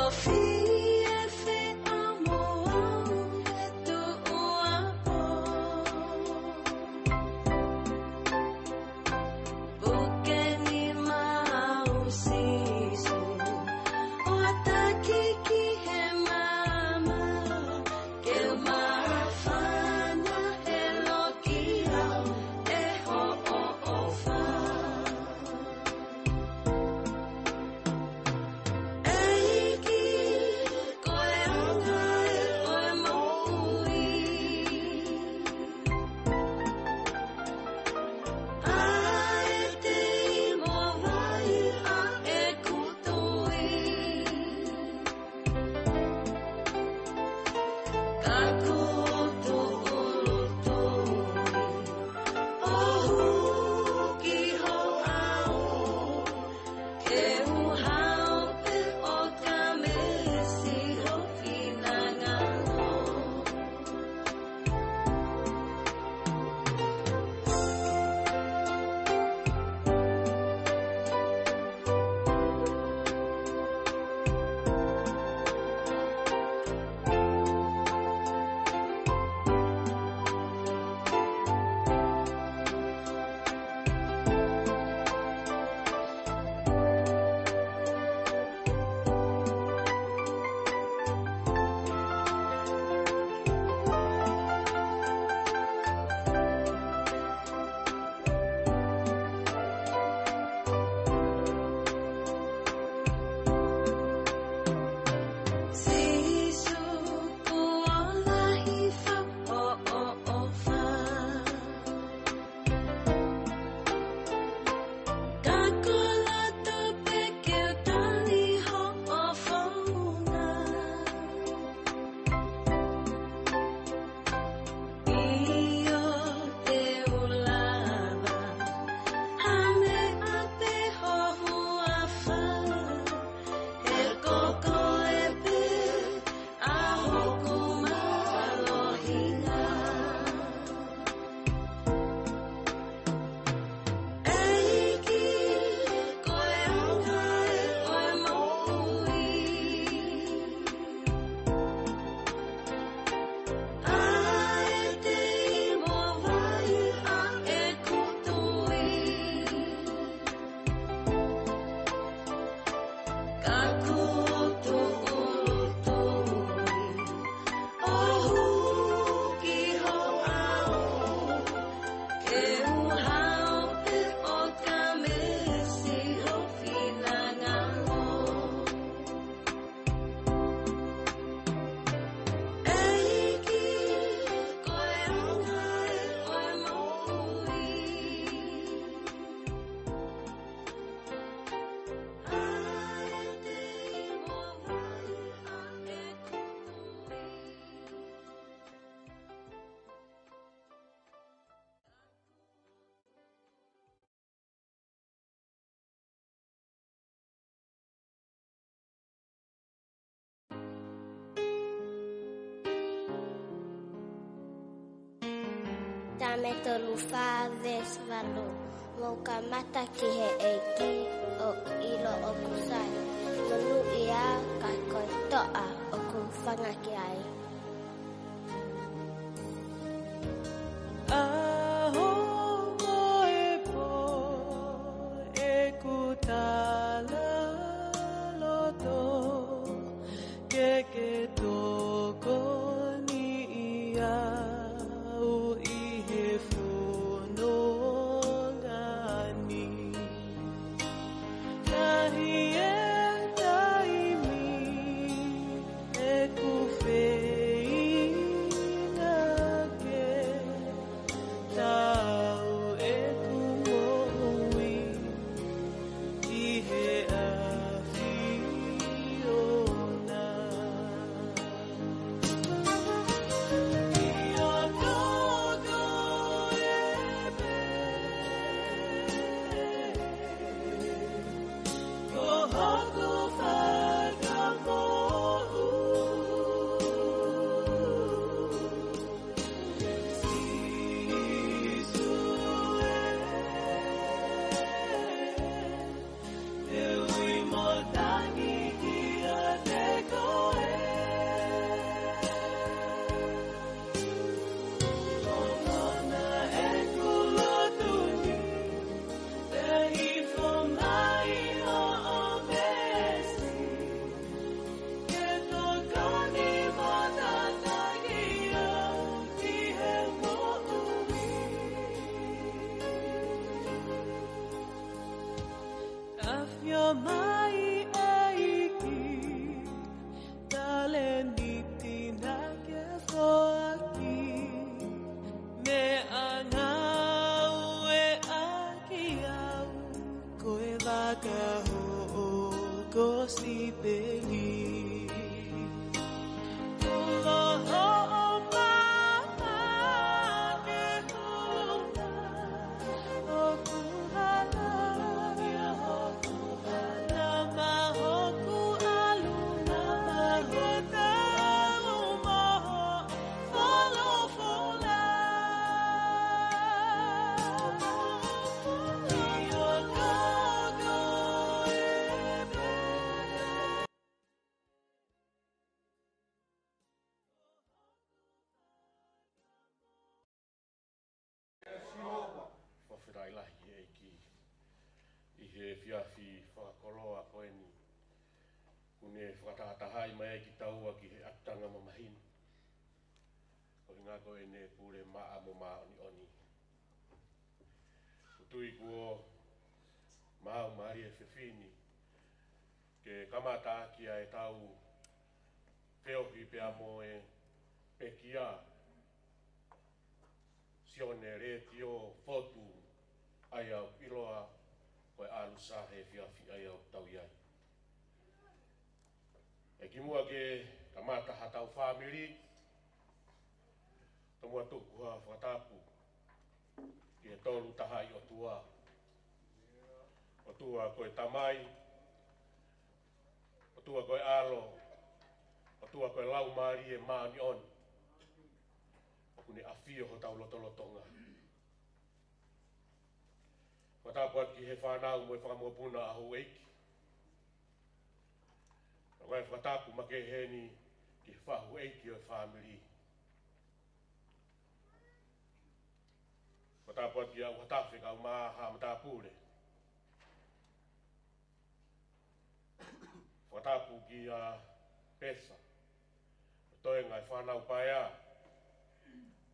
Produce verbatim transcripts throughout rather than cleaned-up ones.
Fie feʻao mo au he tuʻuapō. Puke nima au Sīsū, ʻo taki ki he maama, ke u māfana he loki au ʻe hoʻo ʻofa. ʻEiki, ko e anga ē ʻo e moʻui. ʻA e tei mo vai ʻa ʻeku tui. Ka kuo tūʻulutui ʻo hū ki ho ʻao, ke u hao pē ʻo kamesi ho finangalo. Sīsū, kuo lahi fau hoʻo ʻofa. Ka ko loto pē ke u tali hoʻo founga. ʻIo, te u lava ha meʻa pē ho huafa, he ko koe pē ʻa hoku mālohinga. ʻEiki, ko e anga ē ʻo e moʻui. ʻA e tei mo vai ʻa ʻeku tui. Ka kuo tūʻulutui ʻo hū ki ho ʻao, ke u hao pē ʻo kamesi ho finangalo. ʻEiki, ko e anga ē ʻo e moʻui. Saame tolu fā veesi valu. Mou kamata ki he ʻEiki, ʻo ʻilo ʻoku sai. Monūʻia ka ko e toʻa ʻoku fanga ki ai. ʻAho mo e pō ʻeku tala loto, ke ke tokoniʻi au ʻi he fononga ni. Lahi e taimi Fakafetaʻi lahi ki he ʻEiki ʻi he efiafi fakakoloa ko eni. Kuo ne fakatahatahaʻi mai ai kitaua ki he ʻapitanga mamahi ni. Ko e ʻuhinga ko ʻene pule maʻa mo māʻoniʻoni. ʻOku ou tui kuo maau mālie he efiafi ni ke kamata ʻaki ʻa ʻetau feohi pea mo e pekia Sione Letiō Fotu, ʻa ia ʻoku ʻiloa ko e ʻAlusa he efiafi ʻa ia ʻoku tau ʻi ai. ʻE kimuʻa ke kamata haʻatau fāmili, tomuʻa tuku ha fakatapu ki he Tolu Tahaʻi ʻOtua. ʻOtua ko e Tamai, ʻOtua ko e ʻAlo, ʻOtua ko e Laumālie Māʻoniʻoni. ʻOku ne ʻafio hotau lotolotonga. Fakatapu atu ki he fānau mo e fanga mokopuna ʻa houʻeiki. Pea ko e fakatapu makehe ni ki he faʻu houʻeiki ʻo e fāmili. Fakatapu atu ki he ʻū hatafe kae ʻumaʻā haʻa matāpule. Fakatapu kia Pesa, toenga e fānau paea,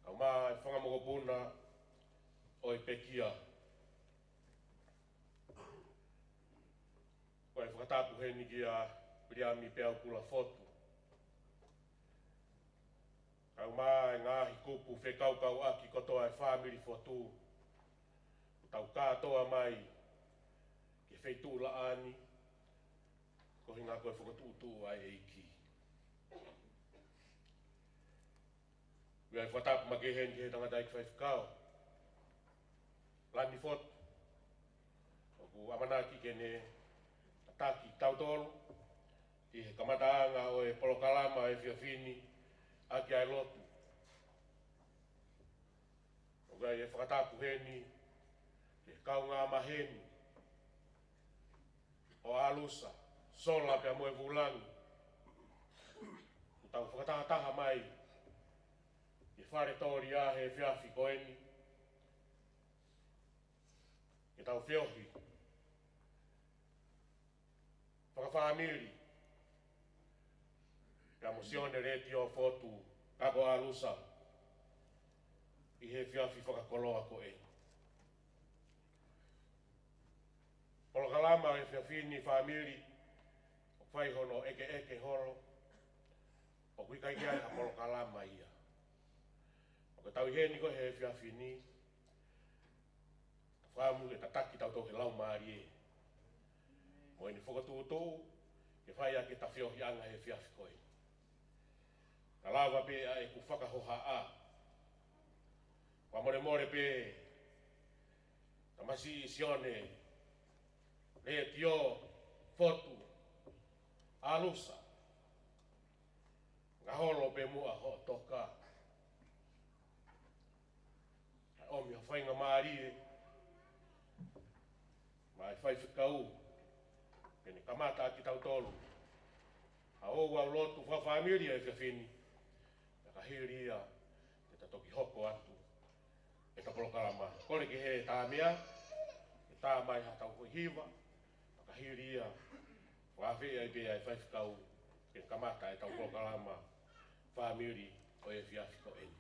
kae ʻumaʻā e fanga mokopuna ʻo e pekia. Ko e fakatapu heni kia Piliami Peaukula Fotu, kae ʻumaʻā e ngaahi kupu fekaukauʻaki kotoa e fāmili Fotu, ʻoku tau kātoa mai ki he feituʻu laʻā ni, ko e ʻuhinga ko e fokotuʻutuʻu ʻa e ʻEiki. ʻOku ʻi ai e fakatapu makehe ni ki he tangataʻeiki faifekau, Lani Fotu, ʻoku ʻamanaki ke ne tataki kitautolu ʻi he kamataʻanga ʻo e polokalama ʻo e efiafi ni ʻaki ʻa e lotu. ʻOku ʻi ai e fakatapu heni ki he kaungā maheni ʻo ʻAlusa, Sola pea mo e Vulangi, ʻoku tau fakatahataha mai ʻi he fale Tōlia he efiafi ko eni ke tau feohi fakafāmili pea mo Sione Letiō Fotu, Kako ʻAlusa, ʻi he efiafi fakakoloa ko eni. Polokalama ʻo e efiafi ni, fāmili, ʻoku fai hono ʻekeʻeke holo, ʻoku ʻikai ke ʻi ai ha polokalama ia. ʻOku tau ʻi heni ko ē he efiafi ni, fakaʻamu ke tataki kitautolu ʻe he Laumālie mo ʻene fokotuʻutuʻu ke fai ʻaki ʻeta feohiʻanga he efiafi ko eni. Ka lava pē ʻa ʻeku fakahohaʻa, fakamolemole pē, tamasiʻi Sione Letiō Fotu, ʻAlusa, ngaholo pē muʻa hoʻo toka. ʻOmi ha faingamālie maʻa e faifekau ke ne kamata ʻaki kitautolu ʻa e ouau lotu fakafāmili ʻo e efiafi ni. Pea ka hili ia, te ta toki hoko atu ʻeta polokalama. Kole ki he tā meʻa ke tā mai haʻatau foʻi hiva. Pea ka hili ia, fakaafeʻi ai pē ʻa e faifekau ke kamata ʻetau polokalama fāmili ʻo e efiafi ko eni.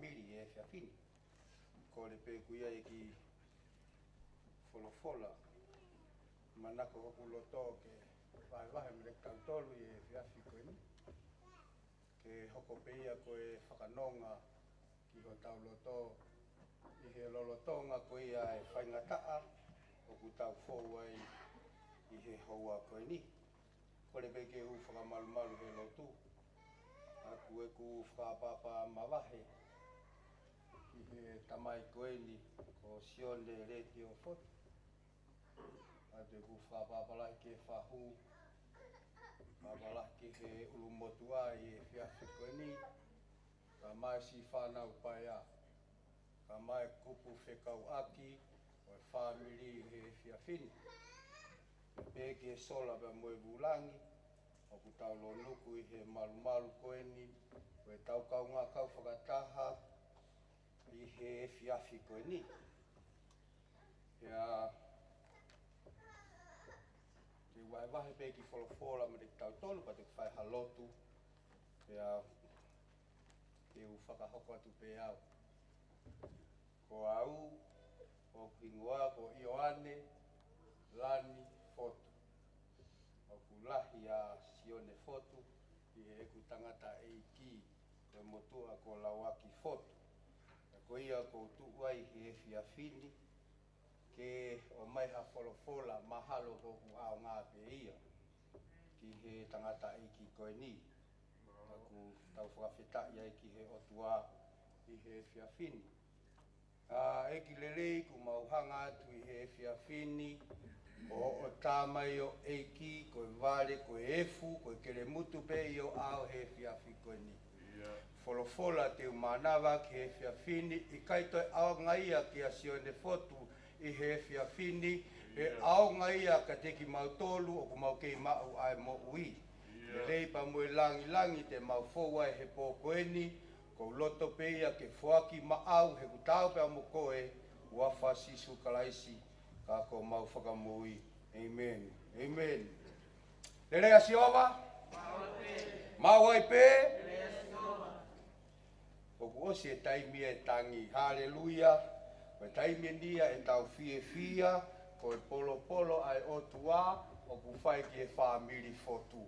Pili ʻi he efiafi ni. Kole pē ʻoku ʻi ai e kiʻi folofola manako hoku loto ke vahevahe mo kitautolu ʻi he efiafi ko eni. Ke hoko pē ia ko e fakanonga ki hotau loto ʻi he lolotonga ko ia e faingataʻa ʻoku tau fou ai ʻi he houa ko eni. Kole pē ke u fakamalumalu he lotu. ʻA ia ʻoku ou fakaʻapaʻapa mavahe ki he tamai ko eni ko Sione Letio Fotu. ʻA ia ʻoku ou fakaʻapaʻapa lahi ki he fahu, fakaʻapaʻapa lahi ki he ʻulumotuʻa ʻi he efiafi ko eni, kae ʻumaʻā siʻi fānau paea, kae ʻumaʻā e kupu fekauʻaki ʻo e fāmili ʻi he efiafi ni. Pehē ki he sola pea mo e vūlangi ʻoku tau lōnuku ʻi he malumalu ko eni, ko ʻetau kaungā kau fakataha ʻi he efiafi ko eni. Pea te u vahevahe pē e kiʻi folofola mo kitautolu, pea te u fai ha lotu, pea te u fakahoko atu pē au. Ko au, ʻoku hingoa ko Ioane Lani Fotu. ʻOku lahi ʻa Sione Fotu ʻi heʻeku tangataʻeiki, ko e motuʻa ko Lauaki Fotu. Pea ko ia ʻoku ou tuʻu ai he efiafi ni ke ʻomai ha folofola mahalo ʻoku ʻaonga pē ia ki he tangataʻeiki ko eni. ʻOku tau fakafetaʻi ai ki he ʻOtua ʻi he efiafi ni. ʻA e kiʻi lelei ʻoku mau hanga atu ʻi he efiafi ni, ʻo, ʻo tā mai ʻo ʻEiki, ko e vale, ko e efu, ko e kelemutu pē ʻi ho ʻao he efiafi ko eni. Folofola te u mānava ki he efiafi ni, ʻikai toe ʻaonga ia kia Sione Fotu ʻi he efiafi ni, he ʻaonga ia kiate kimautolu ʻoku mau kei maʻu ʻa e moʻui. Lelei pea mo e langilangi te mau fou ai he pō ko eni, ʻoku ou loto pē ia ke foaki maʻau heʻeku taau pea mo koe, huafa Sīsū Kalaisi, ka ko homau Fakamoʻui. ʻĒmeni. ʻĒmeni. Lelei ʻa Sihova? Maʻu ai pē? ʻOku ʻosi e taimi e tangi. Haleluia. Ko e taimi eni ia ʻetau fiefia, ko e polopolo ʻa e ʻOtua ʻoku fai ki he fāmili Fotu.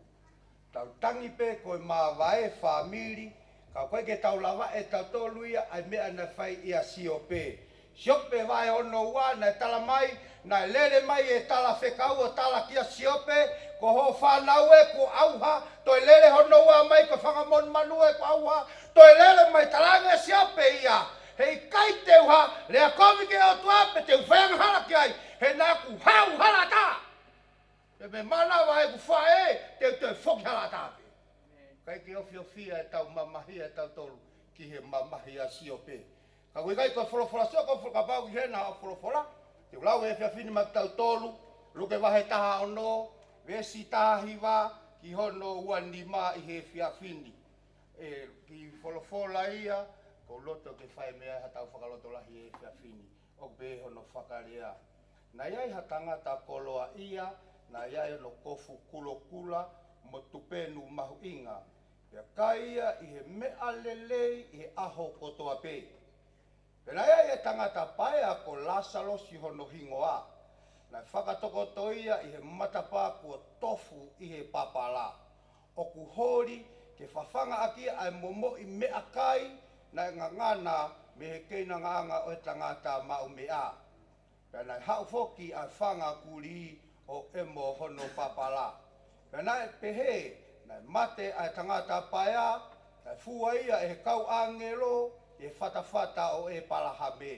Tau tangi pē ko e māvae fāmili, ka ʻoku ʻikai ke tau lava ʻe tautolu ia ʻa e meʻa naʻe fai ʻia Siope. Siope vahe hono ua naʻe tala mai, naʻe lele mai e talafekau ʻo tala kia Siope, ko hoʻo fānau ē kuo ʻauha, toe lele hono ua mai ko e fanga monumanu ē kuo ʻauha, toe lele mai talaange Siope ia. Heʻikai te u hā, lea kovi ki he ʻOtua pe te u fai angahala ki ai, he naʻa ku hau hala tā. Pea mei mānava ʻeku faʻē, te u toe foki hala tā pē. ʻIkai ke ofiofia ʻetau mamahi ʻa tautolu ki he mamahi ʻa Siope. Ka ʻoku ʻikai ko e folofola Siope, ko e folofola kapau ki hena ʻa folofola. Te u lau e efiafi ni maʻa tautolu, Luke vahe taha ono, veesi taha hiva ki hono ua nima ʻi he efiafi ni. ʻE, kiʻi folofola ia, ʻoku ou loto ke fai mei ai haʻatau fakalotolahi he efiafi ni. ʻOku pehē hono fakalea. Naʻe ʻi ai ha tangata koloaʻia, naʻe ʻi ai hono kofu kulokula mo tupenu mahuʻinga. Pea kai ia ʻi he meʻa lelei ʻi he ʻaho kotoa pē. Pea naʻe ʻi ai e tangata paea ko Lāsalosi hono hingoa. Naʻe fakatokoto ia ʻi he matapā kuo tofu ʻi he papala. ʻOku holi ke fafanga ʻaki ia ʻa e momoʻi meʻakai naʻe ngangana mei he keinangaʻanga ʻo e tangata maʻu meʻa. Pea naʻe haʻu foki ʻa e fanga kulī ʻo ʻemo hono papala. Pea naʻe pehē, naʻe mate ʻa e tangata paea, naʻe fua ia ʻe he kau ʻāngelo ʻi he fatafata ʻo ʻĒpalahame.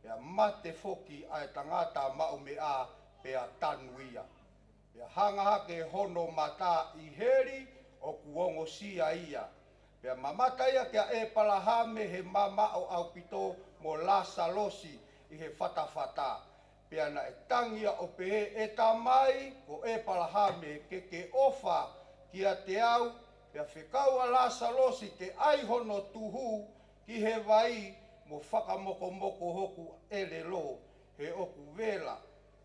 Pea mate foki ʻa e tangata maʻu meʻa, pea tanu ia. Pea hanga hake hono mata ʻi heli ʻoku ongosia ia. Pea mamata ia kia ʻĒpalahame he mamaʻo ʻaupito mo Lāsalosi ʻi he fatafata. Pea naʻe tangi ia ʻo pehē, ʻE Tamai, ko ʻĒpalahame, ke ke ʻofa kiate au, pea fekau ʻa Lāsalosi ke ʻai hono tuhu ki he vai mo fakamokomoko hoku ʻelelo, he ʻoku vela,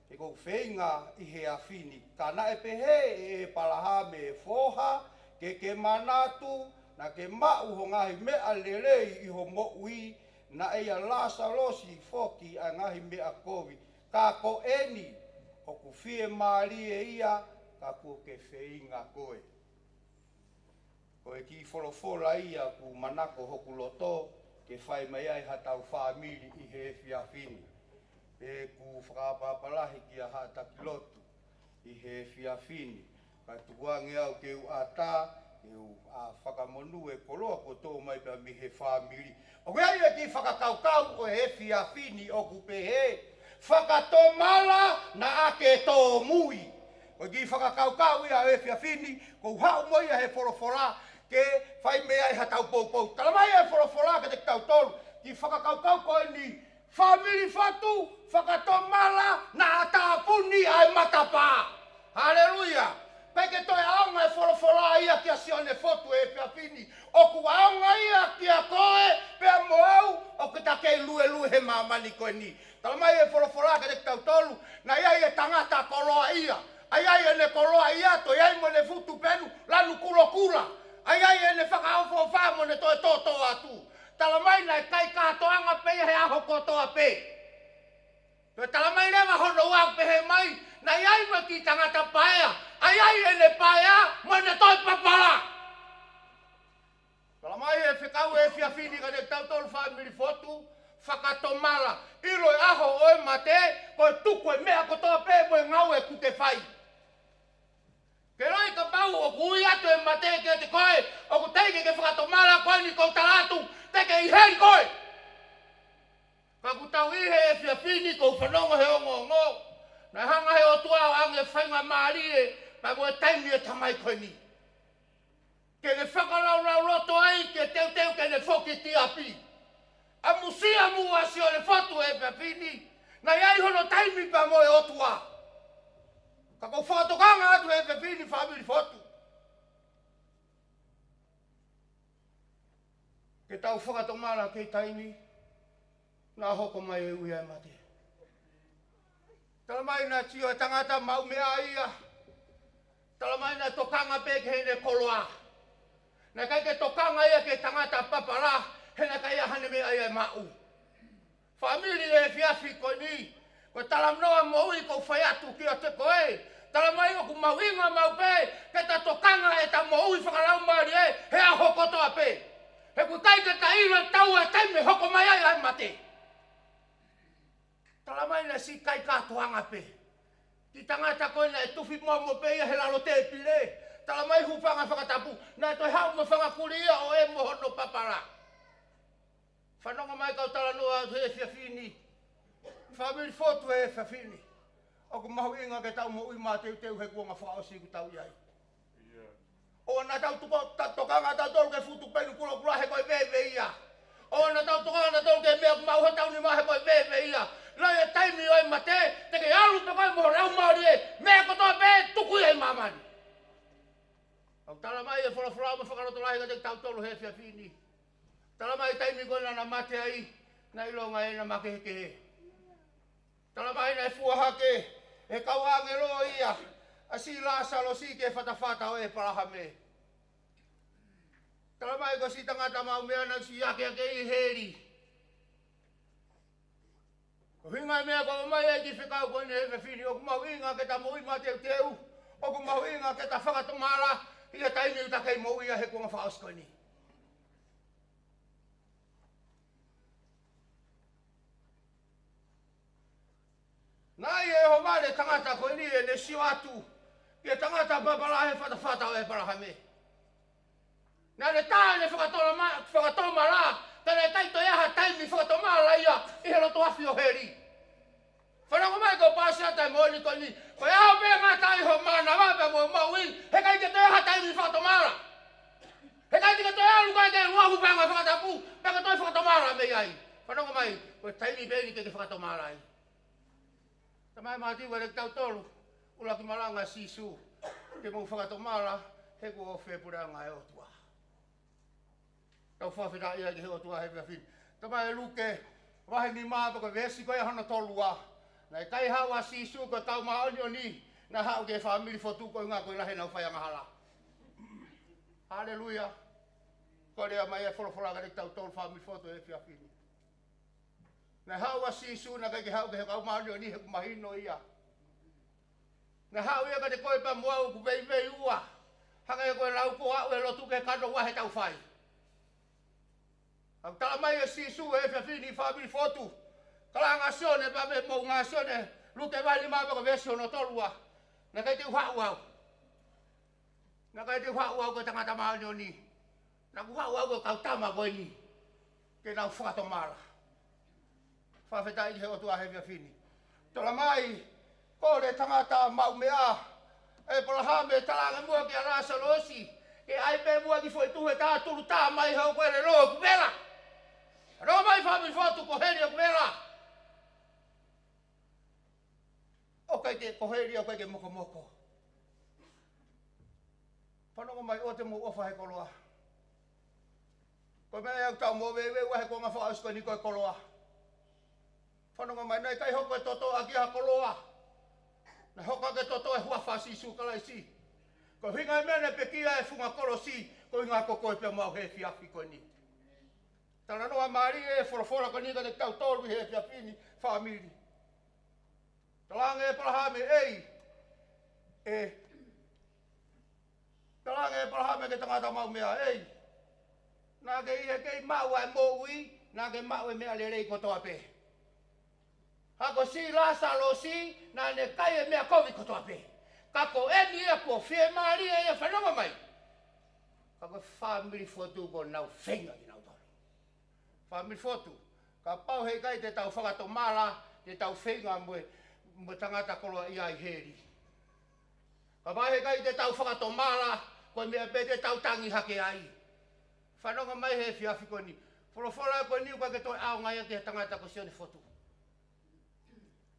he ʻoku ou feinga ʻi he afi ni. Ka naʻe pehē ʻe ʻĒpalahame, ʻE foha, ke ke manatu, naʻa ke maʻu ho ngaahi meʻa lelei ʻi ho moʻui, Naʻe ʻia Lāsalosi foki ʻa e ngaahi meʻa kovi, ka ko eni ʻoku fiemālie ia, ka kuo ke feinga koe. Ko e kiʻi folofola ia ʻoku manako hoku loto ke fai mai ai haʻatau fāmili ʻi he efiafi ni. Pea ʻoku ou fakapapau lahi kia Haʻa Taki Lotu ʻi he efiafi ni. Ka tukuange au ke u ʻatā, ke u ʻā fakamonū e koloa kuo tō mai pea mei he fāmili. ʻOku ʻi ai e kiʻi fakakaukau ʻo e efiafi ni ʻoku pehē, fakatomala naʻa ke tōmui. Ko e kiʻi fakakaukau ia ʻo e efiafi ni, ʻoku ou haʻu mo ia he folofola ke fai mei ai haʻatau poupou. Tala mai e folofola kiate kitautolu, kiʻi fakakaukau ko eni, fāmili Fotu, fakatomala naʻa tāpuni ʻa e matapā. Haleluia. Pea ke toe ʻaonga e folofola ia kia Sione Fotu he efiafi ni, ʻoku ʻaonga ia kia koe pea mo au, ʻoku ta kei luelue he māmani ko eni. Tala mai e folofola kiate kitautolu, naʻe ʻi ai e tangata koloaʻia. ʻA ia ʻi heʻene koloaʻia, toe ʻi ai mo ʻene futu penu, lanu kulokula. ʻA ia ʻi heʻene fakaʻofoʻofa mo ʻene toe tōtōatu. Tala mai naʻe kai kātoanga pē ia he ʻaho kotoa pē. Toe tala mai leva hono ua, pehē mai, naʻe ʻi ai mo e kiʻi tangata paea. ʻA ia ʻi heʻene paea mo ʻene toe papala. Tala mai e fekau e efiafi ni kiate kitautolu fāmili Fotu, fakatomala. ʻIlo e ʻaho ʻo e mate, ko e tuku e meʻa kotoa pē mo e ngāue ʻoku ke fai. Ke ʻiloʻi kapau ʻoku ui atu e mate kiate koe, ʻoku teʻeki ke ke fakatomala, ko eni ʻoku ou tala atu, te ke ʻi heli koe. Ka ʻoku tau ʻi he efiafi ni, ʻoku ou fanongo he ongoongo, naʻe hanga he ʻOtua ʻo ʻoange faingamālie, pea mo e taimi e tamai ko eni ke ne fakalaulauloto ai, ke teuteu ke ne foki ki ʻapi. ʻAmusia muʻa Sione Fotu he efiafi ni, naʻe ʻi ai hono taimi pea mo e ʻOtua. Ka ʻoku ou fakatokanga atu he efiafi ni fāmili Fotu, ke tau fakatomala ki he taimi naʻa hoko mai e ui ʻa e mate. Tala mai naʻe sio e tangata maʻu meʻa ia. Tala mai naʻe tokanga pē ki heʻene koloa. Naʻe ʻikai ke tokanga ia ki he tangata papala, he naʻe ʻikai haʻane meʻa ia ʻe maʻu. Fāmili he efiafi ko eni, ko e talanoa moʻui ʻoku ou fai atu kiate koe. Tala mai ʻoku mahuʻinga maʻu pē ke ta tokanga ʻeta moʻui fakalaumālie he ʻaho kotoa pē. He ʻoku ʻikai ke ta ʻilo e taua e taimi ʻe hoko mai ai ʻa e mate. Tala mai naʻe siʻi kai kātoanga pē. Kiʻi tangata ko ē naʻe tufi momo pē ia he lalo tēpile. Tala mai hūfanga he fakatapu, naʻe toe haʻu mo e fanga kulī ia ʻo ʻai mo hono papala. Fanongo mai kau talanoa atu he efiafi ni. Fāmili Fotu he efiafi ni, ʻoku mahuʻinga ke tau moʻui mateuteu he kuonga fakaʻosi ʻoku tau ʻi ai. ʻOua naʻa tau tuko, ta-, tokanga tautolu ki he futu penu kulokula he ko e veveia. ʻOua naʻa tau tokanga tautolu ki he meʻa ʻoku maʻu hotau nima he ko e veveia. Naʻe ʻi ai e taimi ʻo e mate, te ke ʻalu pē koe mo ho laumālie, meʻa kotoa pē tuku ia ʻi māmani. ʻOku tala mai e folofola mo e fakalotolahi kiate kitautolu he efiafi ni. Tala mai taimi ko ē naʻa na mate ai, naʻe ʻilonga ʻena makehekehe. Tala mai naʻe fua hake ʻe he kau ʻāngelo ia ʻa siʻi Lāsalosi ki he fatafata ʻo ʻĒpalahame. Tala mai ko e siʻi tangata maʻu meʻa naʻe siʻi akeake ʻi heli. Ko e ʻuhinga e meʻa ʻoku ʻomai ai e kiʻi fekau ko eni he efiafi ni, ʻoku mahuʻinga ke ta moʻui mateuteu, ʻoku mahuʻinga ke ta fakatomala ʻi he taimi ʻoku ta kei moʻui ai he kuonga fakaʻosi ko eni. Naʻe ʻi ai e ʻohovale tangata ko eni ʻene sio atu ki he tangata papala he fatafata ʻo ʻĒpalahame. Naʻa ne tā ʻene fakatolama-, fakatomala, ka naʻe ʻikai toe ʻi ai ha taimi fakatomala ia ʻi he loto afi ʻo heli. Fanongo mai kau pāseta e moʻoni ko eni, ko e ʻaho pē ngata ai ho mānava pea mo e moʻui, he ʻikai ke toe ʻi ai ha taimi fakatomala. He ʻikai te ke toe ʻalu koe ke ʻalu ʻo hūfanga he fakatapu, pea ke toe fakatomala mei ai. Fanongo mai, ko e taimi pē eni ke ke fakatomala ai. Tala mai Mātiu kiate kitautolu, ʻuluaki malanga ʻa Sīsū, ke mou fakatomala, he kuo ofi e puleʻanga ʻo e ʻOtua. Tau fakafetaʻi ai ki he ʻOtua he efiafi ni. Tala mai Luke, vahe nima pea ko e veesi ko ia hono tolu ua. Naʻe kai haʻu ʻa Sīsū ko e kau māʻoniʻoni, naʻe haʻu ki he fāmili Fotu koeʻuhinga ko e lahi ʻenau fai angahala. Haleluia. Ko e lea mai e folofola kiate kitautolu fāmili Fotu he efiafi ni. Naʻe haʻu ʻa Sīsū, naʻe ʻikai ke haʻu ki he kau māʻoniʻoni he ʻoku mahino ia. Naʻe haʻu ia kiate koe pea mo au ʻoku veiveiua. Hangē ko e lau ko ē ʻa e lotu ke kano ua he tau fai. ʻOku tala mai ʻe Sīsū he efiafi ni, fāmili Fotu. Kalanga ʻa Sione pea mo e moʻunga ʻa Sione, Luke vahe nima pea ko e veesi hono tolu ua. Naʻe ʻikai te u haʻu au. Naʻe ʻikai te u haʻu au ko e tangata māʻoniʻoni. Naʻa ku haʻu au ko e kau tama ko eni ke nau fakatomala. Fakafetaʻi ki he ʻOtua he efiafi ni. Tala mai, kole tangata maʻu meʻa ʻa ʻĒpalahame, talaange muʻa kia Lāsalosi ke ʻai pē muʻa ki foʻi tuhe tā tulu tā mai he ʻoku ʻelelo ʻeku vela. Fanongo mai fāmili Fotu, ko heli ʻeku vela. ʻOku ʻikai ke, ko heli ʻoku ʻikai ke mokomoko. Fanongo mai, ʻoua te mou ʻofa he koloa. Ko e meʻa ia ʻoku tau moveiveiua he kuonga fakaʻosi ko eni ko e koloa. Fanongo mai, naʻe ʻikai hoko e toto ʻaki ha koloa. Naʻe hoko ʻaki e toto he huafa ʻo Sīsū Kalaisi. Ko e ʻuhinga e meʻa naʻe pekia e funga kolosi, ko e ʻuhinga ko koe pea mo au he efiafi ko eni. Talanoa mālie e folofola ko eni kiate kitautolu he efiafi ni, fāmili. Talaange ʻe ʻĒpalahame, ʻEi, ʻe. Talaange ʻe ʻĒpalahame ki he tangata maʻu meʻa, ʻEi, naʻa ke ʻi he kei maʻu ʻa e moʻui, naʻa ke maʻu e meʻa lelei kotoa pē. Ka ko Sī Lāsalosi, naʻa ne kai e meʻa kovi kotoa pē. Ka ko eni ia kuo fiemālie ia, fanongo mai. Ka ko e fāmili Fotu kuo nau feinga kinautolu. Fāmili Fotu, kapau heʻikai te tau fakatomala, te tau feinga mo e, mo e tangata koloaʻia ʻi heli. Kapau heʻikai te tau fakatomala, ko e meʻa pē te tau tangi hake ai. Fanongo mai he efiafi ko eni. Folofola ko eni ʻoku ʻikai ke toe ʻaonga ia ki he tangata ko Sione Fotu.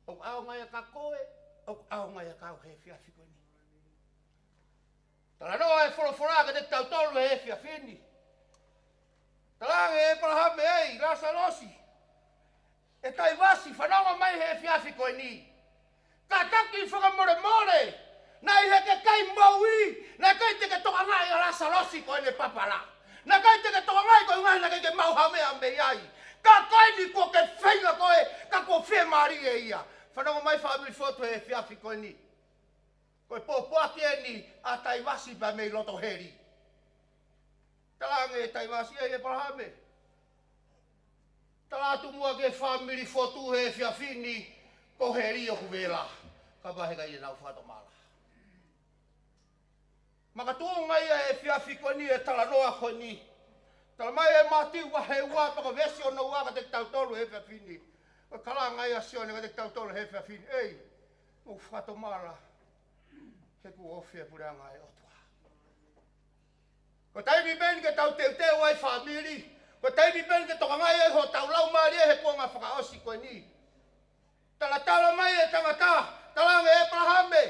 ʻOku ʻaonga ia kia koe, ʻoku ʻaonga ia kia au he efiafi ko eni. Talanoa e folofola kiate kitautolu he efiafi ni. Talaange ʻe ʻĒpalahame, ʻEi, Lāsalosi, ʻe Taivasi, fanongo mai he efiafi ko eni. Kātaki fakamolemole, naʻe ʻi he kei moʻui, naʻe ʻikai te ke tokangaʻi ʻa Lāsalosi ko ʻene papala. Naʻe ʻikai te ke tokangaʻi koeʻuhi naʻe ʻikai ke maʻu ha meʻa mei ai. Ka ko eni kuo ke feinga koe, ka kuo fiemālie ia. Fanongo mai fāmili Fotu he efiafi ko eni. Ko e pōpoaki eni ʻa Taivasi pea mei loto heli. Talaange ʻe Taivasi, ʻEi ʻĒpalahame, tala atu muʻa ki he fāmili Fotu he efiafi ni, ko heli ʻoku vela, kapau heʻikai te nau fakatomala. Makatuʻunga ia he efiafi ko eni e talanoa ko eni. Tala mai ʻe Mātiu vahe ua pea ko e veesi hono ua kiate kitautolu he efiafi ni. Ko e kalanga ia ʻa Sione kiate kitautolu he efiafi ni. ʻEi, mou fakatomala, he kuo ofi e puleʻanga ʻo e ʻOtua. Ko e taimi pē eni ke tau teuteu ai fāmili. Ko e taimi pē eni ke tokangaʻi ai hotau laumālie he kuonga fakaʻosi ko eni. Talatala mai e tangata, talaange ʻe ʻĒpalahame,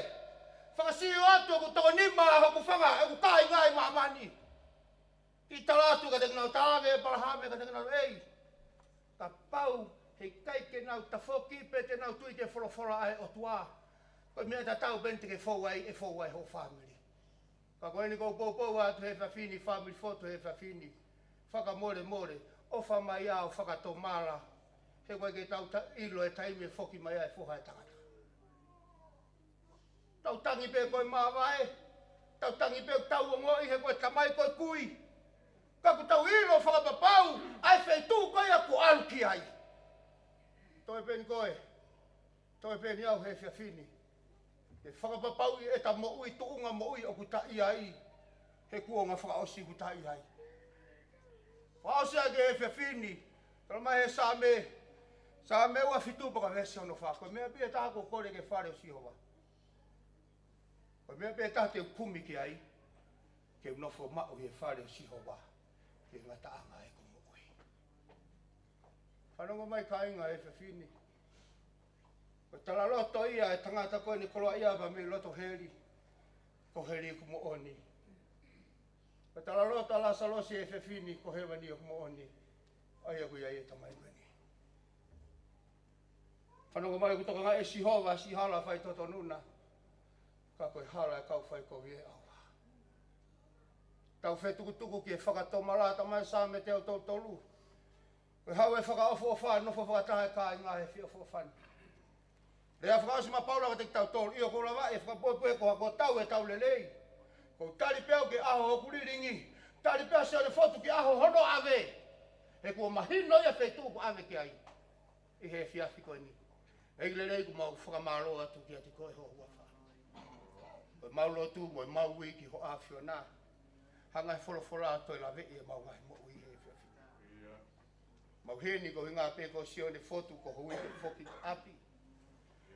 fakasio atu ʻeku toko nima ʻa hoku fanga, ʻeku kāinga ʻi māmani. Kiʻi tala atu kiate kinautolu, talaange ʻe ʻĒpalahame kiate kinautolu, ʻEi, kapau heʻikai ke nau tafoki pe te nau tui ki he folofola ʻa e ʻOtua, ko e meʻa tatau pē eni te ke fou ai, ʻe fou ai hoʻo fāmili. Ka ko eni ʻoku ou poupou atu he efiafi ni, fāmili Fotu he efiafi ni, fakamolemole, ʻofa mai ā ʻo fakatomala, he ʻoku ʻikai ke tau ta-, ʻilo e taimi ʻe foki mai ai e Foha ʻo e tangata. Tau tangi pē ko e māvae, tau tangi pē ʻoku tau ongoʻi he ko e tamai ko e kui. Ka ʻoku tau ʻilo fakapapau ʻa e feituʻu ko ia kuo ʻalu ki ai. Toe pē eni koe, toe pē eni au he efiafi ni. Ke fakapapauʻi ʻeta moʻui, tuʻunga moʻui ʻoku ta ʻi ai, he kuonga fakaʻosi ʻoku ta ʻi ai. Fakaʻosi ʻaki e efiafi ni, tala mai he Saame, Saame ua fitu pea ko e veesi hono fā, ko e meʻa pē ia ʻe taha ʻoku ou kole ki he fale ʻo Sihova. Ko e meʻa pē ʻe taha te u kumi ki ai, ke u nofo maʻu ʻi he fale ʻo Sihova, ki he ngataʻanga ʻeku moʻui. Fanongo mai kāinga he efiafi ni. Ko e talaloto ia e tangata ko eni koloaʻia pea mei loto heli, ko heli ʻoku moʻoni. Ko e talaloto ʻa Lāsalosi he efiafi ni, ko hēvani ʻoku moʻoni. ʻA ia ʻoku ʻi ai e tamai ko eni. Fanongo mai, ʻoku tokangaʻi ʻe Sihova siʻi hala faitotonu na, ka ko e hala ʻo e kau faikovi ʻe ʻauha. Tau fetukutuku ki he fakatomala, tala mai Saame teau tolu tolu. Ko e hau ʻe fakaʻofoʻofa, nofo fakataha e kāinga he efiafi ni. Lea fakaʻosi mai ʻa Paula kiate kitautolu, ʻio ʻoku ou lava ʻe fakapoipoi ko, ko hotau ʻetau lelei. ʻOku ou tali pē au ki he ʻaho ʻoku lilingi. Tali pē ʻa Sione Fotu ki he ʻaho hono ʻave. He kuo mahino ia e feituʻu kuo ʻave ki ai. ʻI he efiafi ko eni. ʻEiki lelei, ʻoku mau fakamālō atu kiate koe ho huafa. Ko ʻemau lotu, ko ʻemau ui ki ho ʻAfiona. Hanga ʻe he folofola ʻo toe laveʻi ʻemau ngaahi moʻui he efiafi ni. Mau ʻi heni ko e ʻuhinga pē ko Sione Fotu ko hoʻo ui ke foki ki ʻapi.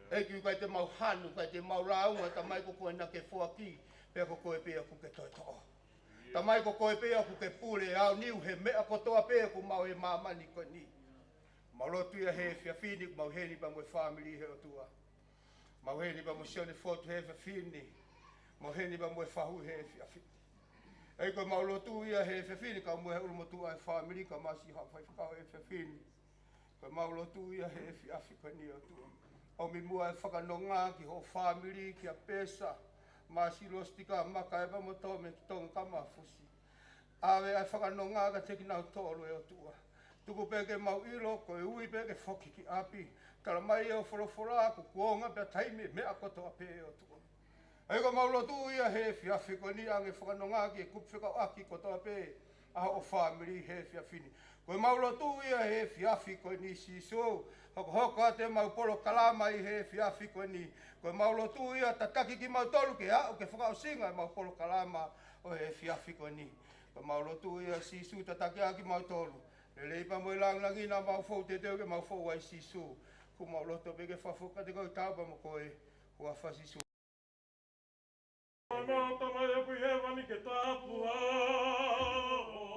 ʻEiki, ʻoku ʻikai te mau hanu, ʻikai te mau lāunga, Tamai, ko koe naʻa ke foaki, pea ko koe pē ʻoku ke toe toʻo. Tamai, ko koe pē ʻoku ke pule, aoniu he meʻa kotoa pē ʻoku maʻu ʻi he māmani ko eni. Mau lotu ia he efiafi ni, mau ʻi heni pea mo e fāmili he ʻOtua. Mau ʻi heni pea mo Sione Fotu he efiafi ni. Mau ʻi heni pea mo e fahu he efiafi ni. ʻEiki, ko ʻemau lotu ia he efiafi ni, kae ʻumaʻā e ʻulumotuʻa e fāmili, kae ʻumaʻā siʻi haʻa faifekau he efiafi ni. Ko ʻemau lotu ia he efiafi ko eni ʻOtua. ʻOmi muʻa e fakanonga ki hoʻo fāmili, kia Pesa, Masi, Lositika, Makae pea mo Tome ki Tonga, kae ʻumaʻā Fusi. ʻAve ʻa e fakanonga kiate kinautolu ʻe ʻOtua. Tuku pē ke mau ʻilo, ko e ui pē ke foki ki ʻapi. Tala mai ʻe hoʻo folofola, ko e kuonga pea taimi e meʻa kotoa pē ʻe ʻOtua. ʻEiki, ko ʻemau lotu ia he efiafi ko eni, hangē ko e fakanonga ki he kupu fekauʻaki kotoa pē ʻa hoʻo fāmili he efiafi ni. Ko ʻemau lotu ia he efiafi ko eni Sīsū, hokohoko atu ʻemau polokalama ʻi he efiafi ko eni. Ko ʻemau lotu ia tataki kimautolu ke aʻu ki he fakaʻosinga ʻemau polokalama ʻo e efiafi ko eni. Ko ʻemau lotu ia Sīsū tataki ʻaki kimautolu. Lelei pea mo e lāngilangi naʻa mau fou teuteu ke mau fou ai Sīsū. ʻOku mau loto pē ke fakafoki kiate koe, taau pea mo koe, huafa Sīsū. Ana Tamai ʻoku ʻi hēvani, ke tāpuhā ho huafa.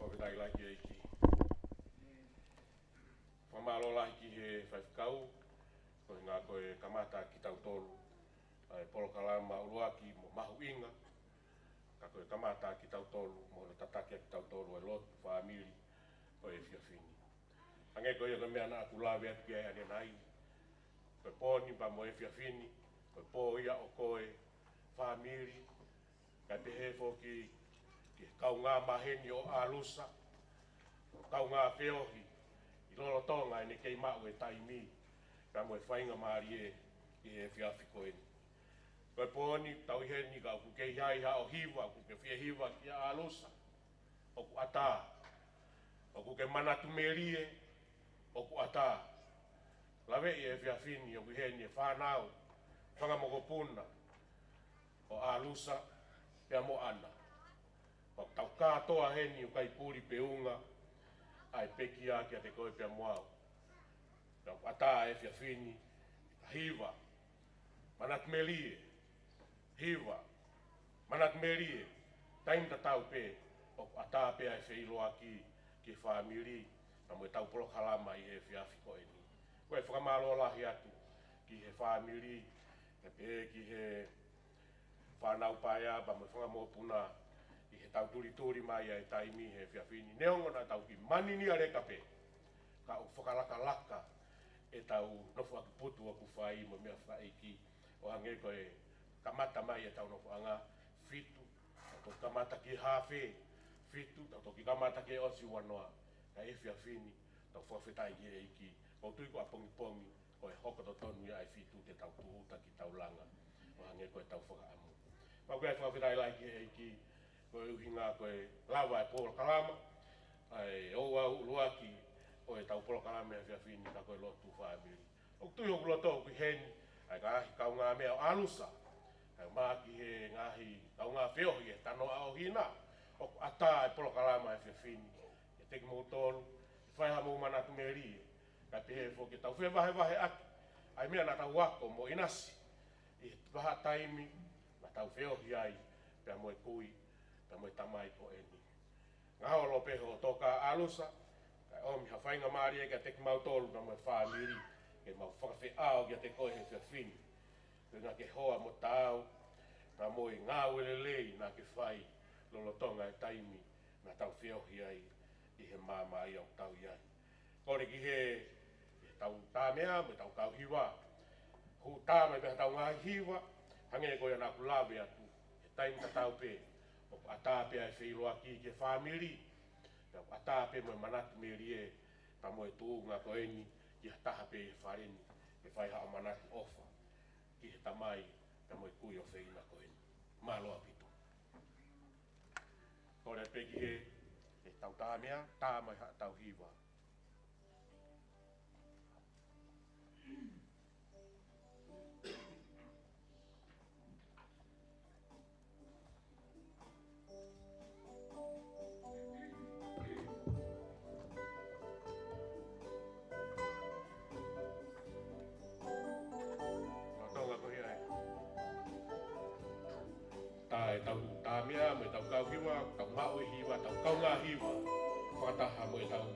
Fakafetaʻi lahi ʻEiki. Fakamālō lahi ki he faifekau, ko e ʻuhinga ko e kamata kitautolu ʻa e polokalama ʻuluaki mo mahuʻinga, ka ko e kamata kitautolu mo hono tataki ʻa kitautolu ʻa e lotu fāmili ʻo e efiafi ni. Hangē ko ia ko e meʻa naʻa ku lave atu ki ai ʻanenai, ko e pō ni pea mo e efiafi ni, ko e pō ia ʻo koe fāmili, kae pehē foki ki he kaungā maheni ʻo ʻAlusa, kaungā feohi ʻi lolotonga ʻene kei maʻu e taimi, pea mo e faingamālie ʻi he efiafi ko eni. Ko e pō ni tau ʻi heni ka ʻoku kei ʻi ai haʻo hiva, ʻoku ke fie hiva kia ʻAlusa, ʻoku ʻatā. ʻOku ke manatu melie, ʻoku ʻatā. Ko Laveʻi he efiafi ni ʻoku ʻi heni e fānau, fanga mokopuna ʻo ʻAlusa pea mo ʻAna. Pea ʻoku tau kātoa heni ʻoku ʻikai puli pe unga ʻa e pekia kiate koe pea mo au. Pea ʻoku ʻatā e efiafi ni, hiva, manatu melie, hiva, manatu melie, taimi tatau pē, ʻoku ʻatā pē ʻa e feʻiloaki ki he fāmili, pea mo ʻetau polokalama ʻi he efiafi ko eni. Ko e fakamālō lahi atu ki he fāmili, pea pehē ki he fānau paea pea mo e fanga mokopuna ʻi heʻetau tulituli mai ʻa e taimi he efiafi ni. Neongo naʻa tau kiʻi manini ʻa leka pē, ka ʻoku fakalakalaka ʻetau nofoʻaki putu ʻoku fai mo e meʻa fakaʻeiki, ʻo hangē ko e kamata mai ʻetau nofoʻanga, fitu, tau toki kamata ki he hafe, fitu, tau toki kamata ki he ʻosi ua noa, ka ʻi he efiafi ni, tau fakafetaʻi ki he ʻEiki. ʻOku ou tui ko ʻapongipongi, ko e hoko totonu ia ʻa e fitu te tau tūʻuta ki taulanga, ʻo hangē ko ʻetau fakaʻamu. Pea ʻoku ou fakafetaʻi lahi ki he ʻEiki, ko e ʻuhinga ko e lava e polokalama, ʻa e ouau ʻuluaki ʻo ʻetau polokalama he efiafi ni ka ko e lotu fāmili. ʻOku ou tui hoku loto ʻoku ʻi heni ʻa e ngaahi kaungāmeʻa ʻo ʻAlusa, kae ʻumaʻā ki he ngaahi kaungā feohi he tano ʻaʻohina, ʻoku ʻatā e polokalama he efiafi ni kiate kimoutolu, ke fai haʻamou manatu melie, kae pehē foki ke tau fevahevaheʻaki ʻa e meʻa naʻa tau ako mo ʻinasi ʻi he vahaʻa taimi naʻa tau feohi ai pea mo e kui, pea mo e tamai ko eni. Ngaholo pē hoʻo toka ʻAlusa, kae ʻomi ha faingamālie kiate kimautolu pea mo e fāmili, ke mau fakafeʻao kiate koe he efiafi ni, koeʻuhinga ke hoa mo taau, pea mo e ngāue lelei naʻa ke fai lolotonga e taimi naʻa tau feohi ai ʻi he maama ia ʻoku tau ʻi ai. Kole ki he, ʻetau tā meʻa mo ʻetau kau hiva, hū tā mai pē haʻatau ngaahi hiva, hangē ko ia naʻa ku lave atu, he taimi tatau pē, ʻoku ʻatā pē ʻa e feʻiloaki ki he fāmili, pea ʻoku ʻatā pē mo e manatu melie, pea mo e tuʻunga ko eni, ki ha taha pē ʻi he fale ni, ke fai haʻo manatu ʻofa ki he tamai, pea mo e kui ʻofeina ko eni. Mālō ʻaupito. Kole pē ki he, ʻetau tā meʻa, tā mai haʻatau hiva. Lolotonga ko ia ē. Tā ʻetau tā meʻa mo ʻetau kau hiva, tau maʻu e hiva, tau kaungā hiva fakataha mo ʻetau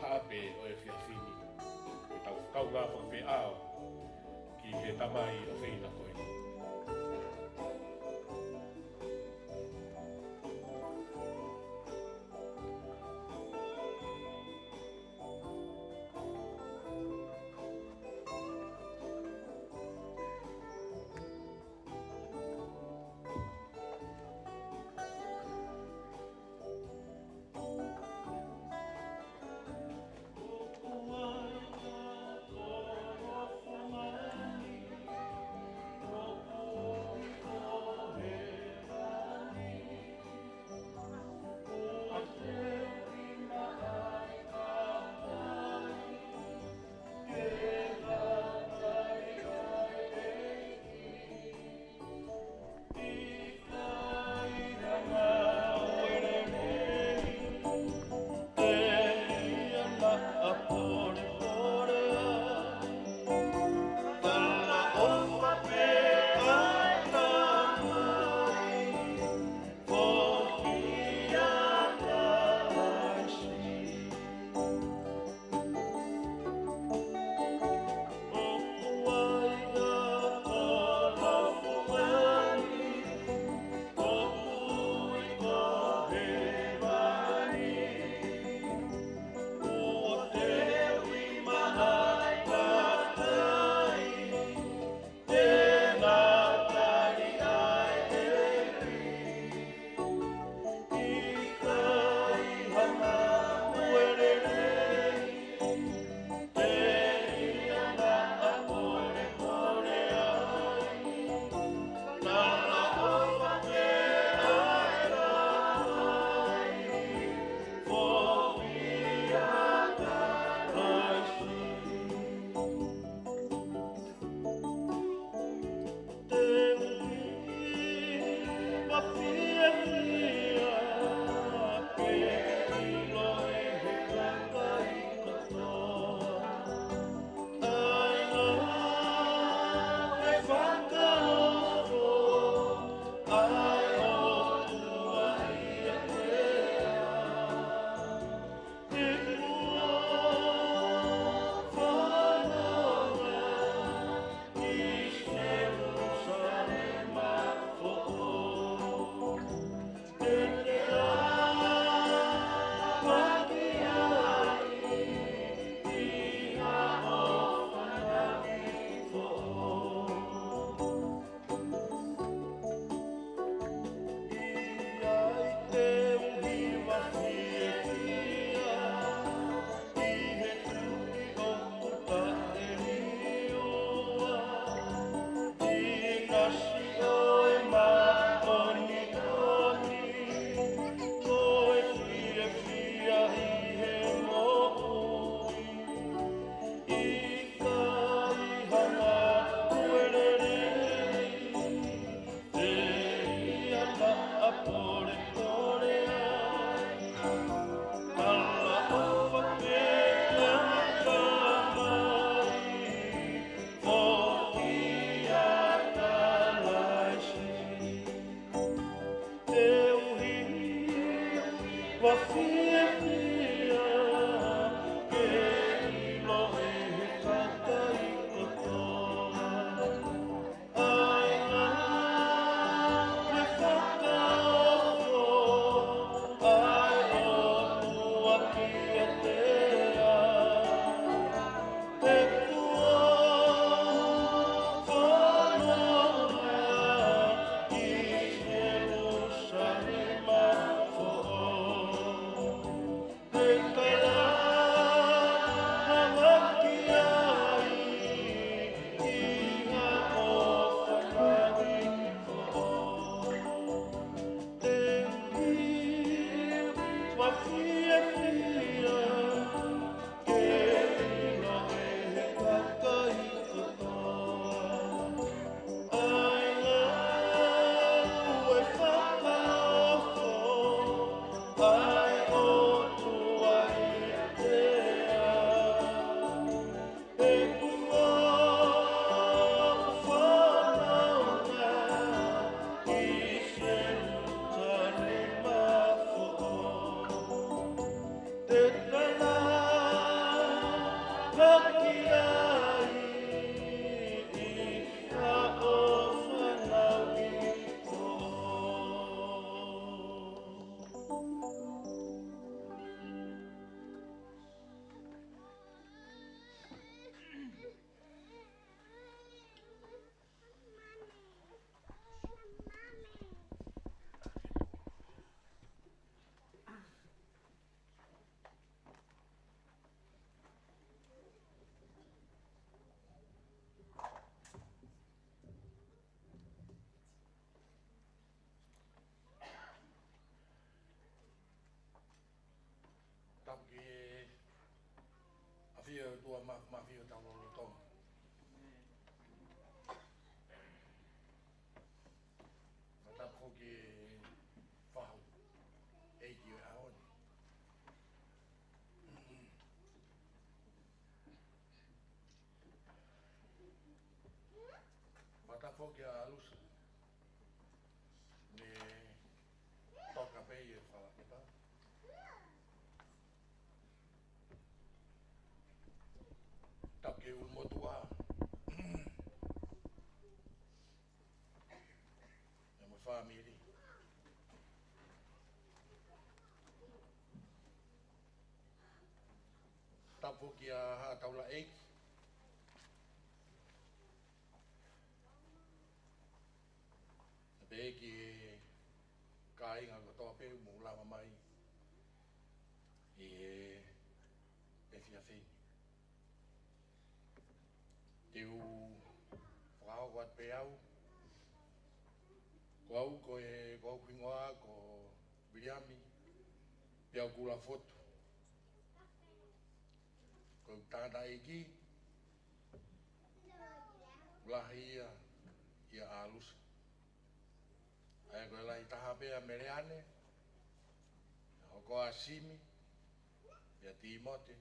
haʻape ʻo e efiafi ni, ʻetau kaungā fakafeʻao ki he tamai ʻofeina ko eni. Fiefia ke ʻilo ʻe he kakai kotoa ʻa e ngāue fakaofo ʻa e ʻOtua kiate au. He kuo u fononga ʻi Selūsalema foʻou. Te u tala ʻaki ai ʻi haʻo fanauʻi foʻou. Te u fiefia ke ʻilo ʻe he kakai kotoa ʻa e ngāue fakaofo ʻa e ʻOtua kiate au. He kuo u fononga ʻi Selūsalema foʻou. Te u tala ʻaki ai ʻi haʻo fanauʻi foʻou. Tapu ki he ʻafio ʻa e ʻOtua Māfimafi ʻo e tau lolotonga. Fakatapu foki ki he fahu ʻeiki ʻo e ʻaho ni. Fakatapu foki kia ʻAlusa. Ne toka pē ʻi he fala kepa. Tapu ki he ʻulumotuʻa mo e fāmili. Tapu ki he Haʻa Taulaʻeiki. Pehē ki he kāinga kotoa pē ʻoku mou lava mai ʻi he efiafi ni. Te u fakahoko atu pē au. Ko au ko e, ko hoku hingoa ko Viliami Piaukula Fotu. Ko e tangata ʻeiki lahi ia ʻia ʻAlusa. ʻA ia ko e lahi taha pē ʻa Meleane, pea hoko ʻa Simi, pea Timote,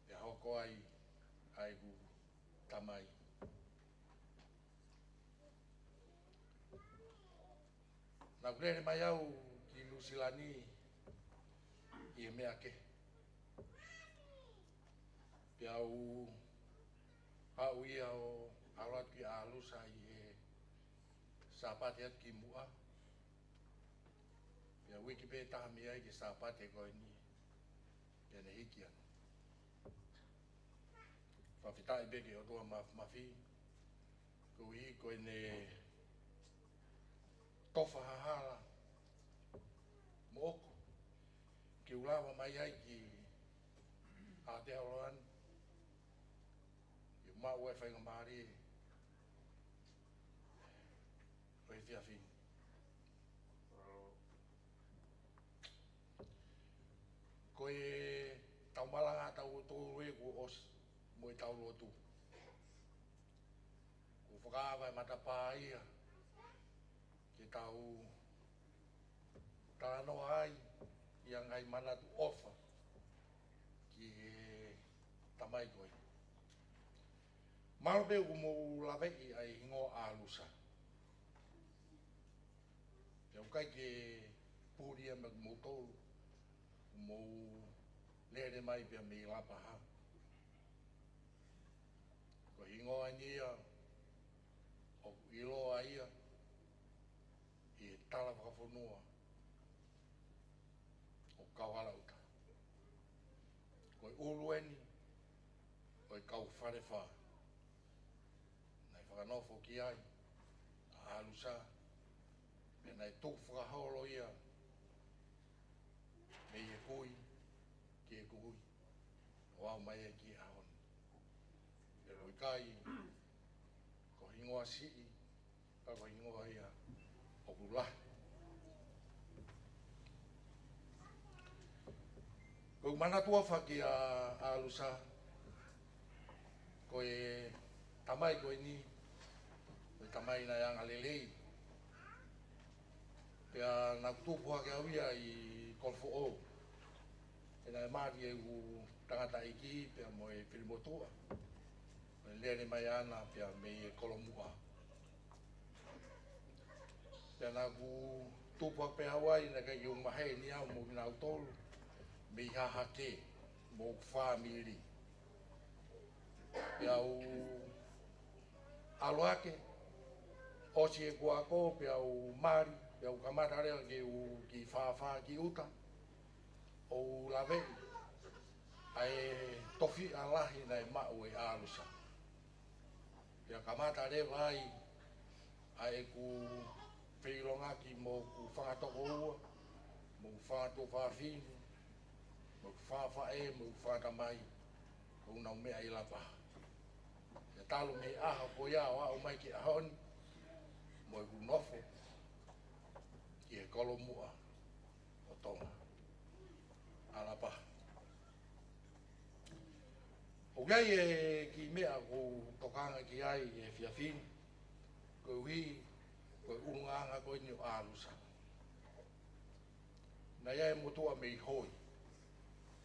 pea hoko ai ʻa ʻeku tamai. Naʻa ku lele mai au ki Nuʻusila ni ʻi he meʻa kehe. Pea u haʻu ia ʻo ʻalu atu ki ʻAlusa ʻi he Sāpate atu ki muʻa. Pea uike pē taha mei ai ki he Sāpate ko eni, pea ne hiki ange. Fakafetaʻi pē ki he ʻOtua Māfimafi, koeʻuhi ko ʻene tofa ha hala moʻoku ke u lava mai ai ki Aotearoa ni, ke u maʻu e faingamālie ʻo e efiafi ni. Ko e tau malanga ʻa tautolu ē kuo ʻosi mo e tau lotu. Kuo fakaava e matapā ia ke tau talanoa ai ʻi he ngaahi manatu ʻofa ki he tamai ko ē. Mahalo pē ʻoku mou laveʻi ʻa e hingoa ʻAlusa. Pea ʻoku ʻikai ke puli ia maʻa kimoutolu Mou lele mai pea mei Lapaha. Ko e hingoa eni ia ʻoku ʻiloa ia ʻi he tala fakafonua ʻo Kauhalaʻuta. Ko e ʻulu eni ʻo e kau Falefā. Naʻe fakanofo ki ai ʻa ʻAlusa, pea naʻe tuku fakaholo ia mei he kui ki he kui, ʻo aʻu mai ai ki he ʻaho ni. Pea ʻoku ʻikai ko e hingoa siʻi, ka ko e hingoa ia ʻoku lahi. Ko e manatu ʻofa kia ʻAlusa, ko e tamai ko eni, ko e tamai naʻe angalelei. Pea naʻá ku tupu hake au ia ʻi Kolofoʻou. He naʻe mali ʻeku tangataʻeiki pea mo e fili motuʻa. Ko e lele mai ʻaʻana pea mei he Kolomuʻa. Pea naʻá ku tupu hake pē au ai, naʻe ʻikai ke u maheni au mo kinautolu mei Hahake mo hoku fāmili. Pea u ʻalu hake, ʻosi ʻeku ako, pea u mali, pea u kamata leva ke u kiʻi fāfā ki ʻuta, ʻo u laveʻi ʻa e tofiʻa lahi naʻe maʻu ʻe ʻAlusa. Pea kamata leva ai ʻa ʻeku feʻiloaki mo hoku fanga tokoua, mo hoku fanga tuofāfine, mo hoku fanga faʻē, mo hoku fanga tamai, ʻoku nau meʻa ʻi Lapaha. Pea talu mei he ʻaho ko ia ʻo aʻu mai ki he ʻaho ni, mo ʻeku nofo ʻi he Kolomuʻa ʻo Tonga, ʻa Lapaha. ʻOku ʻi ai e kiʻi meʻa ʻoku ou tokanga ki ai he efiafi ni, koeʻuhi ko e ʻulungaanga ko eni ʻo ʻAlusa. Naʻe ʻi ai e motuʻa mei Hoi,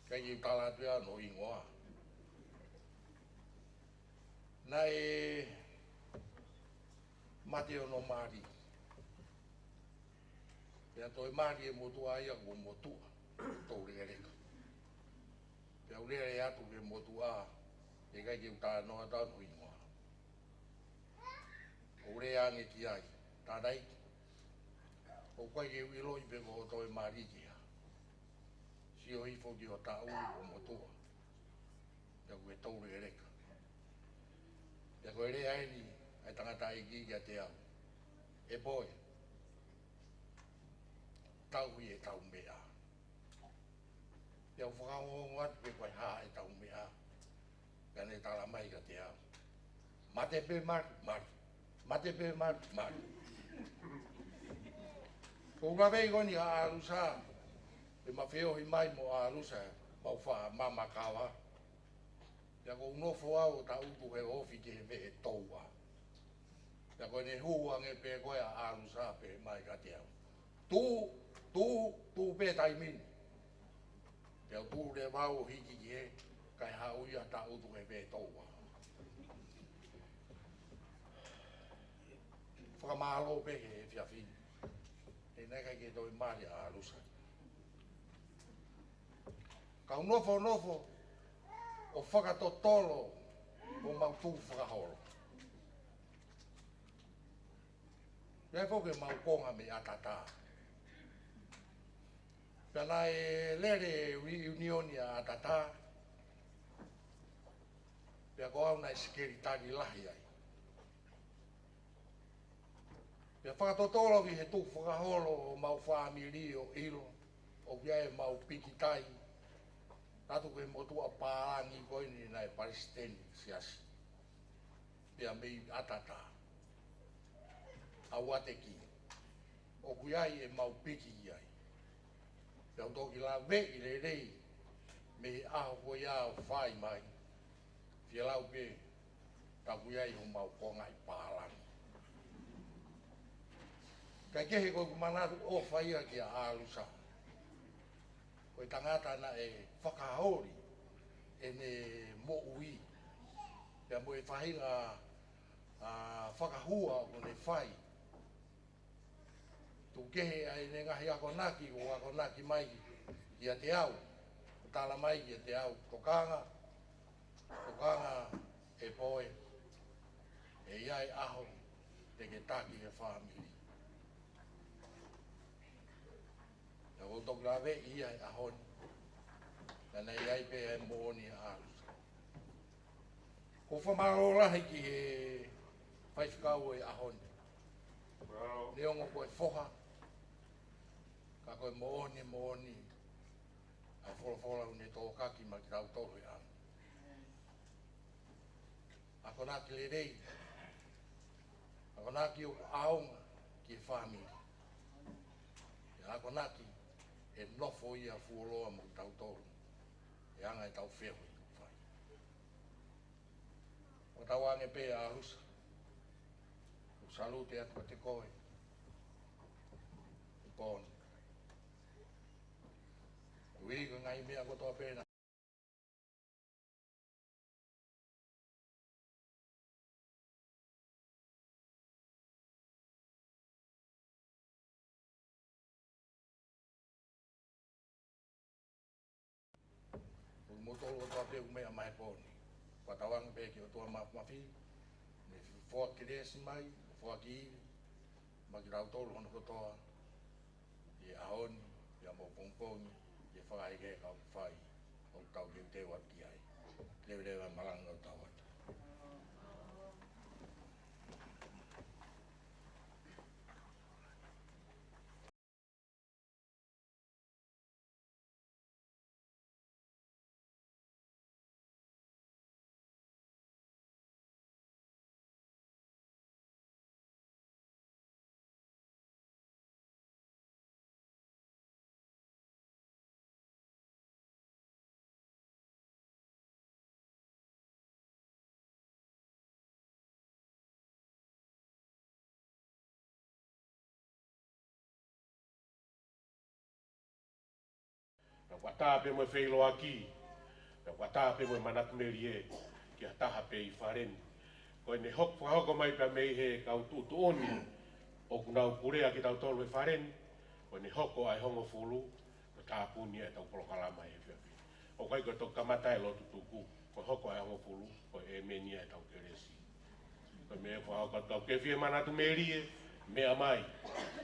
ʻikai ke u tala atu ia hono hingoa. Naʻe mate hono mali. Pea toe mali e motuʻa ia, ko e motuʻa Toulekeleka. Pea u lele atu ki he motuʻa, ʻikai ke u talanoa atu hono hingoa. ʻO u lea ange ki ai, tangataʻeiki, ʻoku ʻikai ke u ʻiloʻi pe ko hoʻo toe mali ki hā. Sio hifo ki hoʻo taʻu ʻo motuʻa. Pea ko e Toulekeleka. Pea ko e lea eni ʻa e tangataʻeiki kiate au: ʻE Poe, tauhi ʻetau meʻa. Pea u fakaongoongo atu pe ko e hā ʻetau meʻa. Pea ne tala mai kiate au: Mate pē mali, mali. Mate pē mali, mali. Ko e ʻuluaki ko eni ʻa ʻAlusa, ʻema feohi mai mo ʻAlusa, mau faʻa mamakava. Pea ʻoku ou nofo au ʻo tangutu he ofi ki he veʻe toua. Pea ko ʻene hū ange pē ko ē ʻa ʻAlusa pea mai kiate au: Tuʻu, tuʻu, tuʻu pē taimi ni. Pea u tuʻu leva au ʻo hiki ki hē, kae haʻu ia ʻo tangutu he veʻe toua. Fakamālō pē he efiafi ni. He naʻe ʻikai ke toe mali ʻa ʻAlusa. Ka u nofonofo ʻo fakatotolo homau tukufakaholo. Pea foki ʻemau konga mei ʻAtatā. Pea naʻe lele e reunion ʻa ʻAtatā. Pea ko au naʻe sekelitali lahi ai. Pea fakatotolo ki he tukufakaholo ʻo homau fāmili ʻo ʻilo ʻoku ʻi ai ʻemau pikitai atu ki he motuʻa pālangi ko eni naʻe palesiteni siasi. Pea mei ʻAtatā, ʻa Uateki, ʻoku ʻi ai ʻemau piki ki ai. Pea u toki laveʻi lelei mei he ʻaho ko ia ʻo fai mai. Fielau pē, ka ʻoku ʻi ai homau konga ʻi pālangi. Kae kehe, ko ʻeku manatu ʻofa ia kia ʻAlusa. Ko e tangata naʻe fakaholi ʻene moʻui, pea mo e faʻahinga, ʻa, fakahua ʻoku ne fai. Tuku kehe ʻa ʻene ngaahi akonaki, ʻo akonaki mai ki ʻIate au, ʻoku tala mai kiate au, tokanga, tokanga ʻe Poe, ʻe ʻi ai e ʻaho te ke taki e fāmili. Naʻa ku toki laveʻi ia he ʻaho ni, naʻa ne ʻi ai pē ʻa e moʻoni ʻa ʻAlusa. ʻOku ou fakamālō lahi ki he faifekau ʻo e ʻaho ni. Neongo ko e foha, ka ko e moʻoni, moʻoni ʻa e folofola ʻoku ne tōkaki maʻa kitautolu he ʻaho ni. Akonaki lelei, akonaki ʻoku ʻaonga ki he fāmili. ʻE akonaki ʻe nofo ia fuoloa mo kitautolu, ʻe anga ʻetau feohi ʻoku fai. ʻOku tau ange pē ʻa ʻAlusa, ʻoku salute atu kiate koe, ʻi Pooni. Ui ka ngaahi meʻa kotoa pē naʻa ʻoku mou tolu kotoa pē ʻoku meʻa mai he pō ni. Fakatauange pē ki he ʻOtua Māfimafi, ne foaki kelesi mai, foaki ivi, maʻa kitautolu hono kotoa, ʻi he ʻaho ni, pea mo pongipongi, ʻi he fakaʻekeʻeke ʻoku fai, ʻoku tau teuteu atu ki ai. Leveleva e malanga ʻo tau atu. Pea ʻoku ʻatā pē mo e feʻiloaki, pea ʻoku ʻatā pē mo e manatu melie ki ha taha pē ʻi fale ni. Ko ʻene hok-, fakahoko mai pea mei he kau tuʻutuʻuni ʻoku nau kulea kitautolu he fale ni, ko ʻene hoko ʻa e hongofulu, ko e tāpuni ʻetau polokalama he efiafi ni. ʻOku ʻikai ko e toki kamata e lotu tuku, ko e hoko ʻa e hongofulu, ko e ʻēmeni ia ʻetau kelesi. Ko e meʻa ʻoku fakahoko atu, ʻoku ke fie manatu melie, meʻa mai,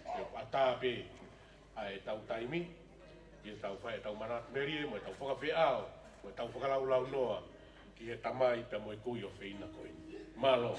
ʻoku ʻatā pē ʻa ʻetau taimi, ke tau fai ʻetau manatu melie, mo ʻetau fakafeʻao, mo ʻetau fakalaulaunoa, ki he Tamai pea mo e Kui ʻofeina ko eni. Mālō.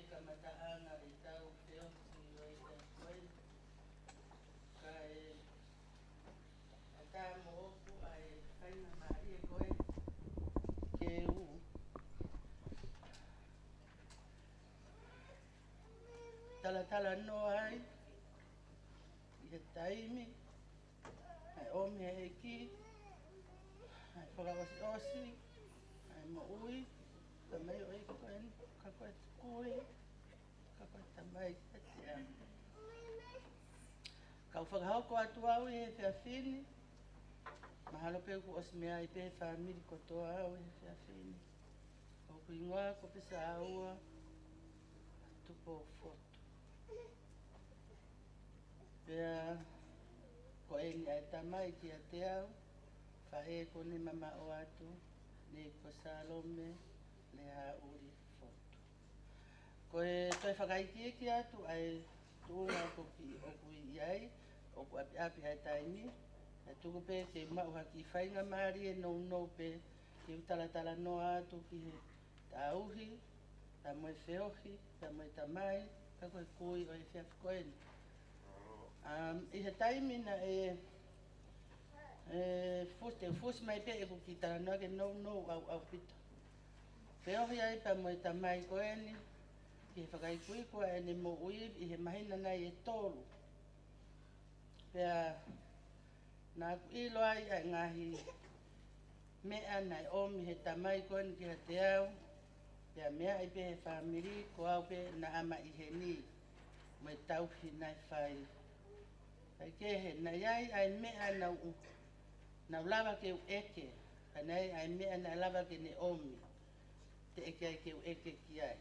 Kamataʻanga ʻetau feohi ʻo e ʻaho ko eni. Kae ʻatā moʻoku ʻa e faingamālie ko ē ke u talatalanoa ai ʻi he taimi ʻa e ʻomi ʻe he ʻEiki ʻa e fakaʻosiʻosi ʻa e moʻui, ka mai ʻo e ʻEiki ko eni, ka ko e kui, ka ko e tamai kiate au. Kau fakahoko atu au ʻi he efiafi ni, mahalo pē kuo ʻosi meʻa ai pē fāmili kotoa au ʻi he efiafi ni. ʻOku hingoa ko Pesāua Tupou Fotu. Pea ko eni ʻa e tamai kiate au, faʻē ko eni mamaʻo atu, ne ko Salome Leauli Fotu. Ko e toe fakaikiiki atu ʻa e tuʻunga ʻoku ki, ʻoku ʻi ai, ʻoku ʻapiʻapi ʻa e taimi, ʻe tuku pē ke maʻu ha kiʻi faingamālie nounou pē ke u talatalanoa atu ki he tauhi, pea mo e feohi, pea mo e tamai, ka ko e kui ʻo e efiafi ko eni. Um, ʻi he taimi naʻe, ʻe, fusi, te u fusi mai pē ʻeku kiʻi talanoa ke nounou ʻau, ʻaupito. Feohi ai pea mo e tamai ko eni, ki he fakaikuiku ʻa ʻene moʻui ʻi he māhina nai ʻe tolu. Pea naʻa ku ʻilo ai ʻa e ngaahi meʻa naʻe ʻomi ʻe he tamai ko eni kiate au, pea meʻa ai pē ʻe he fāmili, ko au pē naʻa ma ʻi heni, mo e tauhi naʻe fai. Kae kehe, naʻe ʻi ai ʻa e meʻa naʻa ku, naʻa ku lava ke u ʻeke, ka naʻe ʻi ai ʻa e meʻa naʻe lava ke ne ʻomi, teʻeki ai ke u ʻeke ki ai.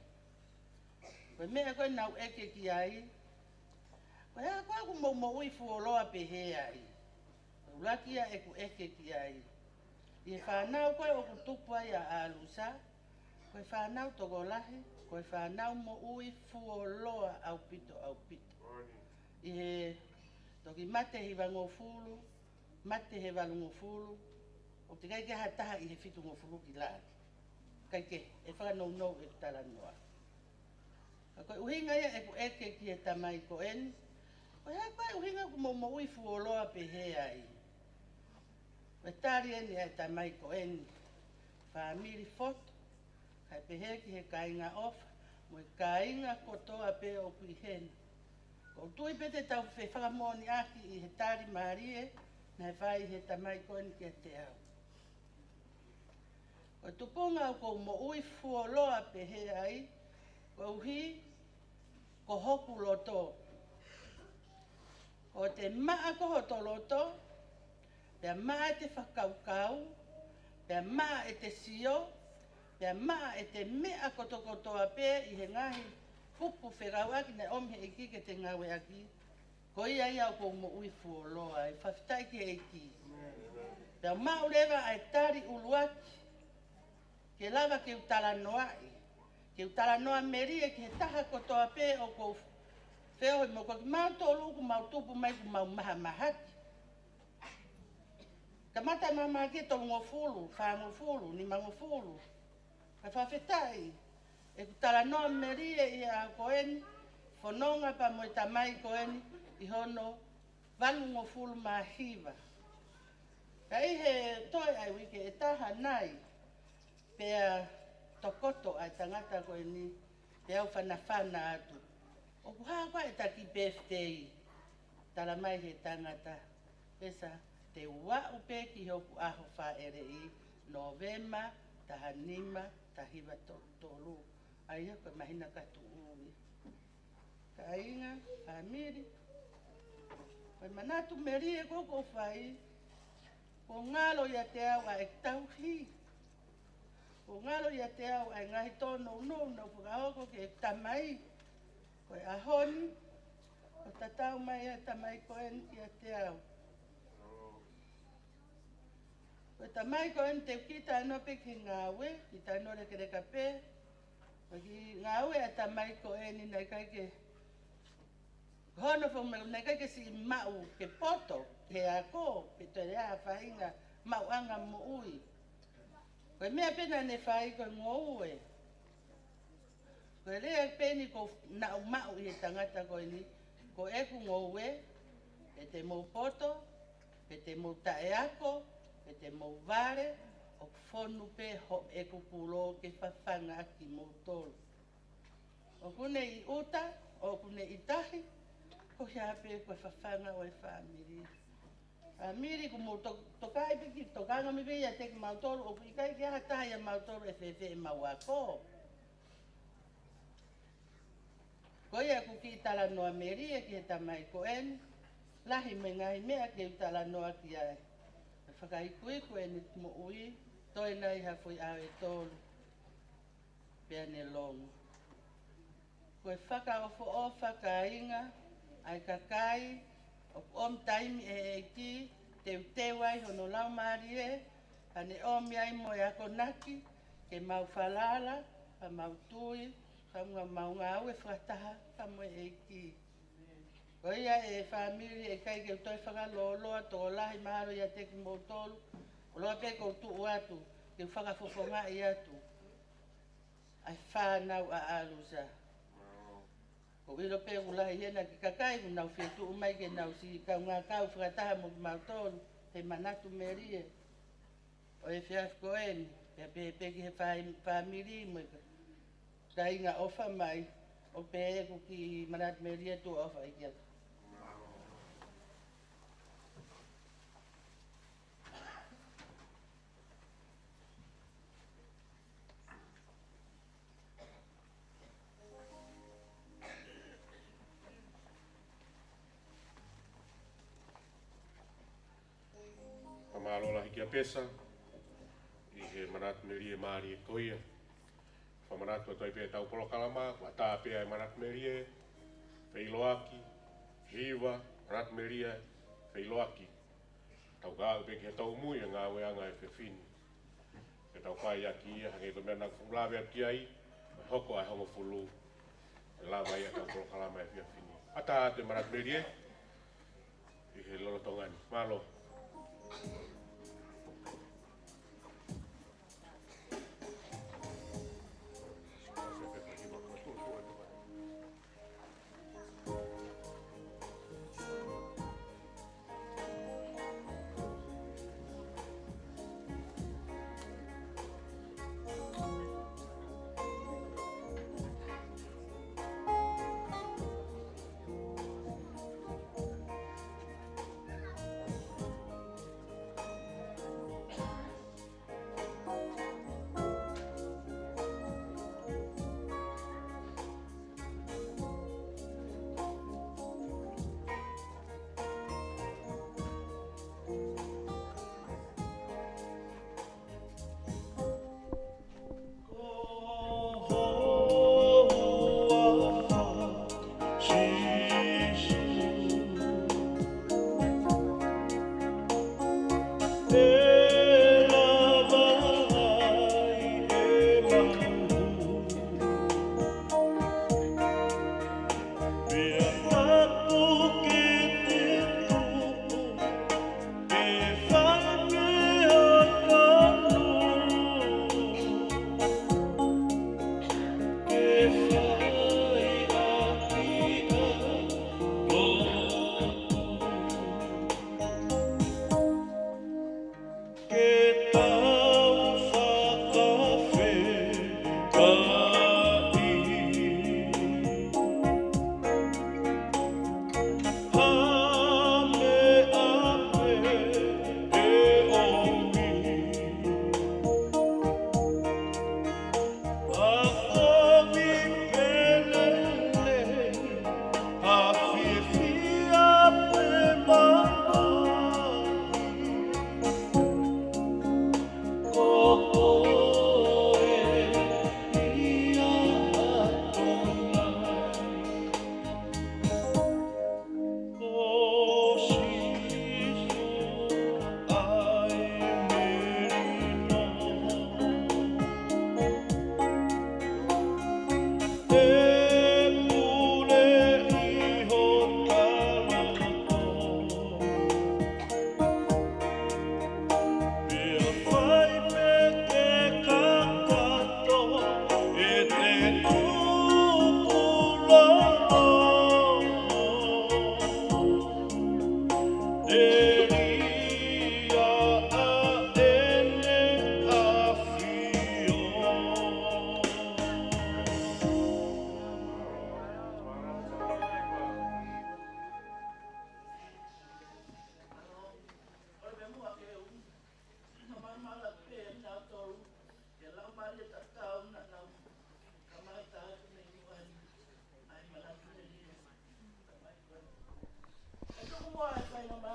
Ko e meʻa ko ē naʻa ku ʻeke ki ai, ko e hā koā ʻoku mou moʻui fuoloa pehē ai? Ko e ʻuluaki ia ʻeku ʻeke ki ai. ʻI he fānau ko ē ʻoku tupu ai ʻa ʻAlusa, ko e fānau tokolahi, ko e fānau moʻui fuoloa ʻaupito, ʻaupito. ʻI he toki mate hivangofulu, mate he valungofulu, ʻoku teʻeki ai ke ʻi ai ha taha ʻi he fitungofulu ki lalo. Kae kehe, ʻe fakanounou ʻeku talanoa. Ka ko e ʻuhinga ia ʻeku ʻeke ki he tamai ko eni, ko e hā koā ʻa e ʻuhinga ʻoku mou moʻui fuoloa pehē ai? Ko e tali eni ʻa e tamai ko eni, fāmili Fotu, kae pehē ki he kāinga ʻofa, mo e kāinga kotoa pē ʻoku ʻi heni. ʻOku ou tui pē te tau fefakamoʻoniʻaki ʻi he tali mālie naʻe fai ʻe he tamai ko eni kiate au. Ko e tupunga ʻoku ou moʻui fuoloa pehē ai, koeʻuhi ko hoku loto. ʻOku te maʻa ko hoto loto, pea maʻa ʻete fakakaukau, pea maʻa ʻete sio, pea maʻa ʻete meʻa kotokotoa pē ʻi he ngaahi kupu fekauʻaki naʻe ʻomi ʻe he ʻEiki ke te ngāueʻaki. Ko ia ia ʻoku ou moʻui fuoloa ai, fakafetaʻi ki he ʻEiki. Pea maʻu leva ʻa e tali ʻuluaki, ke lava ke u talanoaʻi, ke u talanoa melie ki he taha kotoa pē ʻoku ou feohi mo, ko kimautolu ʻoku mau tupu mai ʻoku mau mahamahaki. Kamata mahamahaki ʻi he tolungofulu, fāngofulu, nimangofulu. Ka fakafetaʻi, ʻeku talanoa melie ʻi he ʻaho ko eni, fononga pea mo e tamai ko eni, ʻi hono valungofulu mā hiva. Ka ʻi he toe ʻa e uike ʻe taha nai, pea tokoto ʻa e tangata ko eni, pea u fanafana atu. ʻOku hā koā ʻeta kiʻi birthday? Tala mai ʻe he tangata, Pesa, te u aʻu pē ki hoku ʻaho fāʻeleʻi, Nōvema, taha nima, taha hiva tolu tolu. ʻA ia ko e māhina ka tuʻu ia. Kāinga, fāmili, ko e manatu melie ko ē ʻoku ou fai, kuo ngalo ʻiate au ʻa e tauhi. Kuo ngalo ʻiate au ʻa e ngaahi tōnounou naʻa ku fakahoko ki he tamai. Ko e ʻaho ni, kuo tatau mai ʻa e tamai ko eni kiate au. Ko e tamai ko eni te u kiʻi talanoa pē ki he ngāue, kiʻi talanoa lekeleka pē. Ko e kiʻi ngāue ʻa e tamai ko eni naʻe ʻikai ke, hono fo me, naʻe ʻikai ke siʻi maʻu ke poto he ako, pe toe ʻi ai ha faʻahinga maʻuʻanga moʻui. Ko e meʻa pē naʻa ne fai ko e ngoue. Ko e lea pē ʻeni ʻoku ou maʻu ʻi he tangata ko eni, ko ʻeku ngoue, pe te mou poto, pe te mou taʻeako, pe te mou vale, ʻoku fonu pē hoʻo ʻeku pulō ke fafanga ʻaki kimoutolu. ʻOku ne ʻi ʻuta, ʻoku ne ʻi tahi, ko ia pē ko e fafanga ʻo e fāmili. Fāmili, ʻoku mou to-, tokanga pē ki, tokanga mai pē ʻiate kimautolu, ʻoku ʻikai ke ʻi ai ha taha ʻia mautolu ʻe fēfē ʻemau ako. Ko ia ʻoku ou kiʻi talanoa melie ki he tamai ko eni, lahi mo e ngaahi meʻa ke u talanoa ki ai. ʻE fakaikuiku ʻene moʻui, toe nai ha foʻi ʻaho ʻe tolu, pea ne longo. Ko e fakaʻofoʻofa kāinga, ʻa e kakai ʻoku ʻomi taimi ʻe he ʻEiki, teuteu ai hono laumālie, pea ne ʻomi ai mo e akonaki, ke mau falala, pea mau tui, pea mau ngāue fakataha pea mo e ʻEiki. Ko ia ʻe fāmili, ʻe ʻikai ke u toe fakalōloa, tokolahi, mahalo ʻiate kimoutolu, ʻoku ou ʻilo pē ʻoku ou tuʻu atu ke u fakafofongaʻi atu ʻa e fānau ʻa ʻAlusa. ʻOku ou ʻilo pē ʻoku lahi hena ki he kakai ʻoku nau fie tuʻu mai ke nau siʻi kaungā kau fakataha mo kimautolu he manatu melie ʻo e efiafi ko eni, pea pehē pē ki he fā-, fāmili mo e kāinga ʻofa mai, ʻoku pehē ʻeku kiʻi manatu melie, tuʻa ʻofa ʻEiki atu. Fakamālō lahi kia Pesa ʻi he manatu melie mālie ko ia. Fakamanatu atu ai pē ʻetau polokalama, ʻoku ʻatā pē ʻa e manatu melie, feʻiloaki, hiva, manatu melie, feʻiloaki. Tau kau pē ki he tau mui ʻa e ngāueʻanga ʻo e efiafi ni. Ke tau fai ʻaki ia, hangē ko e meʻa naʻa ku lave atu ki ai, ʻe hoko ʻa e hongofulu, ʻe lava ai ʻetau polokalama ʻo e efiafi ni. ʻAtā atu e manatu melie ʻi he lolotonga ni. Mālō.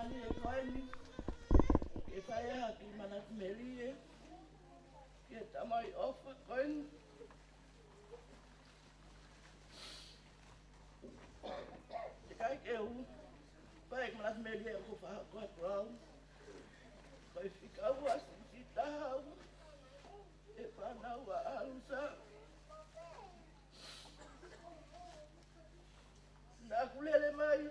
Mālie ko eni, ke fai ʻaki Manatu Melie, ki he tamai ʻofa ko eni. Teʻeki ai ke u fai ʻeku Manatu Melie ʻoku ou fakahoko atu au ko e fika ua sisitā au, ʻe fānau ʻa ʻAlusa. Naʻá ku lele mai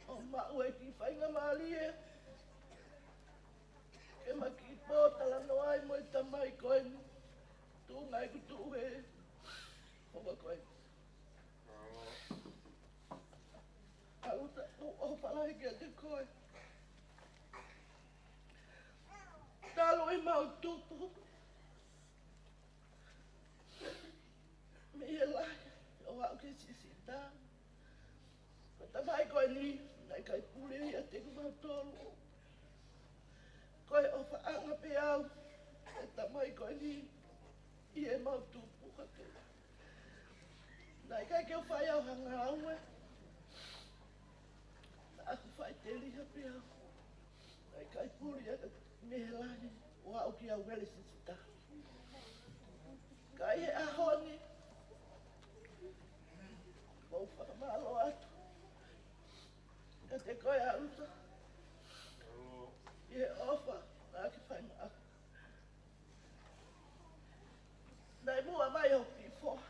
ʻo maʻu e kiʻi faingamālie ke ma kiʻi pōtalanoa ai mo e tamai ko eni, tuʻunga ʻeku tuʻu he houa ko eni. ʻAlusa, ʻoku ou ʻofa lahi kiate koe. Talu ʻemau tupu mei he lahi ʻo aʻu ki he sisitā, ko e tamai ko eni naʻe ʻikai pule ʻiate kimautolu. Ko e ʻofaʻanga pē au ʻa e tamai ko eni ʻi heʻemau tupu hake. Naʻe ʻikai ke u fai au ha ngāue, naʻá ku faʻiteliha pē au. Naʻe ʻikai pule ia mei he lahi ʻo aʻu ki he vele sisitā. Ka ʻi he ʻaho ni, ʻoku ou fakamālō atu kiate koe ʻAlusa, ʻi he ʻofa naʻá ke fai maʻaku. Naʻe muʻa mai hoku kiʻi foha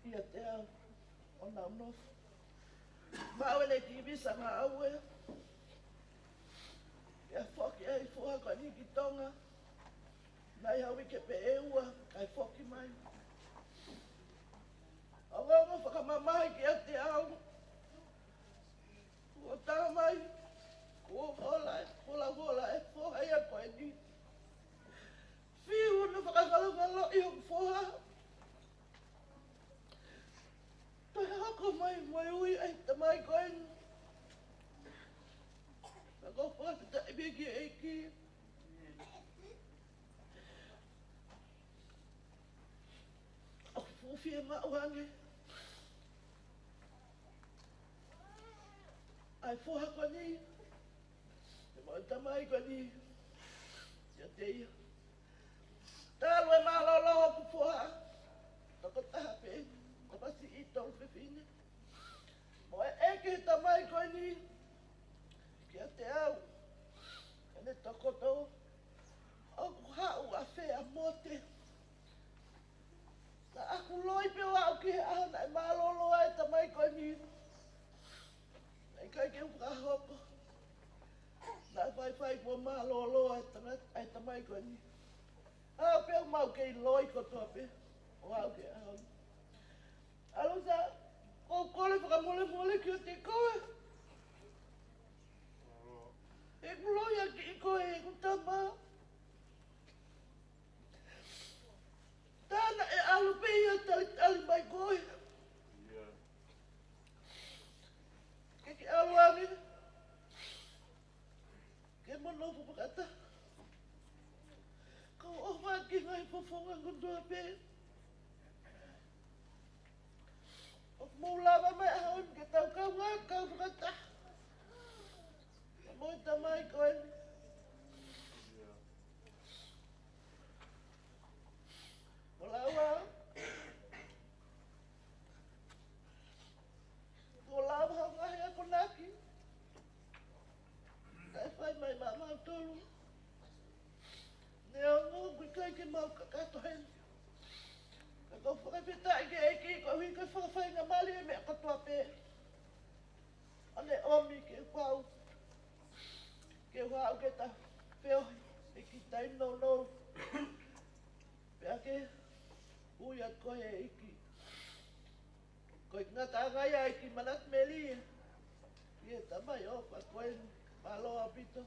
ʻiate au ʻo nau nofo. Maʻu ʻene kiʻi visa ngāue, pea foki ai e foha ko eni ki Tonga. Naʻe ʻi ai ha uike pē ʻe ua kae foki mai. Ongoongo fakamamahi kiate au, kuo tā mai, kuo hola, hola, hola e foha ia ko eni. Fiu hono fakangalongaloʻi hoku foha. Toe hoko mai mo e ui ʻa e tamai ko eni. Ka ʻoku ou fakafetaʻi pē ki he ʻEiki. ʻOku ou fiemaʻu ange ʻa e foha ko eni, pea mo e tamai ko eni, kiate ia. Talu e mālōlō hoku foha, tokotaha pē, tamasiʻi tolu fefine. Mo e ʻeke ʻe he tamai ko eni kiate au, ʻene tokoto, ʻoku haʻu ʻafē ʻa Mote? Naʻá ku loi pē ʻo aʻu ki he ʻaho naʻe mālōlō ai e tamai ko eni. Naʻe ʻikai ke u fakahoko. Naʻe faifai kuo mālōlō ʻa e tangata, ʻa e tamai ko eni. Aʻu pē ʻo mau kei loi kotoa pē ʻo aʻu ki he ʻaho ni. ʻAlusa, ʻoku ou kole fakamolemole kiate koe. ʻEku loi ʻaki koe ʻe heʻeku tama. Tā naʻe ʻalu pē ia ʻo talitali mai koe. Ke ke ʻalu ange ke mo nofo fakataha. Kau ʻofa ki he ngaahi fofonga kotoa pē. ʻOku mou lava mai ʻaho ni ke tau kaungā kau fakataha mo e tamai ko eni. Mo laua, kuo lava ha ngaahi akonaki naʻe fai mai maʻamautolu. Neongo ʻoku ʻikai ke mau kakato heni, ka ʻoku ou fakafetaʻi ki he ʻEiki koeʻuhi ko e fakafaingamālie e meʻa kotoa pē. ʻA ʻene ʻomi ke pau ke u haʻu ke ta feohi he kiʻi taimi nounou. Pea ke ui atu koe ʻe he ʻEiki. Ko e ngataʻanga ia ʻa e kiʻi manatu melie ki he tamai ʻofa ko eni. Mālō ʻaupito.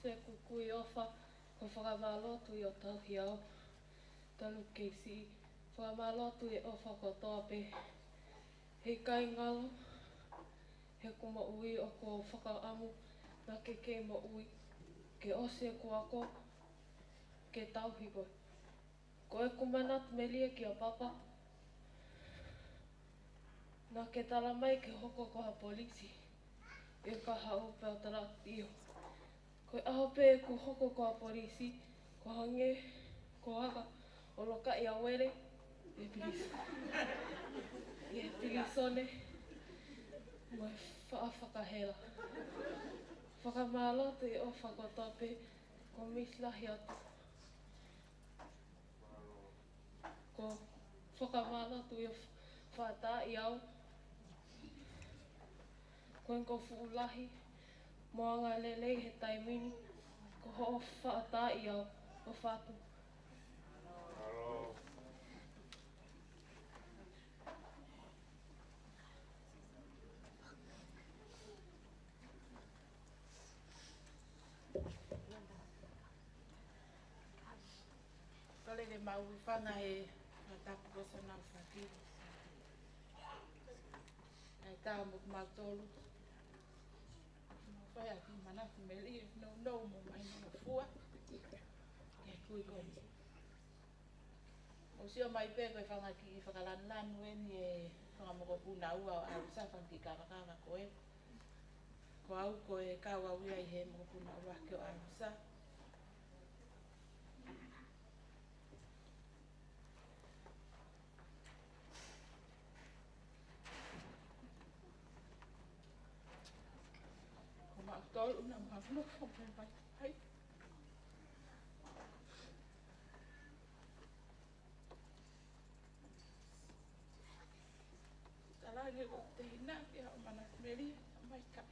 Seku kui ʻofa, ko e fakamālō atu ʻi ho tauhi au, talu kei siʻi, fakamālō atu e ʻofa kotoa pē. He ʻikai ngalo, he ko e moʻui ʻoku ou fakaʻamu, naʻa ke kei moʻui, ke ʻosi ʻeku ako, ke tauhi koe. Ko ʻeku manatu melie kia Papa, naʻa ke tala mai ke hoko ko ha polisi, ʻe ka haʻu pē au tala ʻio. Ko e ʻaho pē ʻeku hoko ko ha polisi, ko e hangē ko e aka ʻo loka ia wele, ʻi he pilis-, ʻi he pilīsone, mo e Faʻa fakahela. Fakamālō atu ʻi he ʻofa kotoa pē, ko Miss Lahiatu. Ko fakamālō atu ʻi he faʻa taaʻi au. Ko e ko fuʻu lahi mo angalelei he taimi ni, ko hoʻo faʻa taaʻi au ʻo fatu. Kole ke mau hūfanga he fakatapu ko Sona Faki. ʻAi tā mo mautolu. Mau fai ʻaki Manatu Melie, no, no, mo mai no fua. Ke kui ko ni. ʻOku sio mai pē ko e fanga kiʻi fakalanulanu eni e fanga mokopuna ua ʻo ʻAlusa, fanga kiʻi kavakava ko ē. Ko au ko e kau au ia ʻi he mokopuna ʻuluaki ʻo ʻAlusa. Ko mautolu naʻa mau nofo mai mai. Talaange ko e teina ke haʻu Manatu Melie, mai ka.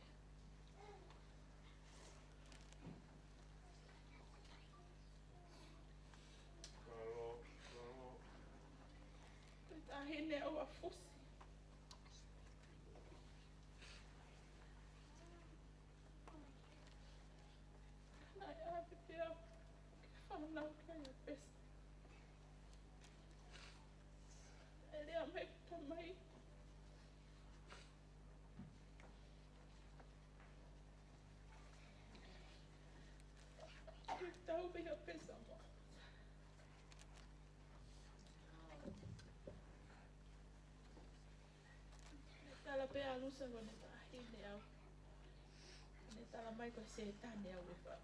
Ko e taʻahine ʻoku fusi. Naʻe ʻave pē au ke fanau ki ai ʻa Pesa. ʻE lea mai ki tamai. Ke tau pē ʻa Pesa mo. Ne tala pē ʻa ʻAlusa ko ʻene taʻahine au. Ne tala mai ko Sētane au e fa.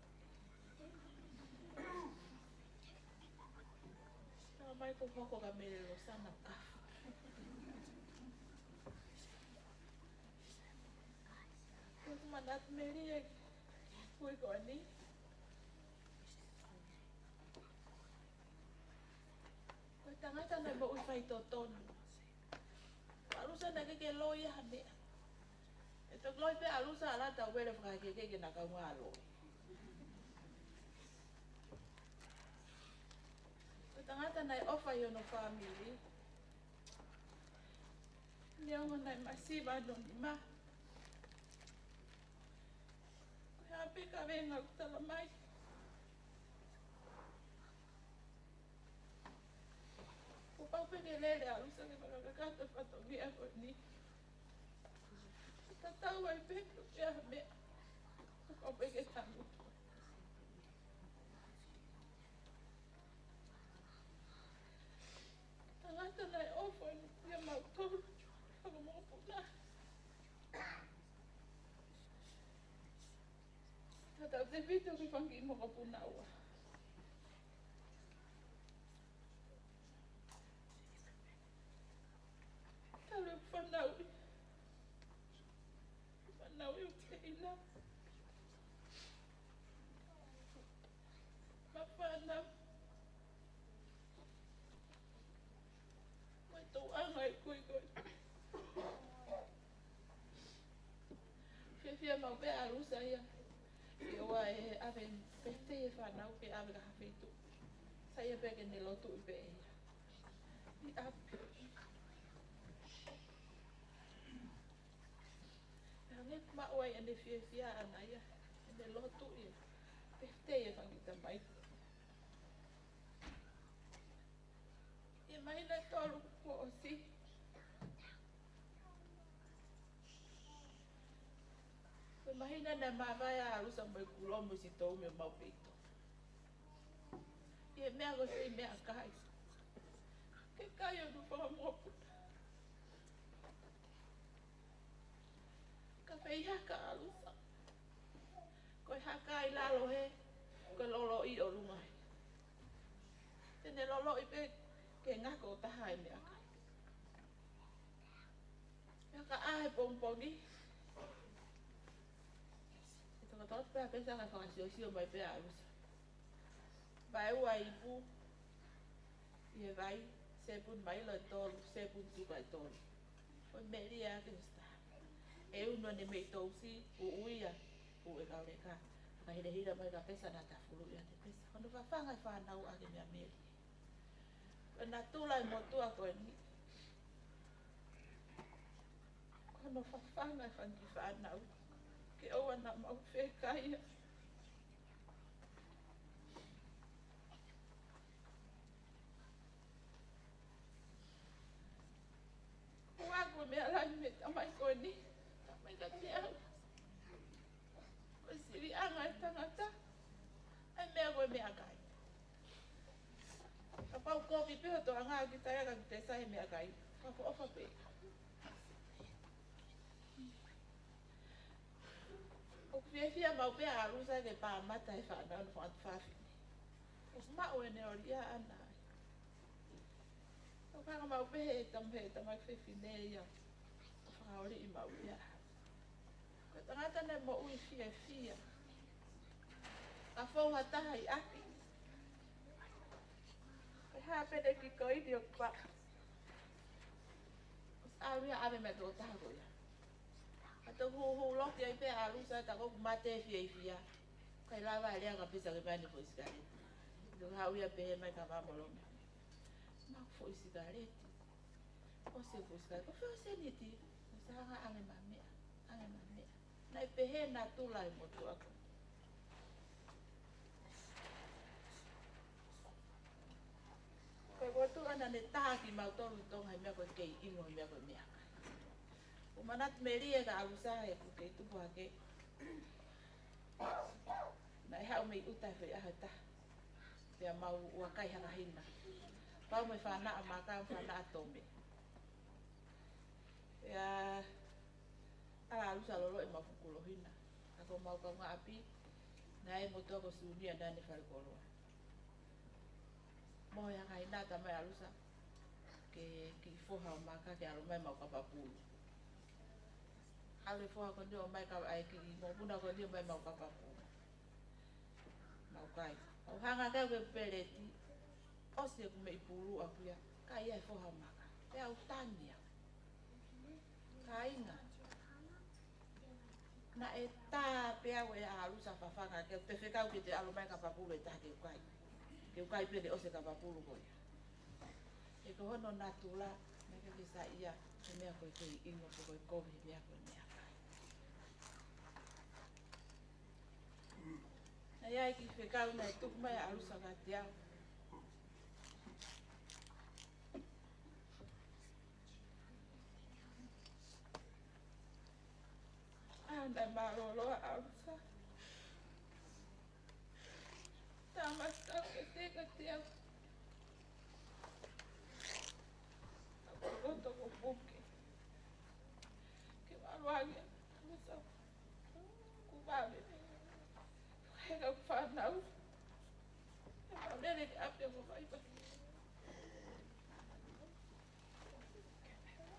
Tala mai ko hoko ka Mele Losana ka. Ko Manatu Melie, kui ko eni. Ko e tangata naʻe moʻui faitotonu. ʻAlusa naʻe ʻikai ke loi ha meʻa. ʻE toki loi pē ʻAlusa ʻa la tau vele fakakehekehe ke na kau ngā loi. Ko e tangata naʻe ʻofa ʻi hono fāmili. Neongo naʻe masiva hono nima. Ko e hā pē kavenga ʻoku tala mai. Kuo pau pē ke lele ʻa ʻAlusa ke fakakakato e fatongia ko eni. Tatau ai pē pe ko e hā e meʻa. Kuo pau pē ke tanu. Tangata naʻe ʻofa ʻia mautolu, fanga mokopuna. Tatau tefito ki he fanga kiʻi mokopuna ua. Talu e fanauʻi. Fanauʻi ʻo teina. Mafanau. Ko e tōʻonga e kui ko ē. Fiefia maʻu pē ʻa ʻAlusa ia. ʻI he ʻoua ʻe ʻave pē ʻe he fānau ke ʻave ki ha feituʻu. Saiʻia pē ke ne lotuʻi pē ia. ʻI ʻapi. Pea hangē maʻu ai ʻene fiefia ʻana ia. ʻEne lotuʻi. Pē ʻe fanga kiʻi tamai. ʻI he māhina ʻe tolu kuo ʻosi. Ko e māhina naʻe māvae ai ʻa ʻAlusa mo e kulo mo e sitou mei homau peito. ʻI he meʻa ko e foʻi meʻakai. Ke kai hono fanga mokopuna. Ka fai haka ʻa ʻAlusa. Ko e haka ʻi lalo hē, ko e loloʻi ʻolunga hē. Te ne loloʻi pē ke ngako taha e meʻakai. Meʻakai ʻa e pongipongi. Tau pea pesa ka fakasiosio mai pea ʻalusa. Vaeua ipu ʻi he vai, sepuni mailo ʻe tolu, sepuni tuka ʻe tolu. ʻO melia ke usta. ʻE unu ʻene mei tousi, ʻuʻuia, ʻu e kauleka. Ka hilahila mai ka pesa naʻa tafulu ia te pesa. Hono fafanga e fānau ʻa ke meʻa meli. Ko e natula e motuʻa ko eni. Ko hono fafanga e fanga kiʻi fānau. Ke ʻoua naʻa mau fekaia. Ko au ko e meʻa lahi mei he tamai ko eni. Tamai ka te au. Ko e siliʻanga e tangata. ʻA e meʻa ko e meʻakai. Kapau ko ki pē hoto anga ki taia ka ki te sai meʻakai. Ka ko ʻofa pē. ʻOku fiefia maʻu pē ʻa ʻalusa ke pāmata he fānau ʻo e fāfine. ʻOku maʻu ʻene ʻoli ia ʻana ai. ʻOku hanga maʻu pē he tam-, he tamai fefine ia. ʻO fakaʻoliʻi maʻu ia. Ko e tangata naʻe moʻui fiefia. Ka fou ha taha ʻi ʻapi. Ko e hā pē te ki ko ʻi ʻo kua. ʻOsi ʻalu ia ʻave mei he tokotaha ko ia. Ka toki hūhū loki ai pē ʻa ʻalusa ta ko ʻoku mate fiefia. Kai lava e lea ka pesa ke mani foʻi sikaleti. Toki haʻu ia pē mai ka vamolonga. Maʻu foʻi sikaleti. ʻOsi e foʻi sikaleti. Ko fē ʻosi e niti. ʻOsi hanga ʻange ma meʻa. ʻAnge ma meʻa. Naʻe pehē natula e motuʻa ko. Ko e motuʻa naʻa ne tā kimautolu ʻi Tonga he meʻa ko e kei ʻingo he meʻa ko e meʻakai. ʻO manatu melie ka ʻalusa he ʻoku kei tupu hake. Naʻe haʻu mei ʻuta he foʻi ʻaho ʻe taha. Pea mau ua kai hanga hina. Pau mei fānaʻa maka, fānaʻa tome. Pea ʻalu ʻalusa loloʻi mau fukulohina. Ka ko mau kaungāʻapi, naʻe motuʻa ko Sunia naʻa ne fale koloa. Mo e hanga hina tamai ʻalusa. Ke kiʻi foha ʻo maka ke ʻalu mai mau kapapulu. ʻAlu e foha ko eni ʻo mai ka ai kiʻi mokopuna ko eni ʻo mai mau kapapulu. Mau kai. ʻO hanga ke au ke peleti. ʻOsi ʻeku meʻi pulu ʻaku ia. Kai ia e foha ʻo maka. Pea u tangi au. Kāinga. Naʻe tā pē au ʻe ʻalusa fafanga ke u te fekau ke te ʻalu mai kapapulu ʻe taha ke u kai. Ke u kai pē ke ʻosi e kapapulu ko ia. He ko hono natula, naʻe ʻikai ke saiʻia, he meʻa ko e kei ʻingo pe ko e kovi, he meʻa ko e meʻakai. Naʻe ʻi ai e kiʻi fekau naʻe tuku mai ʻa ʻalusa kiate au. ʻA, naʻe mālōlō ʻa ʻalusa. Tāmasa ke teka te au. Toko toko puke. Ke maluange, ʻalusa. Ku vave. He ka fānau. He ka lele ke ʻapi mo vai vai.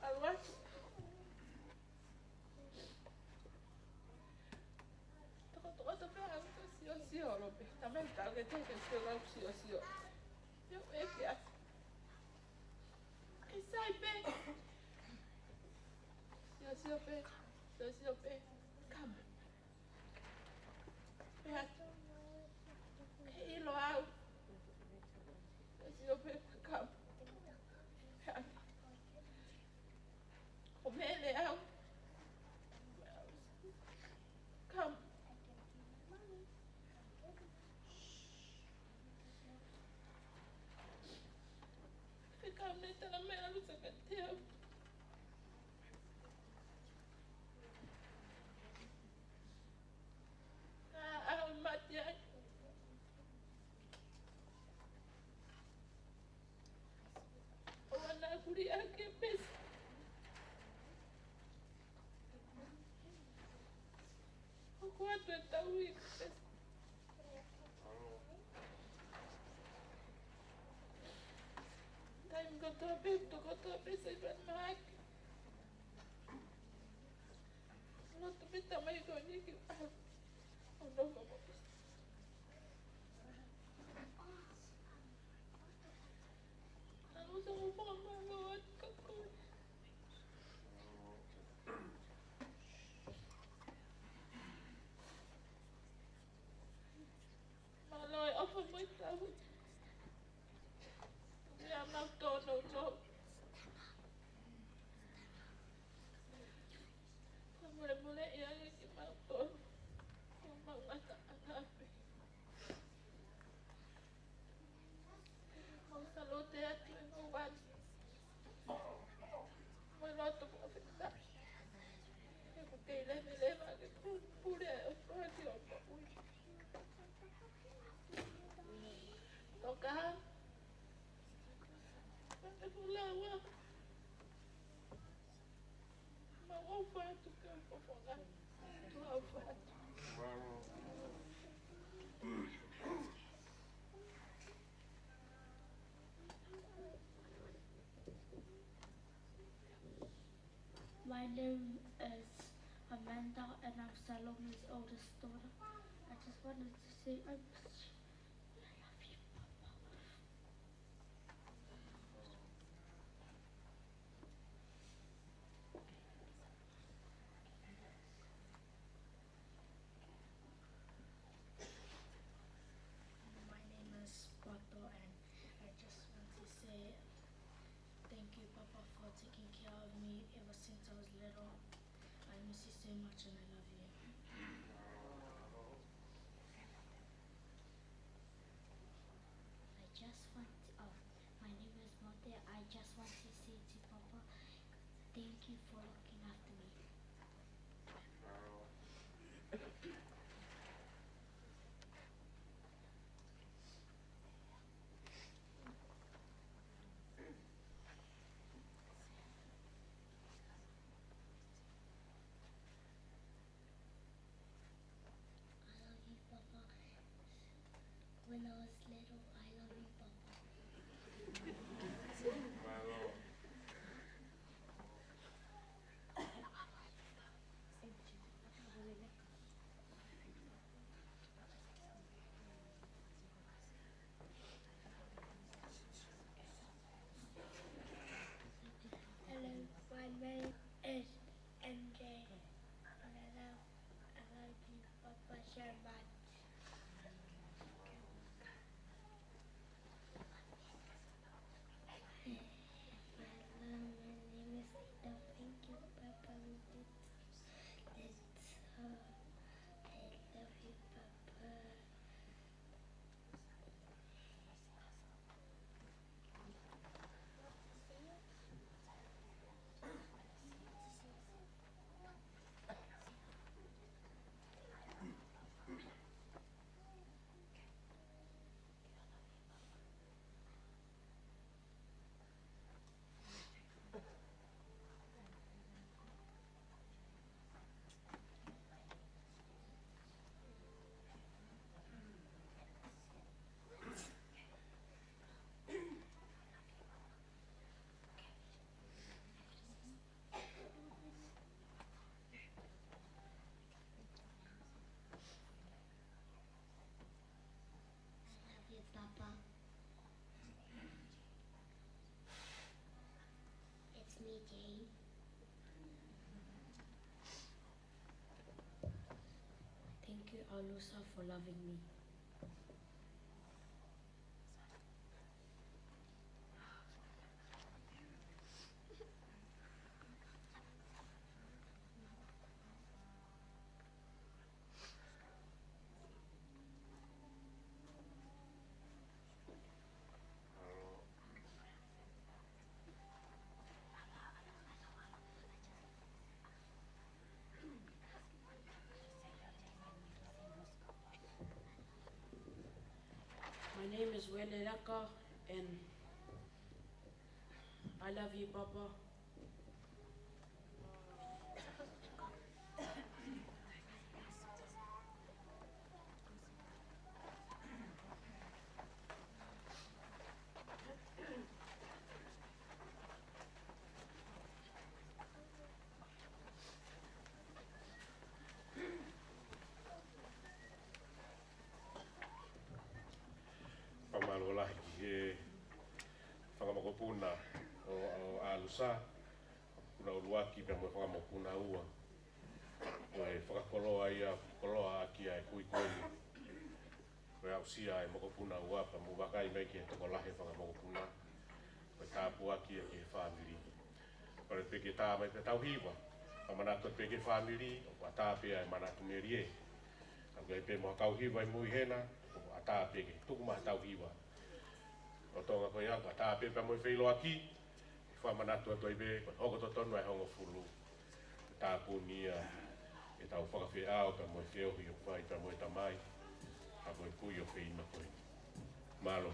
ʻAlusa. Toko toko to pē au to sio sio lo pē. Tamai tau ke te ke sio lau sio sio. Yo e ke a. Ke sai pē. Sio sio pē. Sio sio pē. Kame. Pea ke ʻilo au. Sio pē kame. Pea ko mele au. Kame. Fekau ne tala mai ʻalusa kiate au. Ka au mate ai. ʻO ana kuli ake pesa. ʻOku atu e tau i pesa. Taimi kotoa pē, toko kotoa pē, sai pē mahaki. Lotu pē tamai ko eni ke u ʻalu. Hono fakamoʻoni. Talo sa mo fakamoʻoni atu ka ko. Mālō e ʻofa mo e tauhi. Ia mau tōnounou. Fakamolemoleʻi ange kimautolu. Ko mau ngata ʻanapi. Mau salote atu e mau vani. Mau loto mo fita. He ko kei leveleva ke pu-, pule e ʻOtua ki hoʻo moʻui. Toka. Pate pulaua. Mau ʻofa atu ka fofonga. Mau ʻofa atu. My name is Amanda and I'm Salome's oldest daughter. I just wanted to say I miss you. I love you, Papa. My name is Pato, and I just want to say thank you, Papa, for taking care of me ever since I was little. I miss you so much, and I love you. I just want to, oh, my name is Mote. I just want to say to Papa, thank you for looking after me. I love you, Papa. When I was little, I love you, Papa. Hello, my name is M J. And I love, I love you, Papa, so much. Hello, my name is Ada. Thank you, Papa. We did this. Uh, I love you, Papa. I love you, Papa. It's me, Jane. Thank you, Alusa, for loving me. My name is Wele Laka, and I love you, Papa. Mokopuna ʻo, ʻo ʻAlusa, mokopuna ʻuluaki pea mo e fakamokopuna ua. Ko e fakakoloa ia, koloa ʻaki ʻa e kui ko eni. Ko e aʻusia ʻa e mokopuna ua pea mou vakai mai ki he tokolahi fakamokopuna. Ko e tāpuaki ia ki he fāmili. Pea pehē ke tā mai pē ʻetau hiva. Fakamanatu pē ki he fāmili, ʻoku ʻatā pē ʻa e manatu melie. Ka ʻoku ʻi ai pē mo ha kau hiva ʻi mui hena, ʻoku ʻatā pē ke tuku mai ʻetau hiva. ʻO Tonga ko ia, ʻoku ʻatā pē pea mo e feʻiloaki, ʻe fakamanatu atu ai pē, ko e hoko totonu ʻa e hongofulu. Tāpuni ia ʻetau fakafeʻao pea mo e feohi ʻoku fai pea mo e Tamai, ʻa ko e kui ʻofeina ko eni. Mālō.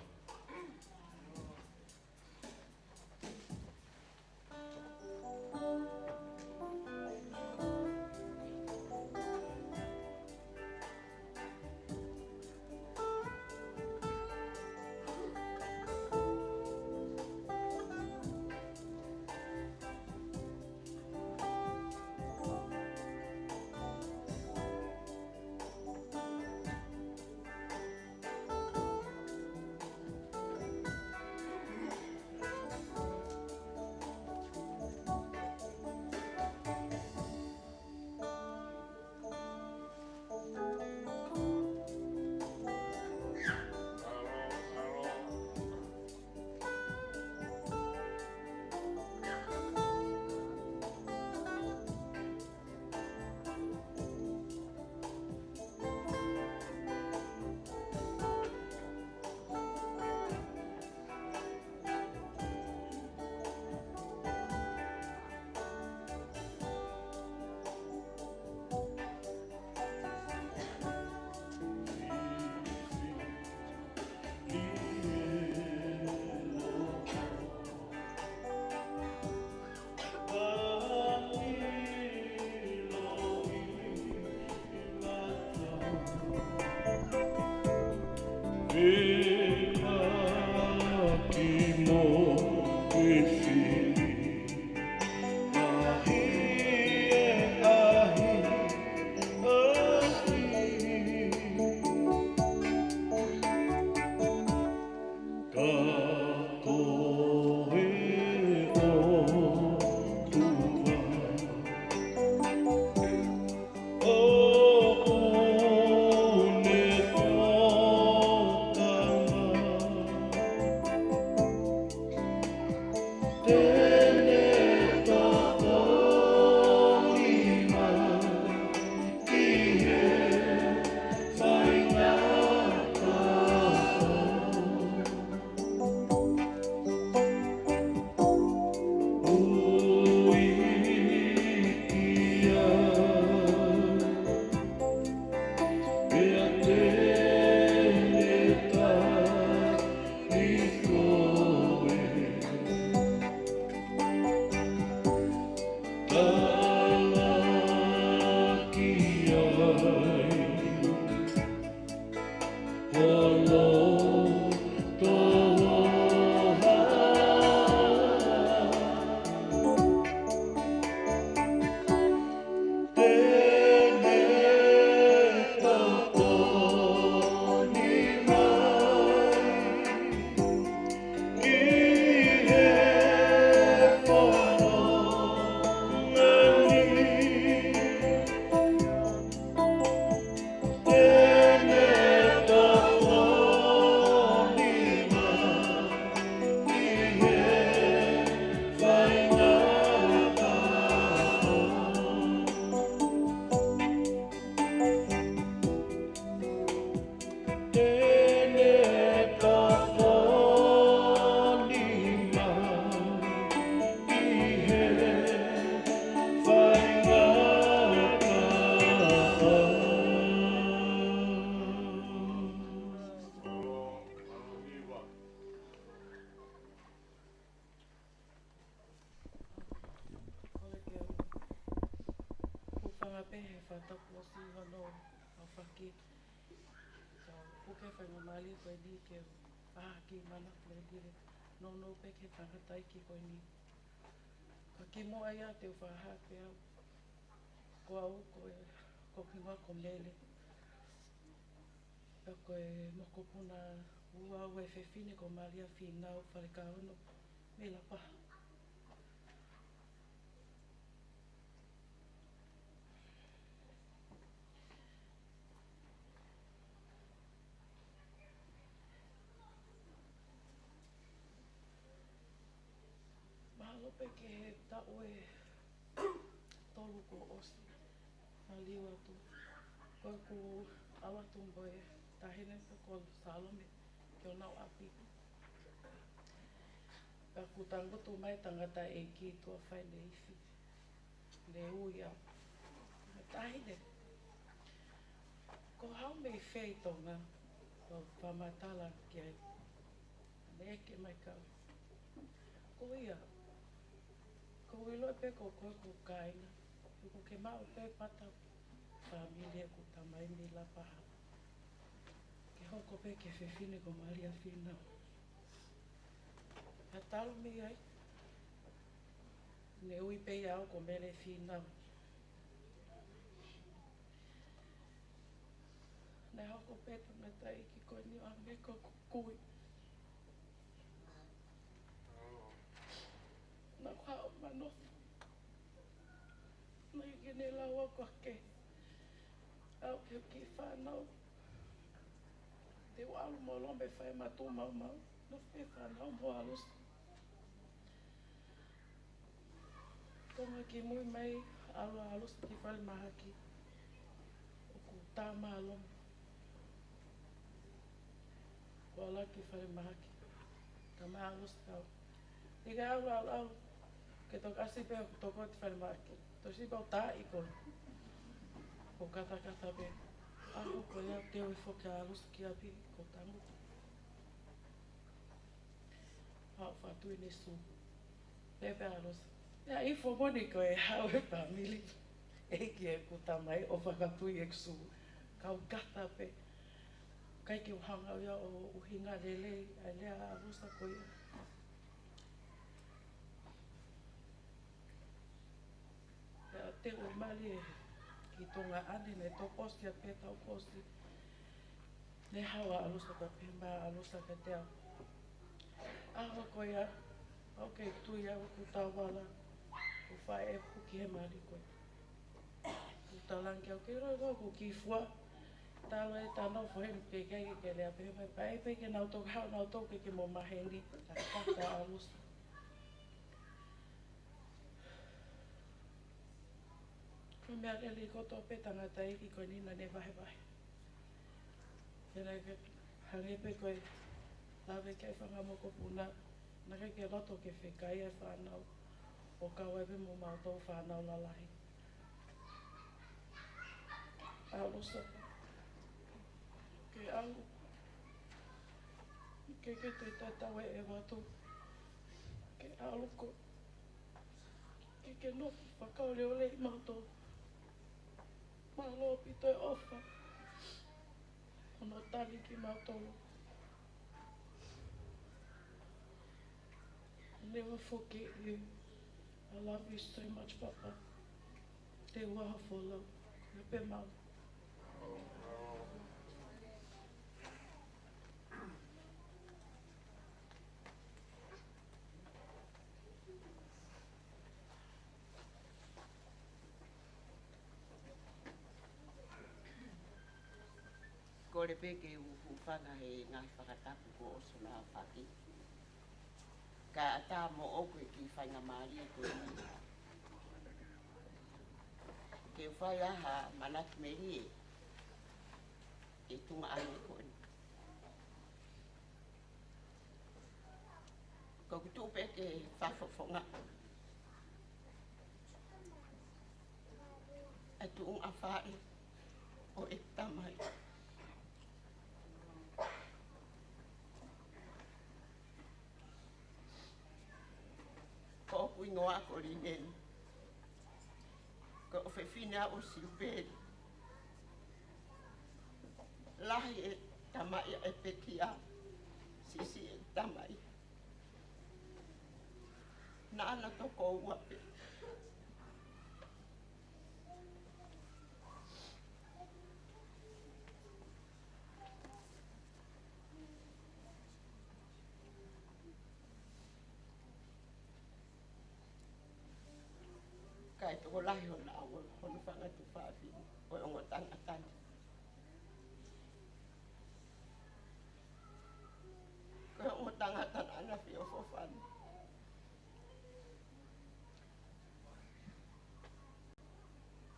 Kole ke u hūfanga pē he fakatapu ʻosi hono aofaki. Ka ʻoku ke fai mo mālie ko eni ke u fakahā ki he mana ko eni ke nounou pē ki he tangataʻeiki ko eni. Ka kimuʻa ia te u fakahā pē au. Ko au ko e, ko e hingoa ko Mele. Pea ko e mokopuna ua ʻo e fefine ko Malia Finau Falekaono. Mei Lapaha. Mahalo pē ki he taʻu ʻe tolu kuo ʻosi, naʻe liliu atu. Ko ʻeku ʻalu atu mo e taʻahine ko Salome ki honau ʻapi. Pea kuo tangutu mai tangataʻeiki tuʻa fai ne ifi. Ne ui ʻa e taʻahine, "Ko e hā hoʻo meʻa fē ʻi Tonga?" Pea u fakamatala ki ai. Ne ʻeke mai ka, "Ko ia, ʻoku ou ʻilo pē ko koe ko e kāinga, he ʻoku ke maʻu pē pata fāmili ʻeku tamai mei Lapaha. Ke hoko pē ki he fefine ko Malia Fīnau." Pea talu mei ai, ne ui pē ia au ko Mele Fīnau. Naʻe hoko pē tangataʻeiki ko eni ʻo hangē ko ʻeku kui. Naʻa ku haʻu ʻo nofo. Naʻe ʻikai ke ne lau au ko e hā ke aʻu ki he kiʻi fānau. Te u ʻalu mo Lome fai matu maumau. Nofo pē fānau mo Alusa. Konga kimui mai, ʻalu ʻa Alusa ki falemahaki. ʻOku tama ʻa Lome. Ko ʻAla ki falemahaki. Tama ʻa Alusa kau. Ika ʻalu, ʻalu, ʻalu. Ke toki ʻasi pē ʻo toko ki falemahaki. Toki siʻi pau taʻi ko. Ko katakata pē. ʻAho ko ia te u ʻosi foki ʻa Alusa ki ʻapi ko tangu. Haʻu fakatui ʻene sū. Pea pehē ʻa Alusa, "Ia, ʻi fo moni ko e haʻu e fāmili. ʻEiki ʻeku tamai ʻo fakatui ʻeku sū." Kau kata pē. ʻIkai ke u hanga ʻo ia ʻo ʻuhinga lelei ʻa e lea ʻa Alusa ko ia. Pea te u mali e ki Tonga ʻanenai, tau ʻosi ʻa pē tau ʻosi. Ne haʻu ʻa Alusa pea pehē mai ʻa Alusa kiate au, "ʻAho ko ia, ʻoku ke tui au ʻoku tau vala, ʻoku fai e puki he mali ko ē." Kuo talaange au ke loi loi ʻoku ki fua. Talo e tano fohen ke ke ke lea pē mai pae pē ke nau tau haʻu nau tau ke ke mo maheni. Ka kata ʻa Alusa. Ko e meʻa lelei kotoa pē tangataʻeiki ko eni naʻa ne vahevahe. He naʻe ʻikai ke hangē pē ko e lave ki he fanga mokopuna, naʻe ʻikai ke loto ke fekaia e fānau, ʻo kau ai pē mo mautolu fānau lalahi. Alusa, ke ʻalu, ke ke te tatau e vatu, ke ʻalu ko, ke ke nofo fakaleleiʻi mautolu. Mālō ʻaupito e ʻofa hono tali kimautolu. Never forget you. I love you so much, Papa. Te u ʻaho folau. Ko ia pē mautolu. Kole pē ke u hūfanga he ngaahi fakatapu kuo ʻosi hono aofaki. Kae ʻatā moʻoku e kiʻi faingamālie ko eni ke u fai ai ha manatu melie ki he tuʻunga ʻanenai ko eni. Ko ʻeku tuʻu pē ki he fakafofonga e tuʻunga faʻē ʻo e tamai. Ko ʻeku hingoa ko Lineni. Ko e ʻofefine au ʻo Siupeli. Lahi e tamaʻi ʻa e pekia, siʻisiʻi e tamaʻi. Naʻa na toko ua pē. ʻA e tokolahi hono ʻalu, hono fanga tuofāfine, ko e ongo tangata ni. Ko e ongo tangata naʻa na feʻofoʻofani.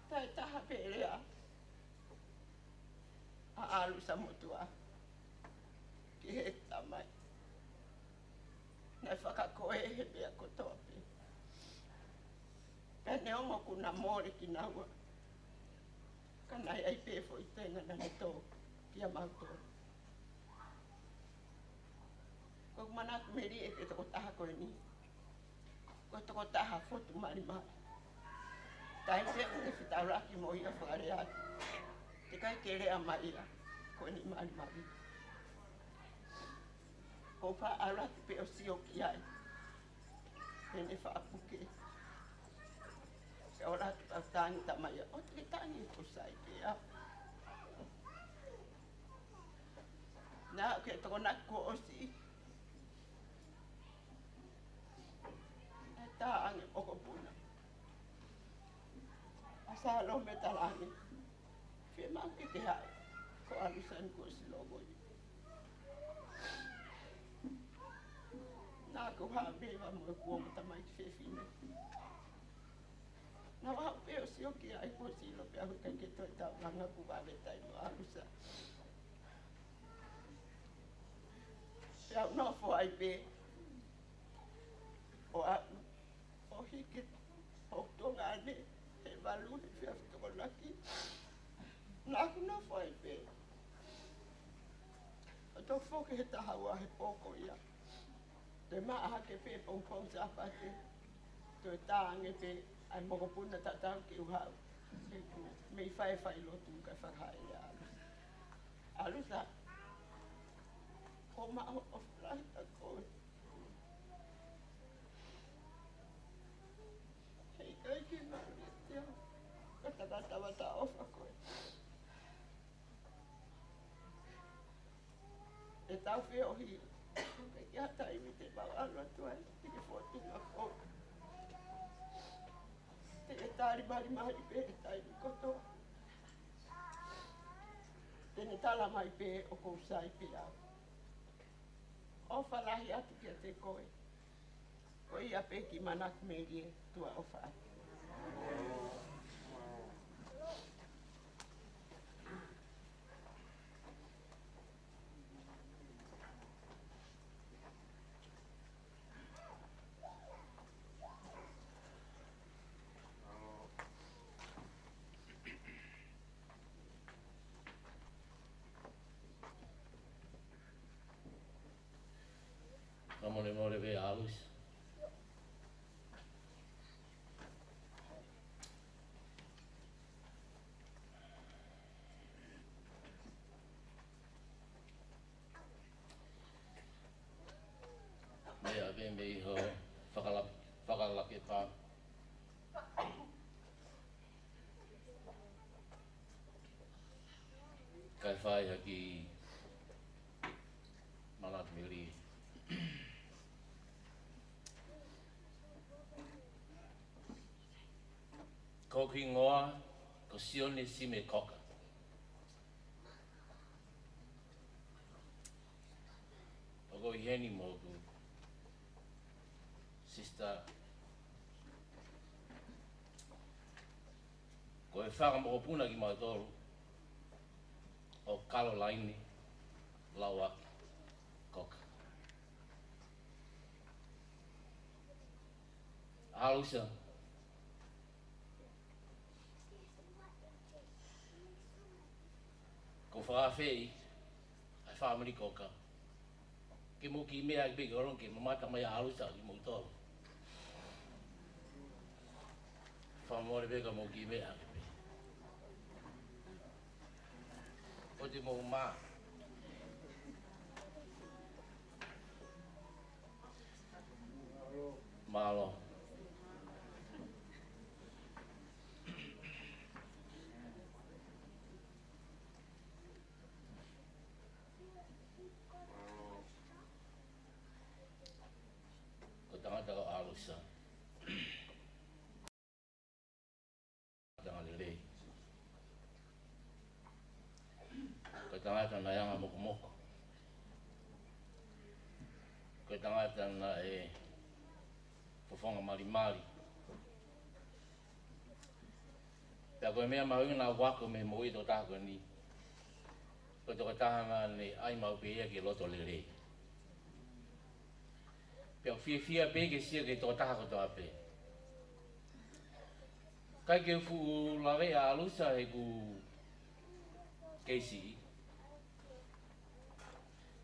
Taʻetaha pē lea ʻa ʻAlusa motuʻa ki he tamai. Naʻe fakakoe he meʻa kotoa pē. Pea neongo kuo na mole kinaua, ka naʻe ʻi ai pē foʻi tenga naʻa ne tō kia mautolu. Ko ʻeku manatu melie ki he tokotaha ko eni, ko e tokotaha fotu malimali. Taimi pē ʻoku ne fetaulaki mo ia fakalea atu, teʻeki ai ke lea mai ia ko eni malimali. Ko e faʻa ʻalu atu pē ʻo sio ki ai, pea ne faʻa puke. Pea ʻalu atu pea tangi tamai ia, ʻoua te ke tangi, ʻoku sai pē au. Naʻa ke tokonaki kuo ʻosi. ʻE tā ange mokopuna ʻa Salome Talange. Fiemaʻu ke ke haʻu, ko ʻAlusa ni kuo ʻosi longo ia. Naʻa ku haʻu leva mo ʻeku ongo tamaiki fefine. Naʻa ku haʻu pē ʻo sio ki ai, kuo ʻosi longo pē au, ʻikai ke toe taulanga, kuo vave taimi mo ʻAlusa. Pea u nofo ai pē ʻo aʻu ʻo hiki hoku tuongaʻane he valu he efiafi Tokonaki. Naʻa ku nofo ai pē ʻo toe foki he taha ua he pō ko ia. Toe maʻa hake pē pongipongi Sāpate, toe tā ange pē ʻa e mokopuna tatau ke u haʻu. He ʻoku mei fai e failotu kae fakahā ʻe ʻAlusa, ʻAlusa, ʻoku maʻu ʻofa lahi ʻa koe. Heʻikai ke maʻu ʻiate au ha tangata ʻofa ʻa koe. ʻE tau feohi, ʻikai ha taimi te mau ʻalu atu ai, te ke fōtunga koe. Te ke tali malimali pē he taimi kotoa. Te ne tala mai pē ʻoku ou sai pē au. ʻOfa lahi atu kiate koe. Ko ia pē kiʻi manatu melie, tuʻa ʻofa atu. Fakamolemole pē ʻAlusa. Meʻa pē mei ho fakalap-, fakalakepa. Kae fai ha kiʻi manatu melie. Ko hoku hingoa ko Sione Sime Koka. ʻOku ou ʻi heni mo hoku sister, ko e fanga mokopuna kimautolu, ko Kalolaine Lauaki Koka. ʻAlusa, ʻoku ou fakaafeʻi ʻa e fāmili Koka ke mou kiʻi meʻa ʻaki pē, ke ʻolunga ke mamata mai ʻa ʻAlusa kimoutolu. Fakamolemole pē ka mou kiʻi meʻa ʻaki pē. ʻOua te mou mā. Mālō. Ko e tangata ko ʻAlusa. Tangata naʻe anga mokomoko. Ko e tangata naʻe fofonga malimali. Pea ko e meʻa mahuʻinga naʻa ku ako mei he moʻui ʻa e tokotaha ko eni, ko e tokotaha naʻa ne ʻai maʻu pē ia ki he loto lelei. Pea ʻoku fiefia pē ke sio ki he tokotaha kotoa pē. ʻIkai ke u fuʻu laveʻi ʻa ʻAlusa he ʻoku kei siʻi.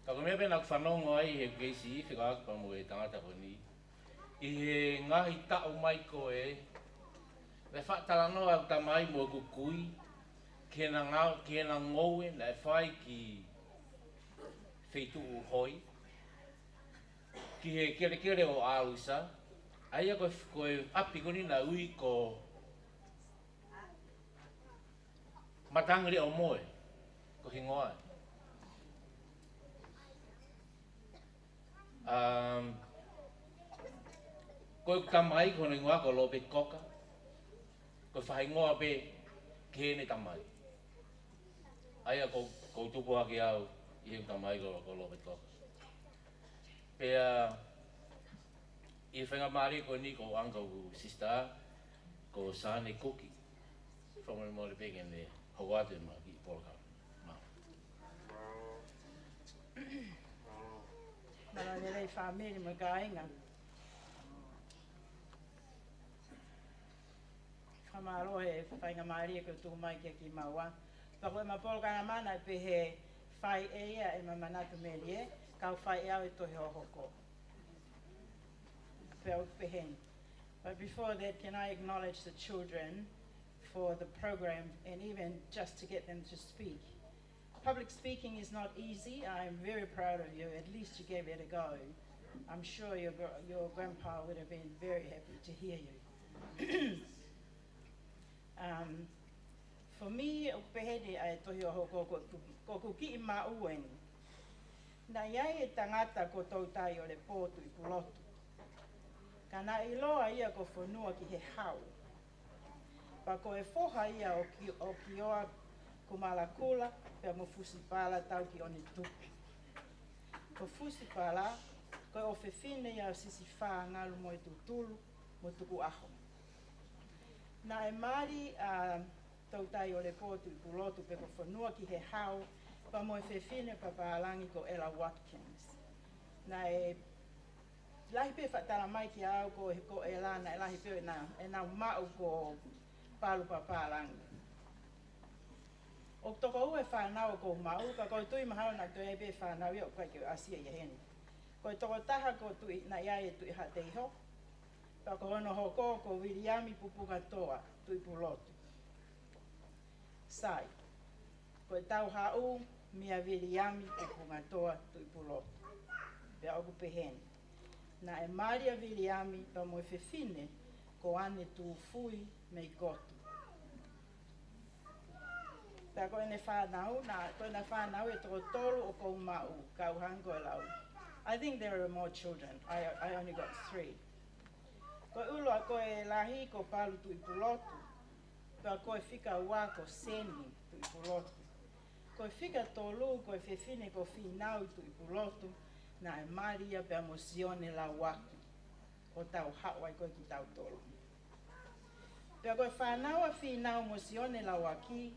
Ka ko e meʻa pē naʻa ku fanongo ai he ʻoku kei siʻi, fekauʻaki pea mo e tangata ko eni, ʻi he ngaahi taʻu mai ko ē, naʻe faʻa talanoa ʻeku tamai mo ʻeku kui ki heʻena ngā-, ki heʻena ngoue naʻe fai ki feituʻu hoi, ki he kelekele ʻo ʻAlusa, ʻa ia ko e, ko e ʻapi ko eni naʻe ui ko Matangi Leʻo Moe, ko e hingoa. Um, ko ʻeku tamai ko hono hingoa ko Lopeti Koka, ko e faʻahingoa pē ki heʻene tamai. ʻA ia ko, ʻoku ou tupu hake au ʻi heʻeku tamai ko, ko Lopeti Koka. Pea ʻi he faingamālie ko eni ko e uncle ʻeku sister, ko Sane Kuki. Fakamolemole pē ke ne hoko atu ʻema kiʻi polokalama. Mālō. Mālō lelei fāmili mo e kāinga. Fakamālō he faingamālie kuo tuku mai kia kimaua. Pea ko ʻema polokalama naʻe pehē: Fai ʻe ia ʻema manatu melie, kau fai ʻe au e tohi hohoko. Pea ʻoku pehē ni. But before that, can I acknowledge the children for the program and even just to get them to speak? Public speaking is not easy. I am very proud of you. At least you gave it a go. I'm sure your gr-, your grandpa would have been very happy to hear you. Um, for me, ʻoku pehē ni ʻa e tohi hohoko ko, ko, ko ʻeku kiʻi maʻu eni. Naʻe ʻi ai e tangata ko Toutai ʻo Lepō Tuʻipulotu. Ka naʻe ʻiloa ia ko Fonua ki he Hau. Pea ko e foha ia ʻo Ki-, ʻo Kioa Kumalakula, pea mo Fusipala Taukiʻonetupu. Ko Fusipala, ko e ʻofefine ia ʻo Sisifā Ngalumoetutulu mo Tukuʻaho. Naʻe mali ʻa Toutai ʻo Lepō Tuʻipulotu pe ko Fonua ki he Hau, pea mo e fefine papālangi ko ʻEla Watkins. Naʻe lahi pē faʻa tala mai kia au ko, ko ʻEla naʻe lahi pē ʻena, ʻena maʻu ko Palu Papālangi. ʻOku toko ua e fānau ʻoku ou maʻu, ka ʻoku ou tui mahalo naʻe toe ʻi ai pē fānau ia ʻoku ʻikai ke ʻasi ia heni. Ko e tokotaha ko Tuʻi, naʻe ʻi ai e Tuʻi Haʻateiho, pea ko hono hoko ko Viliami Pupukatoa Tuʻipulotu. Sai. Ko e tauhaʻu meia Viliami Pupukatoa Tuʻipulotu. Pea ʻoku pehē ni. Naʻe mali ʻa Viliami pea mo e fefine ko Ane Tūfui mei Kotu. Pea ko ʻene fānau, naʻa, ko ʻena fānau ʻe toko tolu ʻoku ou maʻu, kau hangē ko e lau. I think there were more children. I, I only got three. Ko e ʻuluaki, ko e lahi ko Palu Tuʻipulotu. Pea ko e fika ua ko Seni Tuʻipulotu. Ko e fika tolu, ko e fefine ko Fīnau Tuʻipulotu, naʻe mali ia pea mo Sione Lauaki, ʻo tauhaʻu ai ko ē kitautolu. Pea ko e fānau ʻa Fīnau mo Sione Lauaki,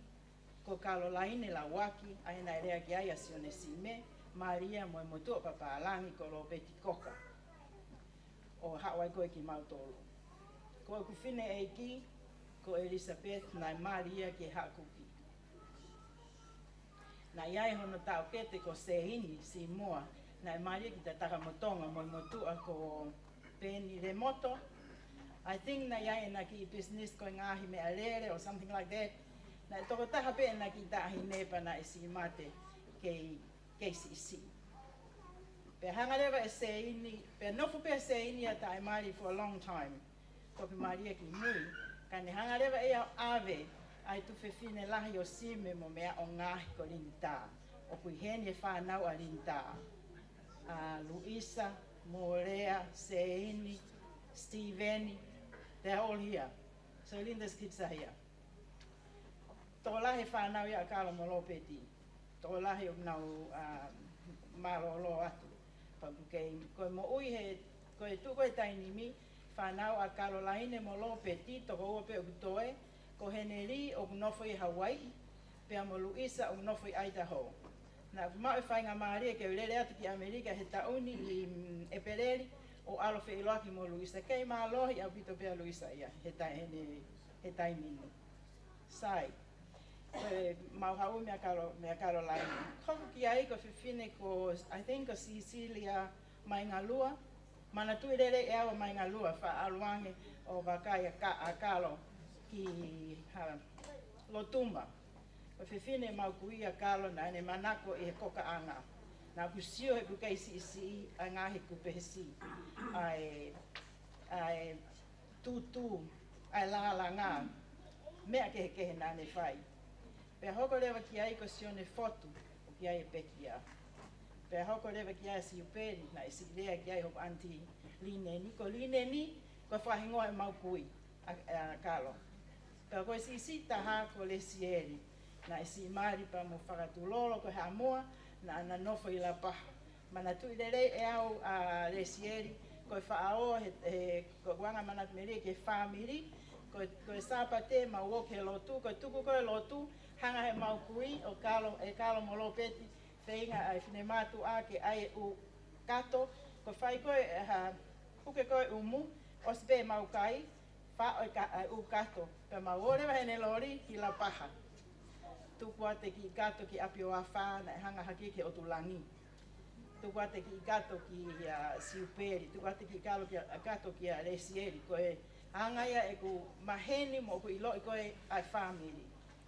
ko Kalolaine Lauaki, ʻa ia naʻe lea ki ai ʻa Sione Sime, mali ia mo e motuʻa papālangi ko Lopeti Koka, ʻo haʻu ai ko ē kimautolu. Ko ʻeku fineʻeiki, ko Elizabeth, naʻe mali ia ki he Haʻa Kuki. Naʻe ʻi ai hono taʻokete ko Seini Simoa, naʻe mali ia ki Tatakamotonga mo e motuʻa ko Peni Lemoto. I think naʻe ʻi ai ʻena kiʻi business ko e ngaahi meʻalele or something like that. Naʻe tokotaha pē ʻena kiʻi taʻahine pea naʻe siʻi mate kei, kei siʻisiʻi. Pea hanga leva ʻe Seini, pea nofo pē ʻa Seini ia taʻemali for a long time. Toki mali ia ki mui, ka ne hanga leva ʻe ia ʻo ʻave ʻa e tuofefine lahi ʻo Sime mo Meʻa ʻo ngaahi ko Linitā. ʻOku ʻi heni e fānau ʻa Linitā. ʻA Luisa, Molea, Seini, Steven, they're all here. So Linda's kids are here. Tokolahi e fānau ia ʻa Kalo mo Lopeti. Tokolahi ʻoku nau, ā, mālōlō atu. Pea ʻoku kei, ko e moʻui he, ko e tuʻu ko ē taimi ni, fānau ʻa Kalolaine mo Lopeti, tokoua pē ʻoku toe, ko Heneli ʻoku nofo ʻi Hauaiʻi, pea mo Luisa ʻoku nofo ʻi Idaho. Naʻa ku maʻu e faingamālie ke u lele atu ki ʻAmelika he taʻu ni ʻi, mm, ʻEpeleli, ʻo ʻalu ʻo feʻiloaki mo Luisa. Kei mālohi ʻaupito pē ʻa Luisa ia, he tai-, he ne-, he taimi ni. Sai. Ko e mau haʻu meia Kalo-, meia Kalolaine. Hoko ki ai ko e fefine ko, I think ko Sisilia Maingalua. Manatuʻi lelei ʻe au ʻa Maingalua, faʻa ʻalu ange ʻo vakai ʻa Ka-, ʻa Kalo ki, ha, Lotuma. Ko e fefine mau kui ʻa Kalo naʻa ne manako ʻi he kokaʻanga. Naʻa ku sio he ʻoku kei siʻisiʻi ʻa e ngaahi kupesi. ʻA e, ʻa e tūtū, ʻa e lālanga, meʻa kehekehe naʻa ne fai. Pea hoko leva ki ai ko Sione Fotu, ʻoku ʻi ai e pekia. Pea hoko leva ki ai Siupeli, naʻe siʻi lea ki ai hoku aunty Lineni. Ko Lineni, ko e fakahingoa ʻemau kui, ʻa, ʻa Kalo. Pea ko e siʻisiʻi taha ko Lesieli, naʻe siʻi mali pea mo Fakatulolo ko Haʻamoa, naʻa na nofo ʻi Lapaha. Manatuʻi lelei ʻe au ʻa Lesieli, ko e faʻa ō he, he, ko ʻeku anga manatu melie ki he fāmili, ko, ko e Sāpate mau ō ki he lotu, ko e tuku ko ē lotu, hanga he mau kui, ʻo Kalo, ʻe Kalo mo Lopeti, feinga ʻa e finemātuʻa ke ʻai e ʻū kato, ko e fai ko ē, ha, puke ko ē ʻumu, ʻosi pē mau kai, faʻo e ka-, ʻa e ʻū kato, pea mau ō leva heʻene loli ki Lapaha. Tuku atu e kiʻi kato ki ʻApioafa naʻe hanga hake ki he ʻotu langi. Tuku atu e kiʻi kato kia Siupeli, tuku atu e kiʻi kalo kia, kato kia Lesieli, ko e anga ia ʻeku maheni mo ʻeku ʻiloʻi ko ē ʻa e fāmili.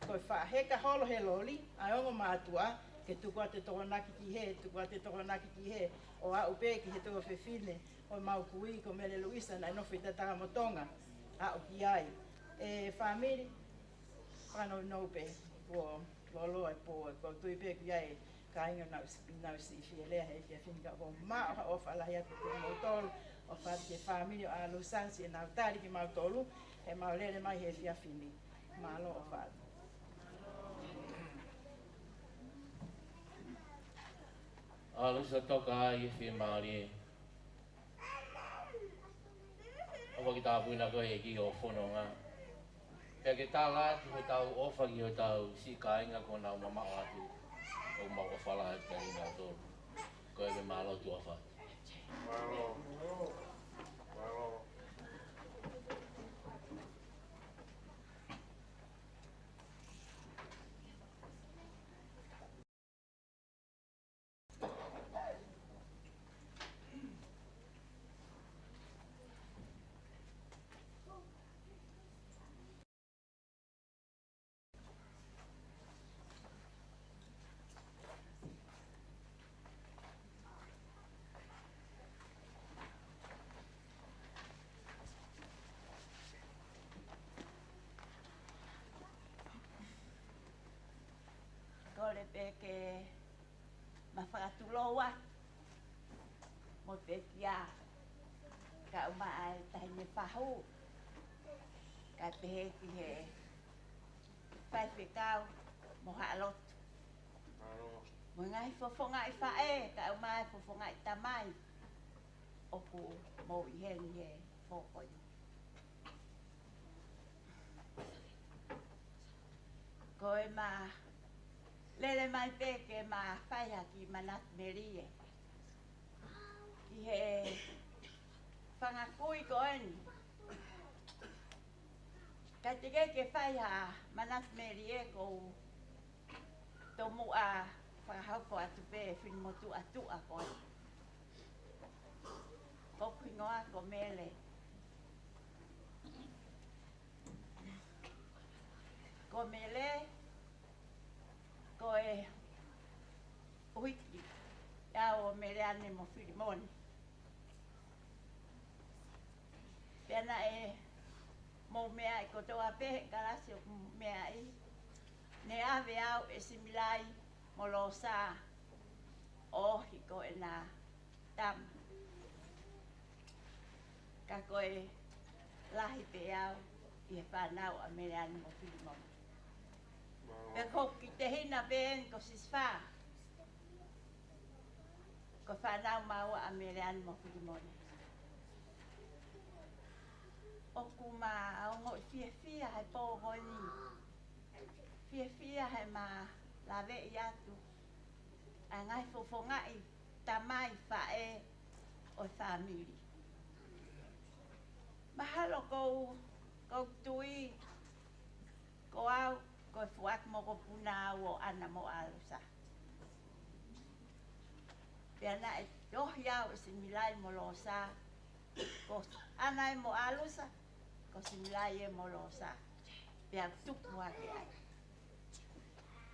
Ko e faʻa heka holo he loli, ʻa e ongo mātuʻa, ke tuku atu e Tokonaki ki hē, tuku atu e Tokonaki ki hē, ʻo aʻu pē ki he tuofefine, ʻo mau kui, ko Mele Luisa, naʻe nofo ʻi Tatakamotonga, aʻu ki ai. ʻE fāmili, whānau nō pē, kuo loloa e pō, ʻoku ou tui pē ʻoku ʻi ai e kāinga nau s-, nau siʻi fie lea he efiafi ni ka ʻoku ou maʻu ha ʻofa lahi atu kiate kimoutolu, ʻofa atu ki he fāmili ʻo ʻAlusa, siʻenau tali kimautolu, heʻemau lele mai he efiafi ni. Mālō ʻofa atu. ʻAlusa Toka ai e fiemālie. ʻOfa ke tāpuakiʻi koe ʻe he ʻEiki hoʻo fononga. Pea ke tala atu hotau ʻofa ki hotau siʻi kāinga kuo nau mamaʻo atu. ʻOku mau ʻofa lahi atu kiate kinautolu. Ko ia pē, mālō, tuʻa ʻofa. Mālō. Mālō. Kole pē ke ma fakatulou atu mo e pekia, kae ʻumaʻā e taʻahine fahu, kae pehē ki he faifekau mo Haʻalotu. Mo e ngaahi fofongaʻi faʻē, kae ʻumaʻā e fofongaʻi tamai ʻoku mou ʻi heni he pō ko eni. Ko ʻema lele mai pē ke ma fai ha kiʻi manatu melie ki he fanga kui ko eni. Ka te ke ke fai ha manatu melie, ʻoku ou tomuʻa fakahoko atu pē e finemotuʻa tuʻa ko ē. Ko hoku hingoa ko Mele. Ko Mele, ko e ʻuhiki ʻe au ʻo Meleane mo Filimone. Pea naʻe mou meaʻi kotoa pē he kalasi ʻoku mou meaʻi. Ne ʻave au ʻe Similai mo Losa ʻo ohi ko ʻena tama. Ka ko e lahi pē au ʻi he fānau ʻa Meleane mo Filimone. Pea ko hoku kiʻi tehina pē eni ko Sisifā. Ko e fānau maua ʻa Meleane mo Filimone. ʻOku ma ongoʻi fiefia he pō ko eni. Fiefia he ma laveʻi atu ʻa e ngaahi fofongaʻi tamai, faʻē ʻo e fāmili. Mahalo ʻoku ou, ʻoku ou tui ko au ko e foaki mokopuna au ʻo ʻAna mo ʻAlusa. Pea naʻe tohi au ʻe Similai mo Losa, ko ʻAna ē mo ʻAlusa, ko Similai ē mo Losa. Pea tupu hake ai.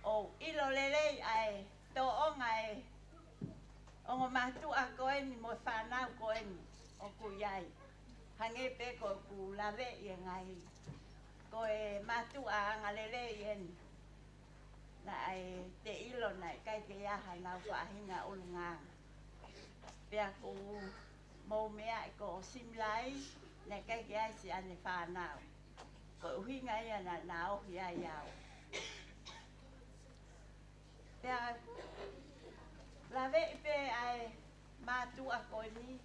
ʻOku ou ʻilo lelei ʻa e tōʻonga ʻa e ongo mātuʻa ko eni mo e fānau ko eni ʻoku ʻi ai. Hangē pē ko ʻeku laveʻi e ngaahi, ko e mātuʻa angalelei eni. Naʻe te ʻilo naʻe ʻikai ke ʻi ai hanau faʻahinga ʻulungaanga. Pea ʻoku mou meaʻi ko Similai, naʻe ʻikai ke ʻi ai siʻane fānau. Ko e ʻuhinga ia naʻa na ohi ai au. Pea laveʻi pē ʻa e mātuʻa ko eni,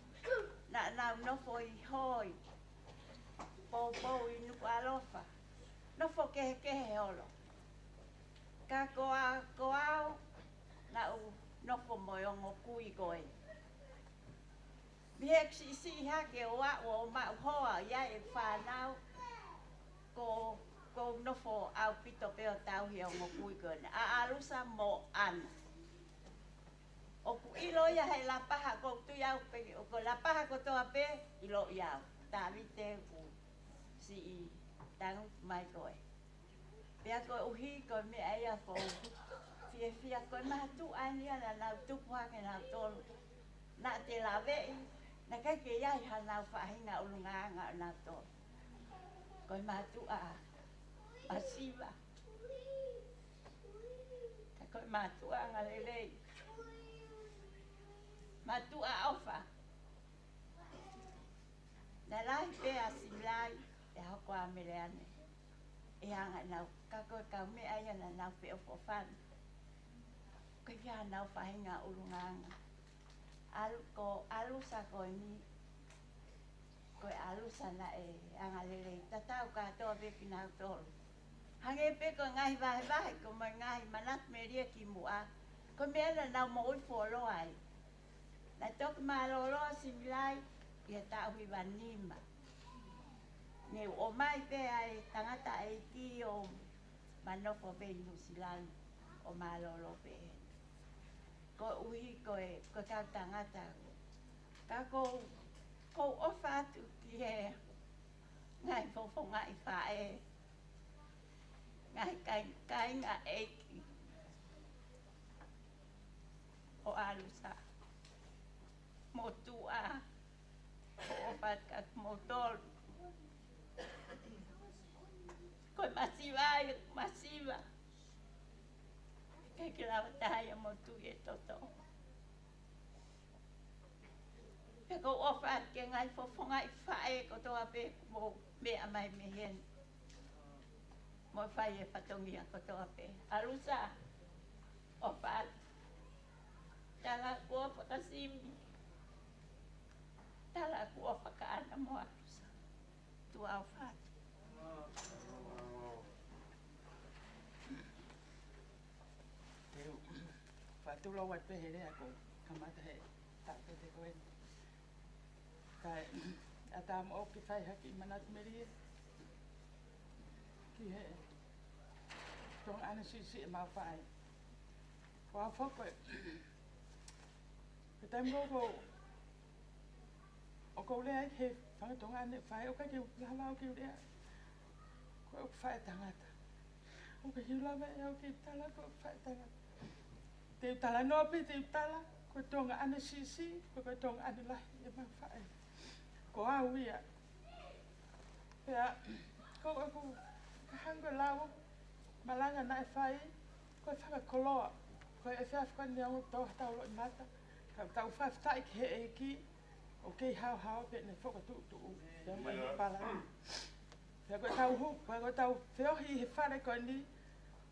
naʻa nau nofo ʻi Hoi, Poupou ʻi Nukuʻalofa, nofo kehekehe holo. Ka ko au, ko au, naʻa ku nofo mo e ongo kui ko ē. Mei he siʻisiʻi hake ʻo aʻu ʻo maʻu hoa ʻi ai e fānau, ko, ʻoku ou nofo ʻaupito pē ʻo tauhi e ongo kui ko ena, ʻa ʻAlusa mo ʻAna. ʻOku ʻilo ia he lapaha, ʻoku ou tui au pē, ʻoku lapaha kotoa pē ʻiloʻi au. Tavite, ʻoku siʻi tangutu mai koe. Pea koeʻuhi ko e meʻa ia ʻoku ou fiefia, ko e mātuʻa eni ia naʻa nau tupu hake nautolu. Naʻa te laveʻi, naʻe ʻikai ke ʻi ai hanau faʻahinga ʻulungaanga ʻo nautolu. Ko e mātuʻa masiva. Ka ko e mātuʻa angalelei. Mātuʻa ʻofa. Naʻe lahi pē ʻa Similai, pea hoko ʻa Meleane. ʻE hanga ʻe nau, ka ko e kau meʻa ia naʻa nau feʻofoʻofani. Ko ia hanau faʻahinga ʻulungaanga. ʻAlu, ko ʻAlusa ko eni, ko e ʻAlusa naʻe angalelei, tatau kātoa pē kinautolu. Hangē pē ko e ngaahi vahevahe, ko e ngaahi manatu melie kimuʻa, ko e meʻa naʻa nau moʻui fuoloa ai. Naʻe toki mālōlō ʻa Similai ʻi he taʻu hiva nima. Ne u ʻomai pē ʻa e tangataʻeiki ʻo ma nofo pē ʻi Nuʻusila ni ʻo mālōlō pē heni. Koeʻuhi ko e, ko e kau tangata. Ka ʻoku ou, ʻoku ou ʻofa atu ki he ngaahi fofongaʻi faʻē, ngaahi kai-, kāinga ʻeiki ʻo ʻAlusa mo Tuʻa, ʻoku ou ʻofa atu kia moutolu. Ko e masiva ia, masiva. ʻIkai ke lava taha ia mo tui e toto. Pea ʻoku ou ʻofa atu ki he ngaahi fofongaʻi faʻē kotoa pē ʻoku mou meʻa mai mei heni. Mo fai e fatongia kotoa pē. ʻAlusa, ʻofa atu. Tala ʻoku ʻofa kia Simi. Tala ʻoku ʻofa kia ʻAna mo ʻAlusa. Tuʻa, ʻofa atu. Te u fakatulou atu pē he lea ko e kamata he taʻu pē te ko eni. Kae ʻatā moʻoku ke fai ha kiʻi manatu melie ki he Tonga ʻAna siʻisiʻi ʻemau faʻē. Ko au foki ko e, ko e taimi ko ē ʻoku ou lea ai he fanga Tonga ʻAna faʻē, ʻoku ʻikai ke u lava au ke u lea ko ʻeku faʻē tangata. ʻOku ʻikai ke u lava ʻe au ke u tala ko ʻeku faʻē tangata. Te u talanoa pē, te u tala, ko e Tonga ʻAna siʻisiʻi, ko e, ko e Tonga ʻAna lahi ʻemau faʻē. Ko au ia. Pea, ko ʻeku, ko e hangē ko e lau malanga naʻe fai, ko e fakakoloa, ko e efiafi ko eni ʻoku tau, tau loʻimata, ka tau fakafetaʻi ki he ʻEiki, ʻoku kei haohaoa pē ʻene fokotuʻutuʻu, pea mo ʻene palani. Pea ko ʻetau hū, pea ko ʻetau feohi he fale ko eni,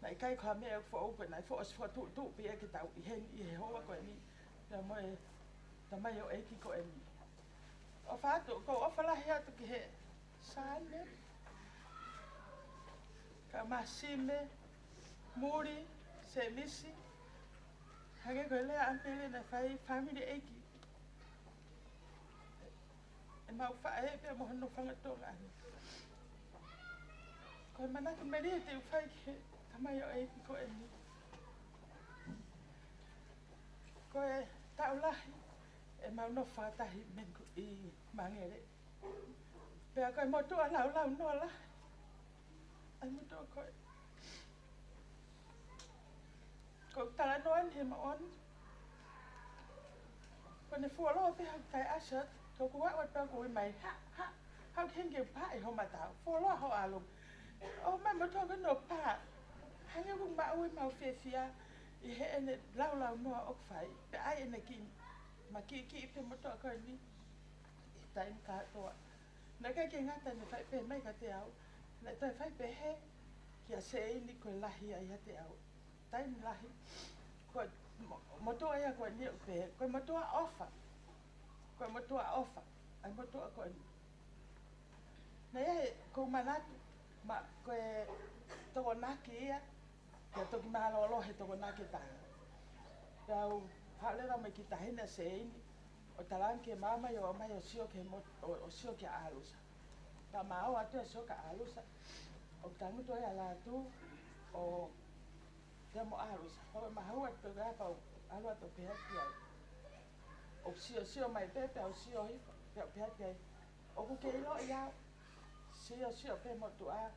Naʻe ʻikai ko ha meʻa ʻoku foʻou, ko e naʻe foʻi, ʻosi foʻi tuʻutuʻu pē ia ke tau ʻi heni ʻi he houa ko eni. Pea mo e tamaioʻeiki ko eni. ʻOfa atu, ʻoku ou ʻofa lahi atu ki he Sane, ka Masime, Muli, Semisi, hangē ko e lea ʻa Mele naʻe fai, fāmili ʻeiki. ʻE mau faʻē pea mo hono fanga Tonga ni. Ko e manatu melie te u fai ki he tamaioʻeiki ko eni. Ko e taʻu lahi ʻemau nofo fakataha mei ʻi Mangere. Pea ko e motuʻa laulaunoa lahi ʻa e motuʻa ko ē. Ko e talanoa ni he moʻoni. Ko ʻene fuoloa pē haʻaku taʻeʻasi atu, ko ʻeku aʻu atu pē ʻoku ui mai, ha, ha, haʻu ki heni ke u pā ʻi ho mata, fuoloa hoʻo ʻalu. ʻO mai motuʻa ko ē ʻo pā. Hangē ʻoku maʻu ʻemau fiefia ʻi heʻene laulaunoa ʻoku fai. Pea ʻai ʻene kiʻi makiʻikiʻi pē motuʻa ko eni ʻi he taimi kātoa. Naʻe ʻikai ke ngata ʻene fai pē mai kiate au, naʻe toe fai pē hē kia Seini ko e lahi ai ʻiate au. Taimi lahi, ko e mo-, motuʻa ia ko eni ʻoku pehē, ko e motuʻa ʻofa. Ko e motuʻa ʻofa. ʻA e motuʻa ko eni. Naʻe ʻi ai ʻeku manatu, ma, ko e Tokonaki ia, pea toki mālōlō he Tokonaki ʻe taha. Pea u haʻu leva mo e kiʻi taʻahine Seini, ʻo talaange ke ma ō mai ʻo ō mai ʻo sio ki he mo-, ʻo, ʻo sio kia ʻAlusa. Pea ma ō atu ʻo sio kia ʻAlusa, ʻo tangutu ai ʻa Lātū, ʻo, pea mo ʻAlusa. Pea u mahau atu pē ko ia pea u ʻalu atu ʻo pehē ki ai. ʻOku siosio mai pē, pea u sio hifo, pea u pehē ki ai. ʻOku ke ʻiloʻi au, siosio pē motuʻa.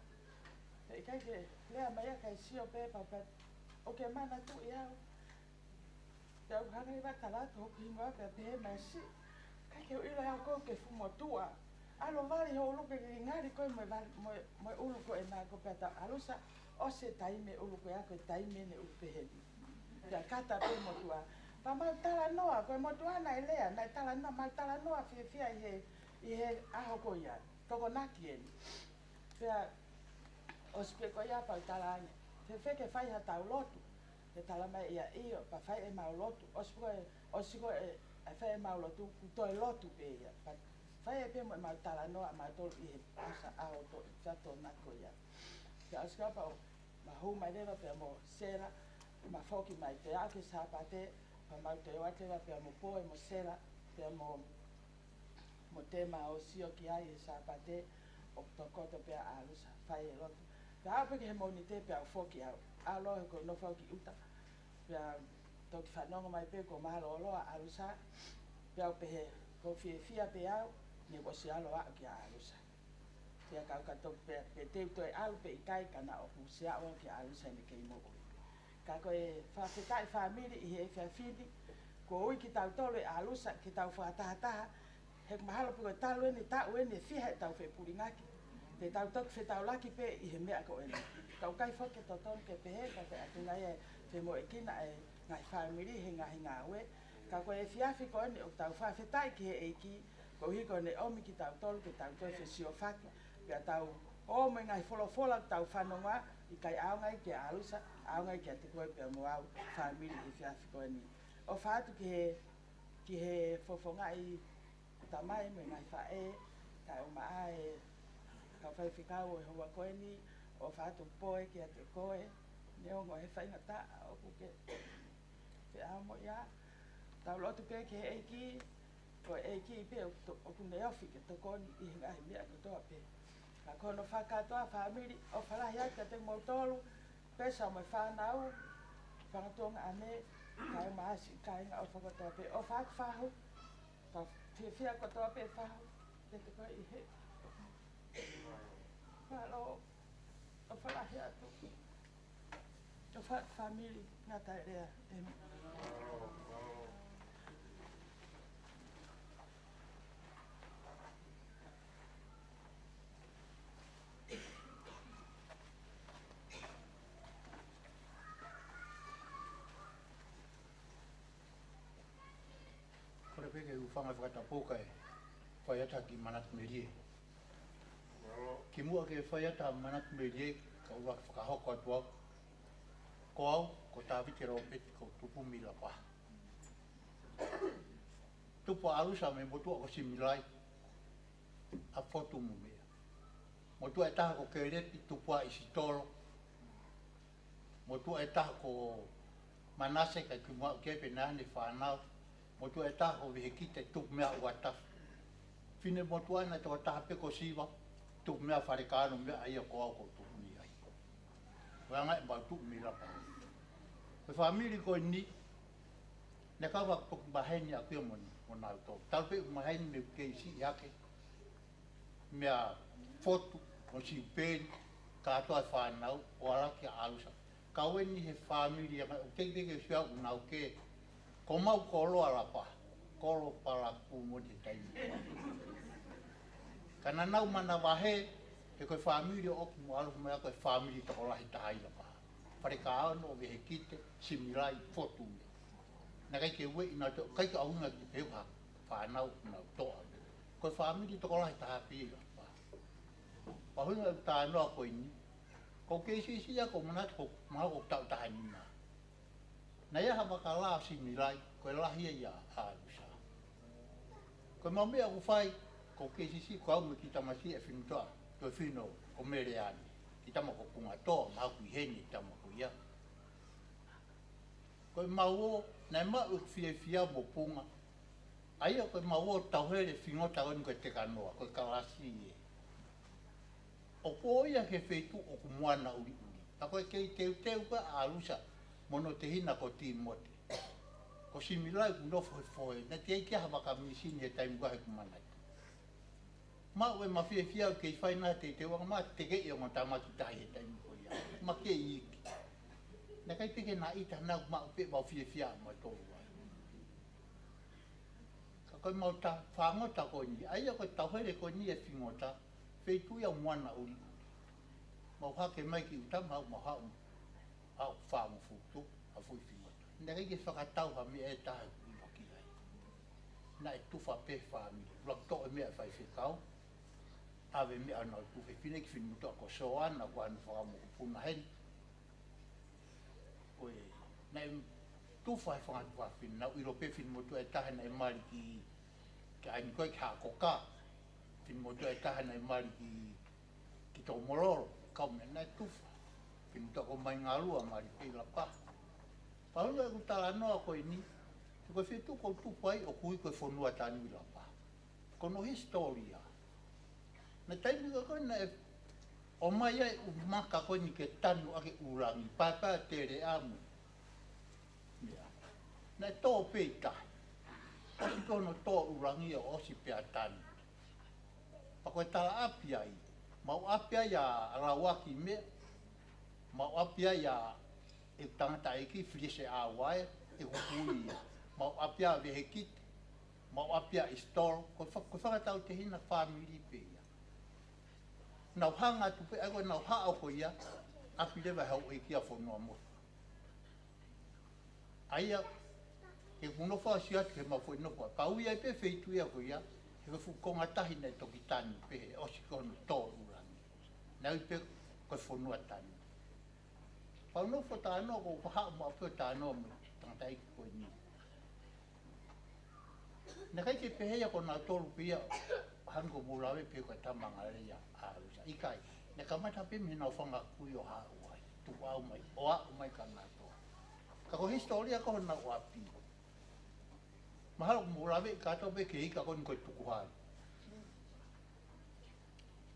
Pea ʻikai ke lea mai ia kae sio pē pea pehē, ʻoku ke manatuʻi au. Pea u hanga leva ʻo tala atu hoku hingoa pea pehē mai siʻi. ʻIkai ke u ʻilo au ʻoku ke fuʻu motuʻa. ʻAlu ʻo vali ho ʻulu ke ke ngali koe mo e vali, mo e, mo e ʻulu ko ena ko pea ta ʻAlusa. ʻOsi e taimi e ʻulu ko ia ko e taimi eni ʻulu pehē ni. Pea kata pē motuʻa. Pea mau talanoa, ko e motuʻa naʻe lea, naʻe talanoa, mau talanoa fiefia ʻi he, ʻi he ʻaho ko ia. Tokonaki eni. Pea ʻosi pē ko ia pea u talaange, fēfē ke fai haʻatau lotu? Pea tala mai ia ʻio, pea fai ʻemau lotu. ʻOsi ko ē, ʻosi ko ē, ʻe fai ʻemau lotu, kuo toe lotu pē ia. Pea fai ai pē mo ʻemau talanoa ʻamautolu ʻi he ʻasa ʻaho to-, Tokonaki ko ia. Pea ʻosi ko ia pea u, ma hū mai leva pea mo Sela, ma foki mai pea ki Sāpate, pea mau toe ō atu leva pea mo Poe mo Sela, pea mo, mo Tema ʻo sio ki ai he Sāpate, ʻo tokoto pē ʻa ʻAlusa, fai e lotu. Pea aʻu pē ki he Mōnite pea u foki au, ʻalu he ko e nofo au ki ʻuta. Pea toki fanongo mai pē kuo mālōlō ʻa ʻAlusa, pea u pehē, ʻoku ou fiefia pē au, ne u ʻosi ʻalu ʻo aʻu kia ʻAlusa. Pea ka u ka toki pehē, pe te u toe ʻalu pe ʻikai ka naʻa ʻoku ou ʻosi aʻu au kia ʻAlusa ʻene kei moʻui. Ka ko e fakafetaʻi fāmili ʻi he efiafi ni, kuo ui kitautolu ʻe ʻAlusa ke tau fakatahataha, he mahalo pē ko e talu eni taʻu eni ʻe fiha ʻetau fepulingaki. Te tau toki fetaulaki pē ʻi he meʻa ko eni. Ka ʻoku ʻikai foki ke totonu ke pehē, ka ko e ʻatunga ia ʻe femoʻuekina e ngaahi fāmili he ngaahi ngāue. Ka ko e efiafi ko eni ʻoku tau fakafetaʻi ki he ʻEiki, koeʻuhi ko ʻene ʻomi kitautolu ke tau toe fesiofaki, pea tau ō mo e ngaahi folofola ʻoku tau fanongoa, ʻikai ʻaonga ia kia ʻAlusa, ʻaonga ia kiate koe pea mo au, fāmili he efiafi ko eni. ʻOfa atu ki he, ki he fofongaʻi tamai mo e ngaahi faʻē, kaeʻumaʻā e kau faifekau ʻo e houa ko eni, ʻofa atu Poe kiate koe, neongo he faingataʻa ʻoku ke feʻao mo ia. Tau lotu pē ki he ʻEiki, ko e ʻEiki pē ʻoku to-, ʻoku ne ofi ke tokoni ʻi he ngaahi meʻa kotoa pē. Ka ko hono fakakātoa fāmili, ʻofa lahi atu kiate kimoutolu, Pesa mo e fānau, fanga tuongaʻane, kaeʻumaʻā siʻi kāinga ʻofa kotoa pē, ʻofa atu Fahu, ka fiefia kotoa pē Fahu, kiate koe ʻi he. Mālō, ʻofa lahi atu. ʻOfa atu fāmili, ngata e lea, ʻēmeni. Kole pē ke u hūfanga he fakatapu kae fai atu ha kiʻi manatu melie. Kimuʻa ke fai atu ha manatu melie, ka u ʻuluaki fakahoko atu au. Ko au, ko Tavite Lopeti, ko u tupu mei Lapaha. Tupu ʻa ʻAlusa mei he motuʻa ko Similai, ʻa Fotu mo Meʻa. Motuʻa ʻe taha ko Kelepi, tupu ʻa ʻIsitolo. Motuʻa ʻe taha ko Manase, kae kimuʻa ʻoku ʻi ai pē ʻene fānau. Motuʻa ʻe taha ko Vehekite, tupu mei ʻUatafu. Finemotuʻa naʻe toko taha pē ko Siva, tupu mei Falekano, meʻa ia ko au ko u tupu mei ai. Ko e anga ʻemau tupu mei Lapaha. Ko e fāmili ko eni, naʻe kau ʻa e toki maheni ʻaʻaku ia mo, mo nautolu. Talu pē ʻeku maheni mei he kei siʻi hake, mei Fotu mo Siupeli, kātoa e fānau, ʻo ala ki ʻAlusa. Kau eni he fāmili ia, ʻoku teʻeki ke u sio au ʻoku nau kē. Ko mau koloa Lapaha, kolo palakū mo e taimi. Ka naʻa nau manavahē, he ko e fāmili ʻoku mo ʻAlusa mo ia ko e fāmili tokolahi taha ʻi Lapaha. Falekano, Vehekite, Similai, Fotu ia. Naʻe ʻikai ke ueʻi nautolu, ʻikai ke ʻuhinga ki he pehē ha fānau naʻa nau toʻa. Ko e fāmili tokolahi taha pē ʻi Lapaha. Pea ʻuhinga ʻeku talanoa ko eni, ko e kei siʻisiʻi ia ko u manatu ko, mahalo ko e taʻu taha nima. Naʻe ʻi ai ha vaka lā ʻo Similai, ko e lahi ia ʻa ʻAlusa. Ko ʻemau meʻa ʻoku fai, ko e kei siʻisiʻi ko au mo e kiʻi tamasiʻi ʻa e finemotuʻa, ko e fino ko Meleane. Kiʻi tama ko Pungatoa, mahalo ʻoku ʻi heni e tama ko ia. Ko ʻemau ō, naʻe maʻu ʻeku fiefia mo Punga. ʻA ia ko ʻemau ō tauhele fingota ko eni ko e tekanoa, ko e kalasi ē. ʻOku ō ia ki he feituʻu ʻoku moana ʻuliʻuli. Pea ko e kei teuteu ko ē ʻa ʻAlusa mo hono tehina ko Timote. Ko Similai ʻoku nofo he fohe, naʻe teʻeki ai ha vaka mīsini he taimi ko ē ʻoku ou manatu. Maʻu ʻema fiefia ʻoku kei fai ʻena teuteuʻanga mo tekeʻi ʻo e ongo tamaki tahi he taimi ko ia. Ma kei iiki. Naʻe ʻikai pē ke na ʻita, naʻa mau maʻu pē ʻemau fiefia mo e tolu ai. Ka ko ʻemau tā fāngota ko eni, ʻa ia ko e tauhele ko eni e fingota, feituʻu ia ʻoku moana ʻuliʻuli. Mau hake mai ki ʻuta, mau, mau haʻu, haʻu fāngofutu, ʻa e foʻi fingota. Naʻe ʻikai ke fakatau ha meʻa ʻe taha ʻi vaki ai. Naʻe tufa pē fāmili. ʻUluaki toʻo e meʻa ʻa e faifekau, ʻave e meʻa ʻo ʻenau tuofefine ki he finemotuʻa ko Soana, ko ʻene fakamoʻoni puna heni. Ko e, naʻe tufa he fanga tuofefine, naʻa ku ʻilo pē finemotuʻa ʻe taha naʻe mali ki, ki ʻaini ko ē ki Haʻakoka. Finemotuʻa ʻe taha naʻe mali ki, ki Tokomololo, kau meʻa naʻe tufa. Finemotuʻa ko Maingalua, mali pē ʻi Lapaha. Pea ʻuhinga ʻeku talanoa ko eni, he ko e feituʻu ʻoku ou tupu ai ʻoku ui ko e Fonuatanu ʻi Lapaha. Ko hono hisitōlia. Naʻe taimi ko ē naʻe ʻomai ai e ʻū maka ko eni ke tanu ʻaki e ʻū langi, paepae teleʻa mo e meʻa. Naʻe tō pē ʻi tahi. ʻOsi ko hono tō e ʻū langi ʻo ʻosi pea tanu. Pea ko e talaʻapi ai, mau ʻapi ai ʻa Lauaki meʻa, mau ʻapi ai ʻa e tangataʻeiki Filise ʻAuae, ʻeku kui ia. Mau ʻapi ai ʻa Vehekite, mau ʻapi ai ʻa ʻIsitolo, ko e fa-, ko e fakatautehina fāmili pē ia. Nau hanga atu pē, ʻa ia ko ʻenau haʻo ko ia, ʻapi leva ʻe he houʻeiki ʻa Fonuamofa. ʻA ia, he ʻoku nofo ʻo sio atu ki heʻemau foʻi nofo, pea ui ai pē feituʻu ia ko ia, he ko e fuʻu konga tahi naʻe toki tanu pē he ʻosi ko hono tō e ʻū langi. Naʻe ui pē ko e Fonuatanu. Pea u nofo ʻo talanoa, ko u haʻu mo ʻapi ʻo talanoa mo e tangataʻeiki ko eni. Naʻe ʻikai ke pehē ia ko nautolu pē ia, hangē ko ʻemau lave pē ko e tama ngalei ʻa ʻAlusa. ʻIkai, naʻe kamata pē mei heʻenau fanga kui ʻo haʻu ai, tuku aʻu mai, ʻo aʻu mai kia nautolu. Ka ko e hisitōlia ko ē honau ʻapi. Mahalo ko ʻemau lave ʻi kātoa pē ki he ika ko eni ko e Tukuhali.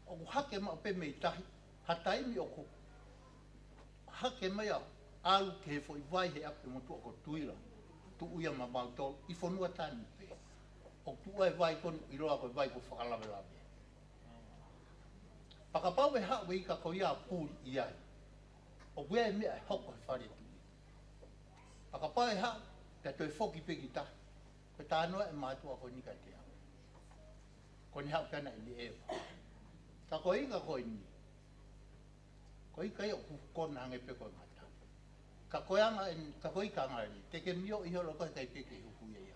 ʻOku hake maʻu pē mei tahi, ha taimi ʻoku hake mai ʻo ʻalu ki he foʻi vai he ʻapi ʻo e motuʻa ko Tuila, tuʻu ia maʻamautolu ʻi Fonuatanu pē. ʻOku tuʻu ai e vai ko eni ʻiloa ko e vai ko Fakalavelave. Pea kapau ʻe haʻu e ika ko ia ʻo puli ʻi ai, ʻoku ʻi ai e meʻa ʻe hoko he fale tuʻi. Pea kapau ʻe haʻu, pea toe foki pē ki tahi. Ko e talanoa ʻa e mātuʻa ko eni kiate au. Ko ʻene haʻu pē ʻana ʻene ʻeva. Ka ko e ika ko eni, ko e ika ia ʻoku kona ange pē ko e ngata. Ka ko e anga eni, ka ko e ika ange eni, te ke mioʻi holo ko e ʻikai pē ke huhu ia ia.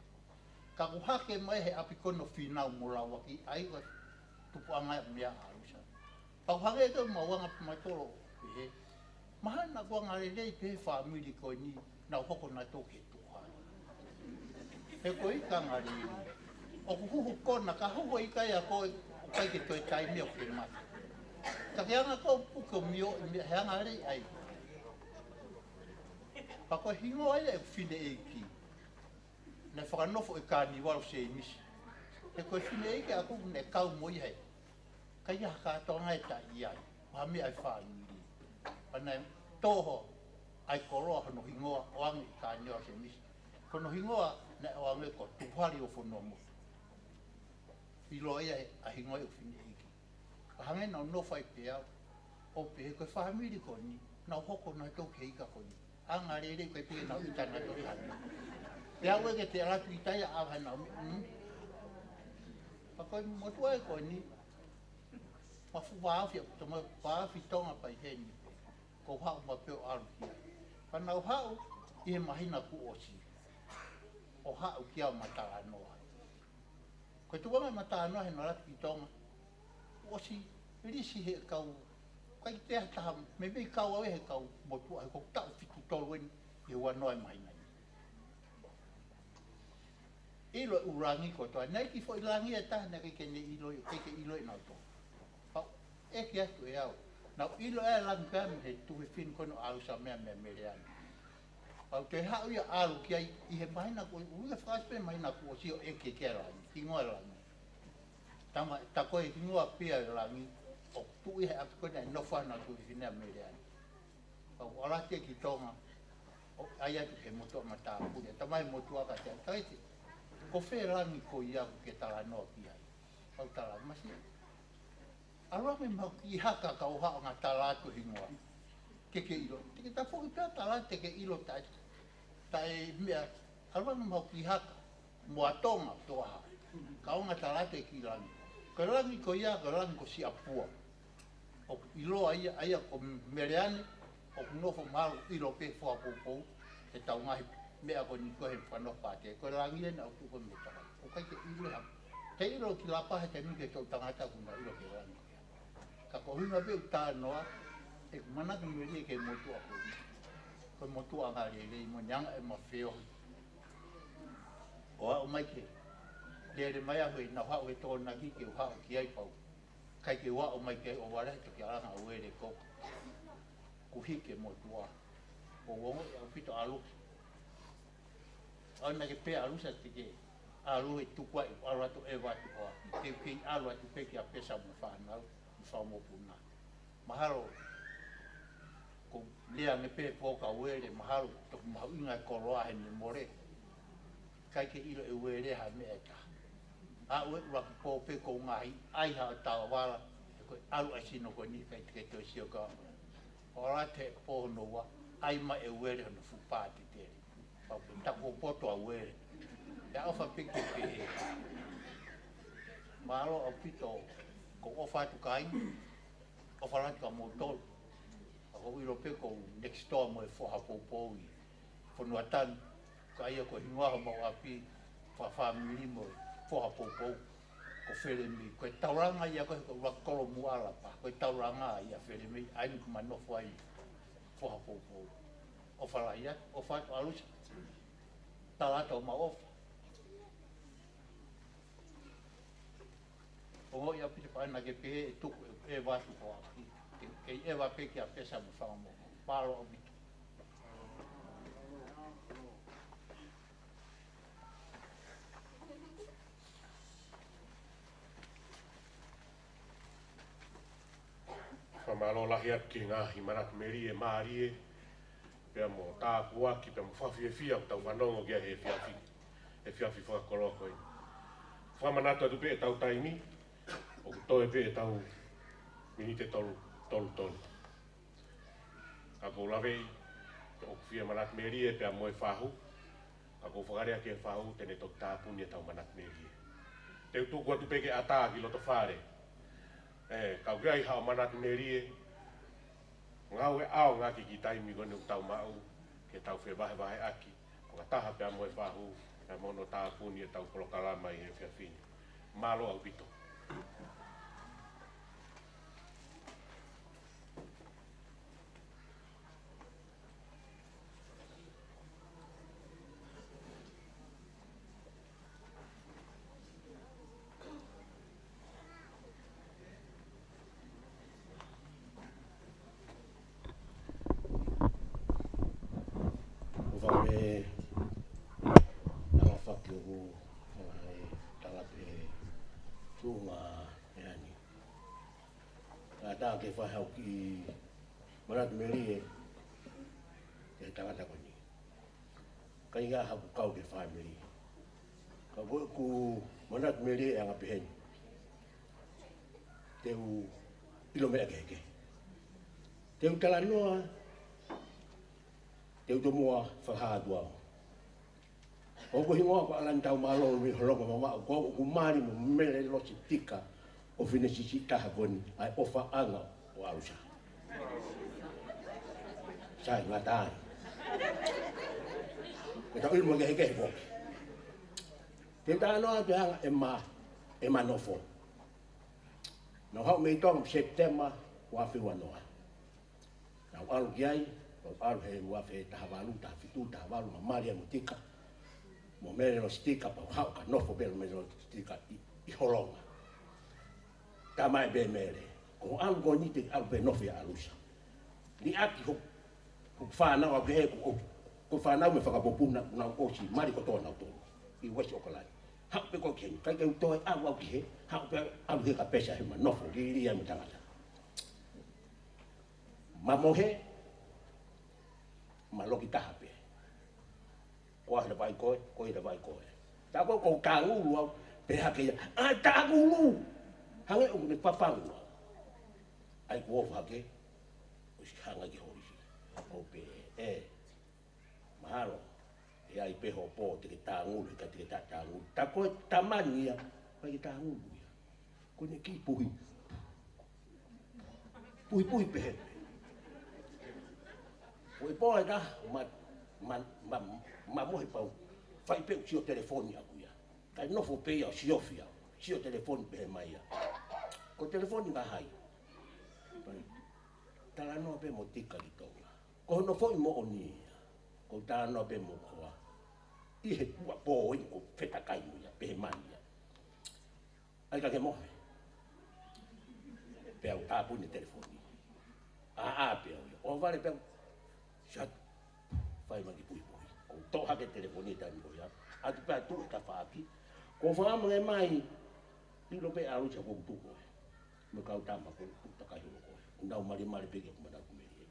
Ka ʻoku hake mai he ʻapi ko eni ʻo Fīnau mo Lauaki, ʻa ia ko e tupuʻanga ia ʻo e meʻa ʻa ʻAlusa. Pea ʻoku hangē ko ʻemau anga pē mautolu ʻo pehē, mahalo na Ko e anga lelei pē he fāmili ko eni, nau hoko nautolu ke tuha. He ko e ika anga lelei. ʻOku huhu kona, ka huhu e ika ia ko ē, ʻoku ʻikai ke toe taimi ʻo ke mate. Ka ke anga ko ē puke ʻo mio, he anga lelei ai. Pea ko e hingoa ia ʻeku fineʻeiki. Naʻe fakanofo ʻi Kānivalu Sēmisi. He ko e fineʻeiki ʻaʻaku naʻe kau mo ia he. Ka ʻi ai ha kātoanga ʻe taʻi ai, ʻo ha meʻa ʻi fāmili. Pea naʻe toho ai koloa hono hingoa ʻoange ʻi Kānivalu Sēmisi. Ko hono hingoa naʻe ʻoange ko Tuʻuhali ʻo Fonuamotu. ʻIloa ia he ʻa e hingoa ʻo e fineʻeiki. Ka hangē naʻa nau nofo ai pē au, ʻo pehē ko e fāmili ko eni, nau hoko nautolu ki he ika ko eni. Anga lelei ko e pehē nau ʻita nautolu ʻi hangē. Pea ue ke te alatu ʻita ia ʻa hana mi. Pea ko e motuʻa ko eni, mafu vāofi, ʻa tama vāofi Tonga pea ʻi heni. Ko haʻu ma peo ʻalu ki ai. Pea nau haʻu ʻi he māhina kuo ʻosi. ʻO haʻu ki ai ʻo ma talanoa. Ko e tuʻunga ma talanoa he nau alatu ki Tonga. ʻOsi lisi he kau, kai te ha taha, meimei kau au he kau motuʻa, he ko e taʻu fitu tolu eni, he ua noa e māhina ni. ʻIlo e ʻū langi kotoa, naʻe ʻikai foʻi langi ʻe taha, naʻe ʻikai ke ne ʻilo, ʻikai ke ʻilo ʻe nautolu. Pau, ʻeke atu ʻe au. Naʻa ku ʻilo e langi pea mei he tuʻu he fini ko eni ʻo ʻalu sa meʻa meʻa Meleane. Pau te haʻu ia ʻalu ki ai ʻi he māhina ko ē, ʻuhinga fakaʻosi pē māhina kuo ʻosi ʻo ʻeke ki he langi, hingoa e langi. Tama, tā ko e hingoa pē ia e langi, ʻoku tuʻu ʻi he ʻapi ko ē naʻe nofo ai hona tuofefine ʻa Meleane. Pau ʻalu atu ki Tonga, ʻo ʻai atu ki he motuʻa matāpule, tama he motuʻa ka te ʻai taite. Ko fē langi ko ia ʻoku ke talanoa ki ai. Pau tala, masi. ʻAlu ange maʻu kiʻi haka ka u haʻu ʻo ngata atu e hingoa. Ke ke ʻilo. Te ke tafoki pea tala te ke ʻilo taʻe, taʻe meʻa. ʻAlu ange maʻu kiʻi haka. Mo e Tonga toʻa. Ka u ngata atu e kiʻi langi. Ko e langi ko ia, ko e langi ko Siapua. ʻOku ʻiloa ia, ʻa ia ko Meleane, ʻoku nofo mahalo ʻilo pē Foha Poupou, he tau ngaahi meʻa ko eni ko ē he fakanofo pātē. Ko e langi ena ʻoku tuʻu ko ē mei Tonga. ʻOku ʻikai ke ʻilo ha. Te ʻilo ki Lapa he taimi ke tau tangata ʻoku nau ʻilo ki he langi. Ka ko e ʻuhinga pē ʻoku talanoa, ʻeku manatu melie ki he motuʻa ko eni. Ko e motuʻa anga lelei mo e anga ʻema feohi. ʻO aʻu mai ke lele mai au he naʻa ku haʻu he Tokonaki ke u haʻu ki ai pau. ʻIkai ke u aʻu mai ke ʻo vale he toki ʻalu ange ʻo uele ko ē. Kuo hiki e motuʻa. ʻO ongoʻi ʻaupito ʻalu. ʻAlu ange pē ʻalu sa te ke ʻalu he tuku ai, ʻalu atu ʻeva atu ʻoa. Te u kei ʻalu atu pē kia Pesa mo e fānau, mo e fanga mokopuna. Mahalo, ko e lea ange pē pō ka uele, mahalo, toki mahuʻinga e koloa he ne mole. ʻIkai ke ʻilo ʻe uele ha meʻa ʻe taha. Aʻu e ʻuluaki pō pē ko e ngaahi ʻai haʻo taovala, he ko e ʻalu ʻa e sino ko eni ʻikai te ke toe sio ka. ʻO ʻalu atu he pō hono ua, ʻai mai ʻe uele hono fuʻu pā tetele. Pau pē taku poto ʻa uele. ʻIa ʻofa pē ke pehē. Mālō ʻaupito, ko e ʻofa atu kāinga, ʻofa lahi kia moutolu. ʻOku ou ʻilo pē ko e next door mo e Foha Poupou ʻi Fonuatanu. Ka ia ko e hingoa homau ʻapi, fakafāmili mo e Foha Poupou. Ko Felemei, ko e taulanga ia ko ē he ko e ʻuluaki kolo Muʻa Lapa, ko e taulanga ia Felemei, ʻa ia ʻoku ma nofo ai Foha Poupou. ʻOfa lahi atu, ʻofa atu ʻalu sa. Tala atu homau ʻofa. Ongoʻi ʻaupito pea naʻa ke pehē ʻe tuku ʻe, ʻeva atu ko ʻapi. Ke, kei ʻeva pē kia Pesa mo e fanga mokopuna. Mālō ʻaupito. Fakamālō lahi atu ki he ngaahi manatu melie mālie, pea mo e tāpuaki, pea mo e fakafiefia ʻoku tau fanongo ki ai he efiafi, efiafi fakakoloa ko eni. Fakamanatu atu pē ʻetau taimi, ʻoku toe pē ʻetau miniti ʻe tolu, tolu tolu. Ka ʻoku ou laveʻi, ʻoku fie manatu melie pea mo e fahu. Ka ʻoku ou fakalea ki he fahu, te ne toki tāpuni ʻetau manatu melie. Te u tuku atu pē ke ʻatā ki loto fale. ʻE, ka ʻoku ʻi ai haʻo manatu melie, ngāueʻaonga ki he kiʻi taimi ko eni ʻoku tau maʻu, ke tau fevahevaheʻaki, fakataha pea mo e fahu, pea mo hono tāpuni ʻetau polokalama ʻi he efiafi ni. Mālō ʻaupito. Fai haʻaku kiʻi manatu melie ki he tangata ko eni. ʻIkai ngata haʻaku kau ki he fāmili. Ka ko ʻeku manatu melie ʻe anga peheni. Te u ʻilo meʻa kehekehe. Te u talanoa, te u tomuʻa fakahā atu au. ʻOku hingoa ko ʻAlani Taumālō Lomiholongo Mamaʻo, ko au ʻoku mali mo Mele Lositika ʻo Fineʻeiki Siʻisiʻi Taha ko eni, ʻa e ʻofaʻanga ʻo ʻAlusa. Sai, ngata ai. Ke tau ʻilo meʻa kehekehe foki. Te u talanoa atu ʻa e anga ʻema, ʻema nofo. Naʻa ku haʻu mei Tonga Sepitema ua afe ua noa. Naʻa ku ʻalu ki ai, naʻa ku ʻalu he ua afe taha valu, taha fitu, taha valu, ma mali ai mo Tika. Mo Mele Lositika, pea u haʻu ka nofo pē mo Mele Lositika ʻi, ʻi Holonga. Talamai pē ʻe Mele, ko hoʻo ʻalu ko eni te ke ʻalu pē nofo ʻi ʻAlusa. Liʻaki hoku, hoku fānau au ki he ko, ko e fānau mei Fakapopuna, naʻa nau ʻosi mali kotoa nautolu ʻi West Auckland. Haʻu pē koe ki heni, ʻikai ke u toe ʻalu au ki hē, haʻu pē ʻalu ki hē ka pesa heʻema nofo, lī, lī ai mo e tangata. Ma mohe, ma loki taha pē. Ko au he lava ai koe, ko au he lava ai koe. Tā ko ē ʻoku ou tāngulu au, pehē hake ia, ʻa e tāngulu! Hangē ʻoku ne fafangu au. ʻAi kuo ʻofa hake, ʻosi hanga ki he holisi. ʻOku ou pehē, ē, mahalo, ʻe ʻi ai pē hoʻo pō te ke tāngulu, he ʻikai te ke taʻetāngulu. Tā ko e tamani ia, ʻikai ke tāngulu ia. Ko ʻene kiʻi puhi. Puhipuhi pehē. Ko e pō ʻe taha, ma, ma, ma, ma mohe pau. Fai pē ʻeku sio telefoni ʻaʻaku ia. Kae nofo pē ia ʻo siofi au. Sio telefoni pehē mai ia, ko e telefoni ʻa hai? Talanoa pē mo Tika ki Tonga. Ko hono foʻi moʻoni ia. Ko e talanoa pē mo koe. ʻI he ua pō ʻi ko fetakai mo ia, pehē mai ia. ʻAi ka ke mohe. Pea u tāpuni e telefoni. ʻĀ, ʻā pē au ia. ʻO vale pē au. Shut. Fai mai ki puhipuhi. Ko u toʻo hake e telefoni he taimi ko ia. ʻAtu pē ʻo tuʻu he tafaʻaki. Ko u fakamange mai. ʻIlo pē ʻAlusa ko u tuʻu ko ē. Mo e kau tama ko u tuʻu takai holo ko ē. ʻOku nau malimali pē ki heʻeku manatu melie.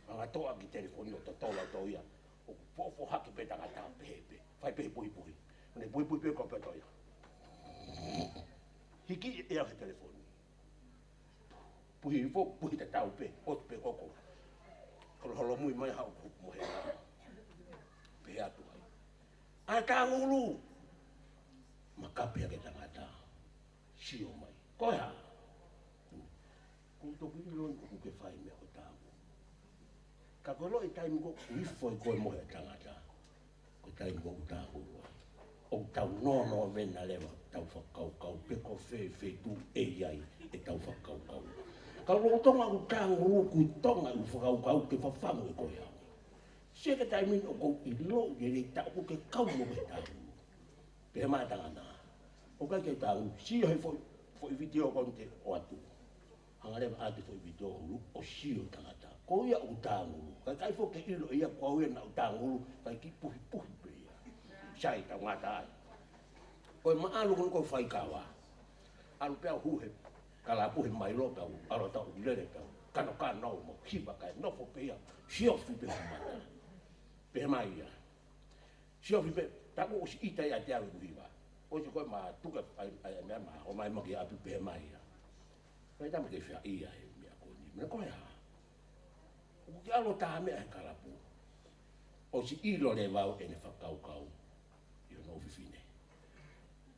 Anga toʻo ʻaki e telefoni ʻo totolo atu ia. ʻOku foʻofoʻo hake pē tangata pehē pē. Fai pē puhipuhi. ʻO ne puhipuhi pē ko pē toʻo ia. Hiki ʻe au he telefoni. Puhi foʻi, puhi tatau pē, ʻotu pē koko. Holoholomui mai haʻu ko ē mo he. Pehē atu ai, ʻa e tāngulu! Ma kape hake e tangata. Sio mai. Ko e hā? Ko u toki ʻilo ʻoku ke fai meʻa ko e tāngulu. Ka ko e loʻi taimi ko ē ʻoku ifo ai koe mo e tangata. Ko e taimi ko ē ʻoku tāngulu ai. ʻOku tau nō nōvena leva ʻetau fakakaukau pe ko fē feituʻu ʻe ʻi ai ʻetau fakakaukau. Ka ko e Tonga ʻoku tāngulu, ko e Tonga ʻoku fakakaukau ke fafangu ʻe koe au. Sio ki he taimi ni ʻoku ou ʻilo ʻoku ke lelei taʻu ʻoku ke kau mo e tāngulu. Pehē mai e tangata, ʻoku ʻikai ke tāngulu. Sio he foʻi, foʻi vitiō ko eni te u ʻoatu. Hanga leva ʻo ʻoatu e foʻi vitiō hulu ʻo sio e tangata. Ko ia ʻoku tāngulu. Ka ʻikai foki ke ʻilo ʻe ia ko au ia naʻa ku tāngulu, kae kiʻi puhipuhi pē ia. Sai, tau ngata ai. Ko e māʻalu ko eni ko e faikava. ʻAlu pē au hū he kalapu he mailo pē au, ʻalu atu ʻo lele pē au. Kanokano mo hiva kae nofo pē ia, siofi pē hoku mata. Pehē mai ia, siofi pē, tā kuo ʻosi ʻita ia ʻiate au ʻeku hiva. ʻOsi ko ē ma tuku ai, ai, ai, meʻa ma, ʻomai ma ki ʻapi, pehē mai ia, ʻoku ʻikai te ma kei fiefia he meʻa ko eni. Meʻa ko e hā? ʻOku ke ʻalu ʻo tā meʻa he kalapu. ʻOsi ʻilo leva au ʻene fakakaukau ʻi hono ʻofefine.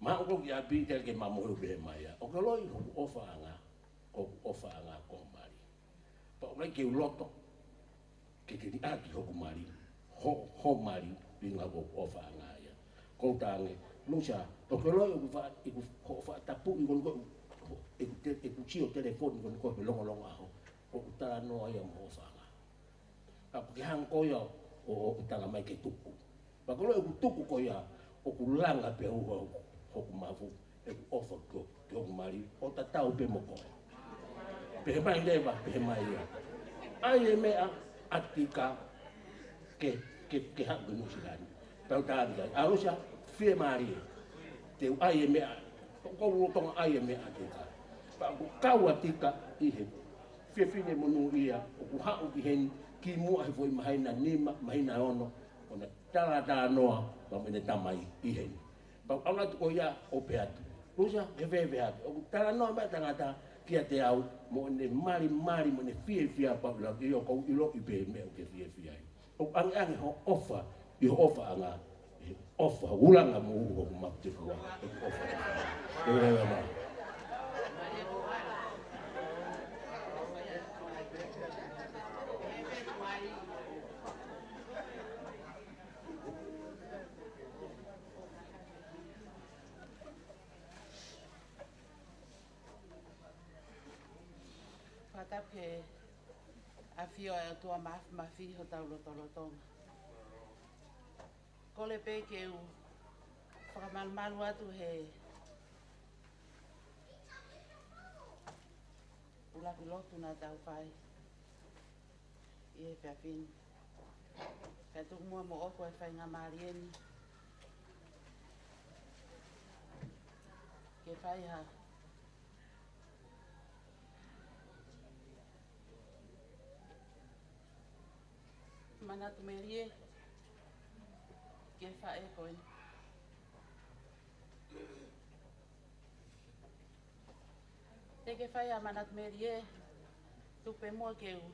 Ma ʻoku ou ki ʻapi te ke ma mohe, pehē mai ia, ʻoku ke ʻiloʻi hoku ʻofaʻanga, ko hoku ʻofaʻanga ko e mali. Pea ʻoku ʻikai ke u loto ke ke liʻaki hoku mali, ho, ho mali, ʻuhinga ko hoku ʻofaʻanga ia. Ko u talaange, Lusa, ʻoku ke ʻiloʻi ʻoku fa, ʻeku, hoʻo fakatapuʻi ko eni ko ē, ʻeku te, ʻeku sio telefoni ko eni ko ē he longolongo ʻaho, ʻoku talanoa ia mo e ʻofaʻanga. Ka ʻoku ke hanga koe ia ʻo, ʻo, ʻo tala mai ke tuku. Pea ko e ʻilo ʻeku tuku ko ia, ʻoku langa pē au hoku, hoku mafu, ʻeku ʻofa ko, ki hoku mali, ʻo tatau pē mo koe. Pehē mai leva, pehē mai ia, ʻai e meʻa ʻa Tika ke, ke, ke haʻu ki Nuʻusila ni. Pea u talaange ki ai, ʻAlusa, fiemālie, te u ʻai e meʻa, ʻoku ou lolotonga ʻai e meʻa ʻa Tika. Pea ʻoku kau ʻa Tika ʻi he Fefine monūʻia ʻoku haʻu ki heni, kimuʻa he foʻi māhina nima, māhina ono, ʻo na talatalanoa pea mo ʻene tamai ʻi heni. Pea u ʻalu atu ko ia ʻo pehē atu, Lusa, he fēfē atu? ʻOku talanoa mai e tangata kiate au mo ʻene malimali mo ʻene fiefia, pea u ʻilo, ʻio, ʻoku ou ʻiloʻi pē e meʻa ʻoku ke fiefia ai. ʻOku ʻangeʻange hoʻo ʻofa ʻi hoʻo ʻofaʻanga, he ʻofa ulanga mo uho ku mapu te kua, ʻoku ʻofa. Ke ʻofa mai. Fakatapu ki he ʻafio ʻa e ʻOtua Māfimafi ʻi hotau lotolotonga. Kole pē ke u fakamalumalu atu he ʻuluaki lotu naʻa tau fai ʻi he efiafi ni. Kae tuku muʻa moʻoku e faingamālie ni ke fai ha manatu melie ki he faʻē ko eni. Te ke fai ha manatu melie, tuku pē muʻa ke u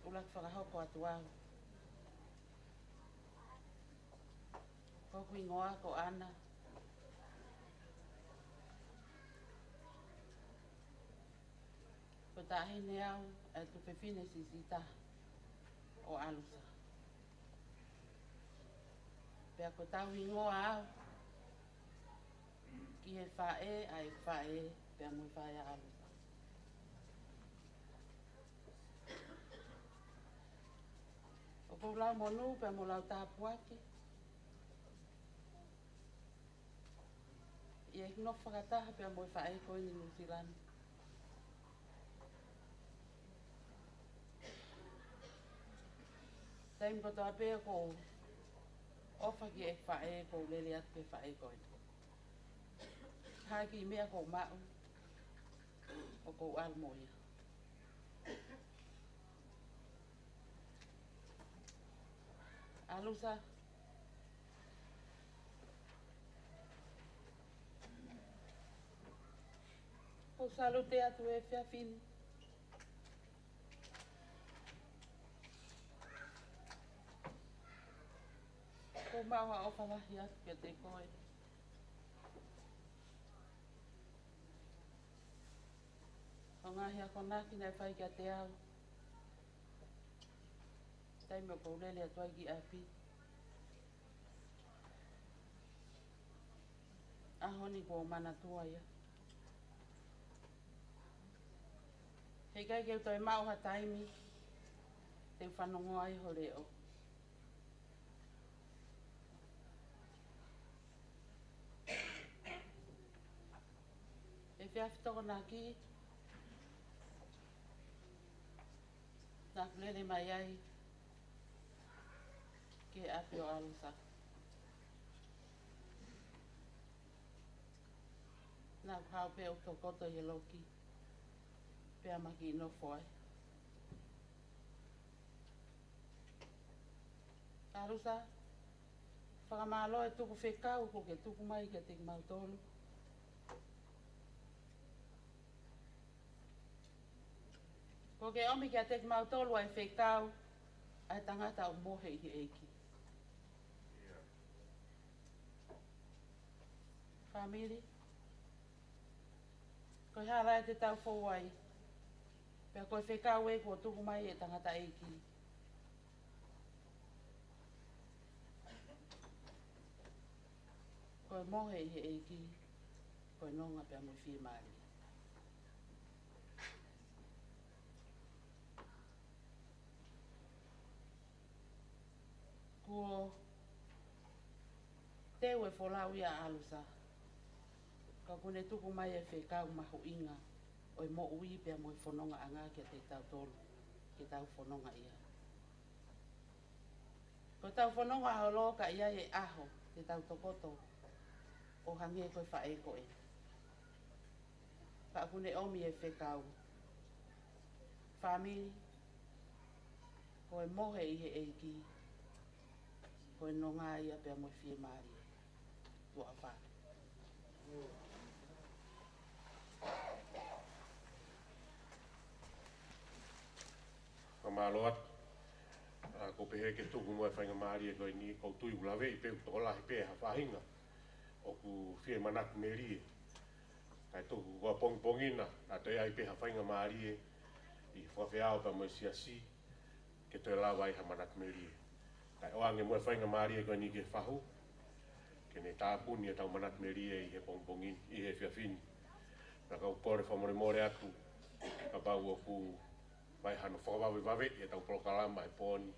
ʻuluaki fakahoko atu au. Ko hoku hingoa ko ʻAna. Ko e taʻahine au ʻa e tuofefine siʻisiʻi taha ʻo ʻAlusa. Pea ko e tauhingoa au ki he faʻē ʻa e faʻē pea mo e faʻē ʻa ʻAlusa. ʻOku ou lau monū pea mo lau tāpuaki ʻi heʻeku nofo fakataha pea mo e faʻē ko eni ʻi Nuʻusila ni. Taimi kotoa pē ʻoku ou ʻofa ki he faʻē, ʻoku ou lele atu ki he faʻē ko eni. Ha kiʻi meʻa ʻoku ou maʻu, ʻoku ou ʻalu mo ia. ʻAlusa, ʻoku ou salute atu he efiafi ni. ʻOku ou maʻu ha ʻofa lahi atu kiate koe. Ko e ngaahi akonaki naʻe fai kiate au taimi ʻoku ou lele atu ai ki ʻapi. ʻAho ni kuo u manatua ia. Heʻikai ke u toe maʻu ha taimi te u fanongo ai ho leʻo. Efiafi Tokonaki, naʻa ku lele mai ai ki he ʻapi ʻo ʻAlusa. Naʻa ku haʻu pē ʻo tokoto ʻi he loki pea ma kiʻi nofo ai. ʻAlusa, fakamālō e tuku fekau kuo ke tuku mai kiate kimautolu. Kuo ke ʻomi kiate kimautolu ʻa e fekau ʻa e tangata ʻoku mohe ʻi he ʻEiki. Fāmili, ko e hā leva te tau fou ai, pea ko e fekau ē kuo tuku mai ʻe he tangataʻeiki, ko e mohe ʻi he ʻEiki, ko e nonga pea mo e fiemālie. Kuo teu e folau ia ʻa ʻAlusa, ka kuo ne tuku mai e fekau mahuʻinga ʻo e moʻui pea mo e fonongaʻanga kiate kitautolu, ke tau fononga ia. Ko ʻetau fononga holo ka ʻi ai e ʻaho te tau tokoto ʻo hangē ko e faʻē ko ē. Ka kuo ne ʻomi e fekau Fāmili, ko e mohe ʻi he ʻEiki, ko e nonga ia pea mo e fiemālie. Tuʻa ʻofa. Fakamālō atu. ʻA, ʻoku ou pehē ke tuku muʻa e faingamālie ko eni, ʻoku ou tui ʻoku laveʻi pē ʻoku tokolahi pē ha faʻahinga ʻoku fie manatu melie. Kae tuku ko e pongipongi na, naʻa toe ʻi ai pē ha faingamālie ʻi he fakafeʻao pea mo e siasi, ke toe lava ai ha manatu melie. Kae ʻoange muʻa e faingamālie ko eni ki he fahu, ke ne tāpuni ʻetau manatu melie ʻi he pongipongi ni, ʻi he efiafi ni. Naʻa ku kole fakamolemole atu, kapau ʻoku fai hano fakavavevaveʻi ʻetau polokalama he pō ni.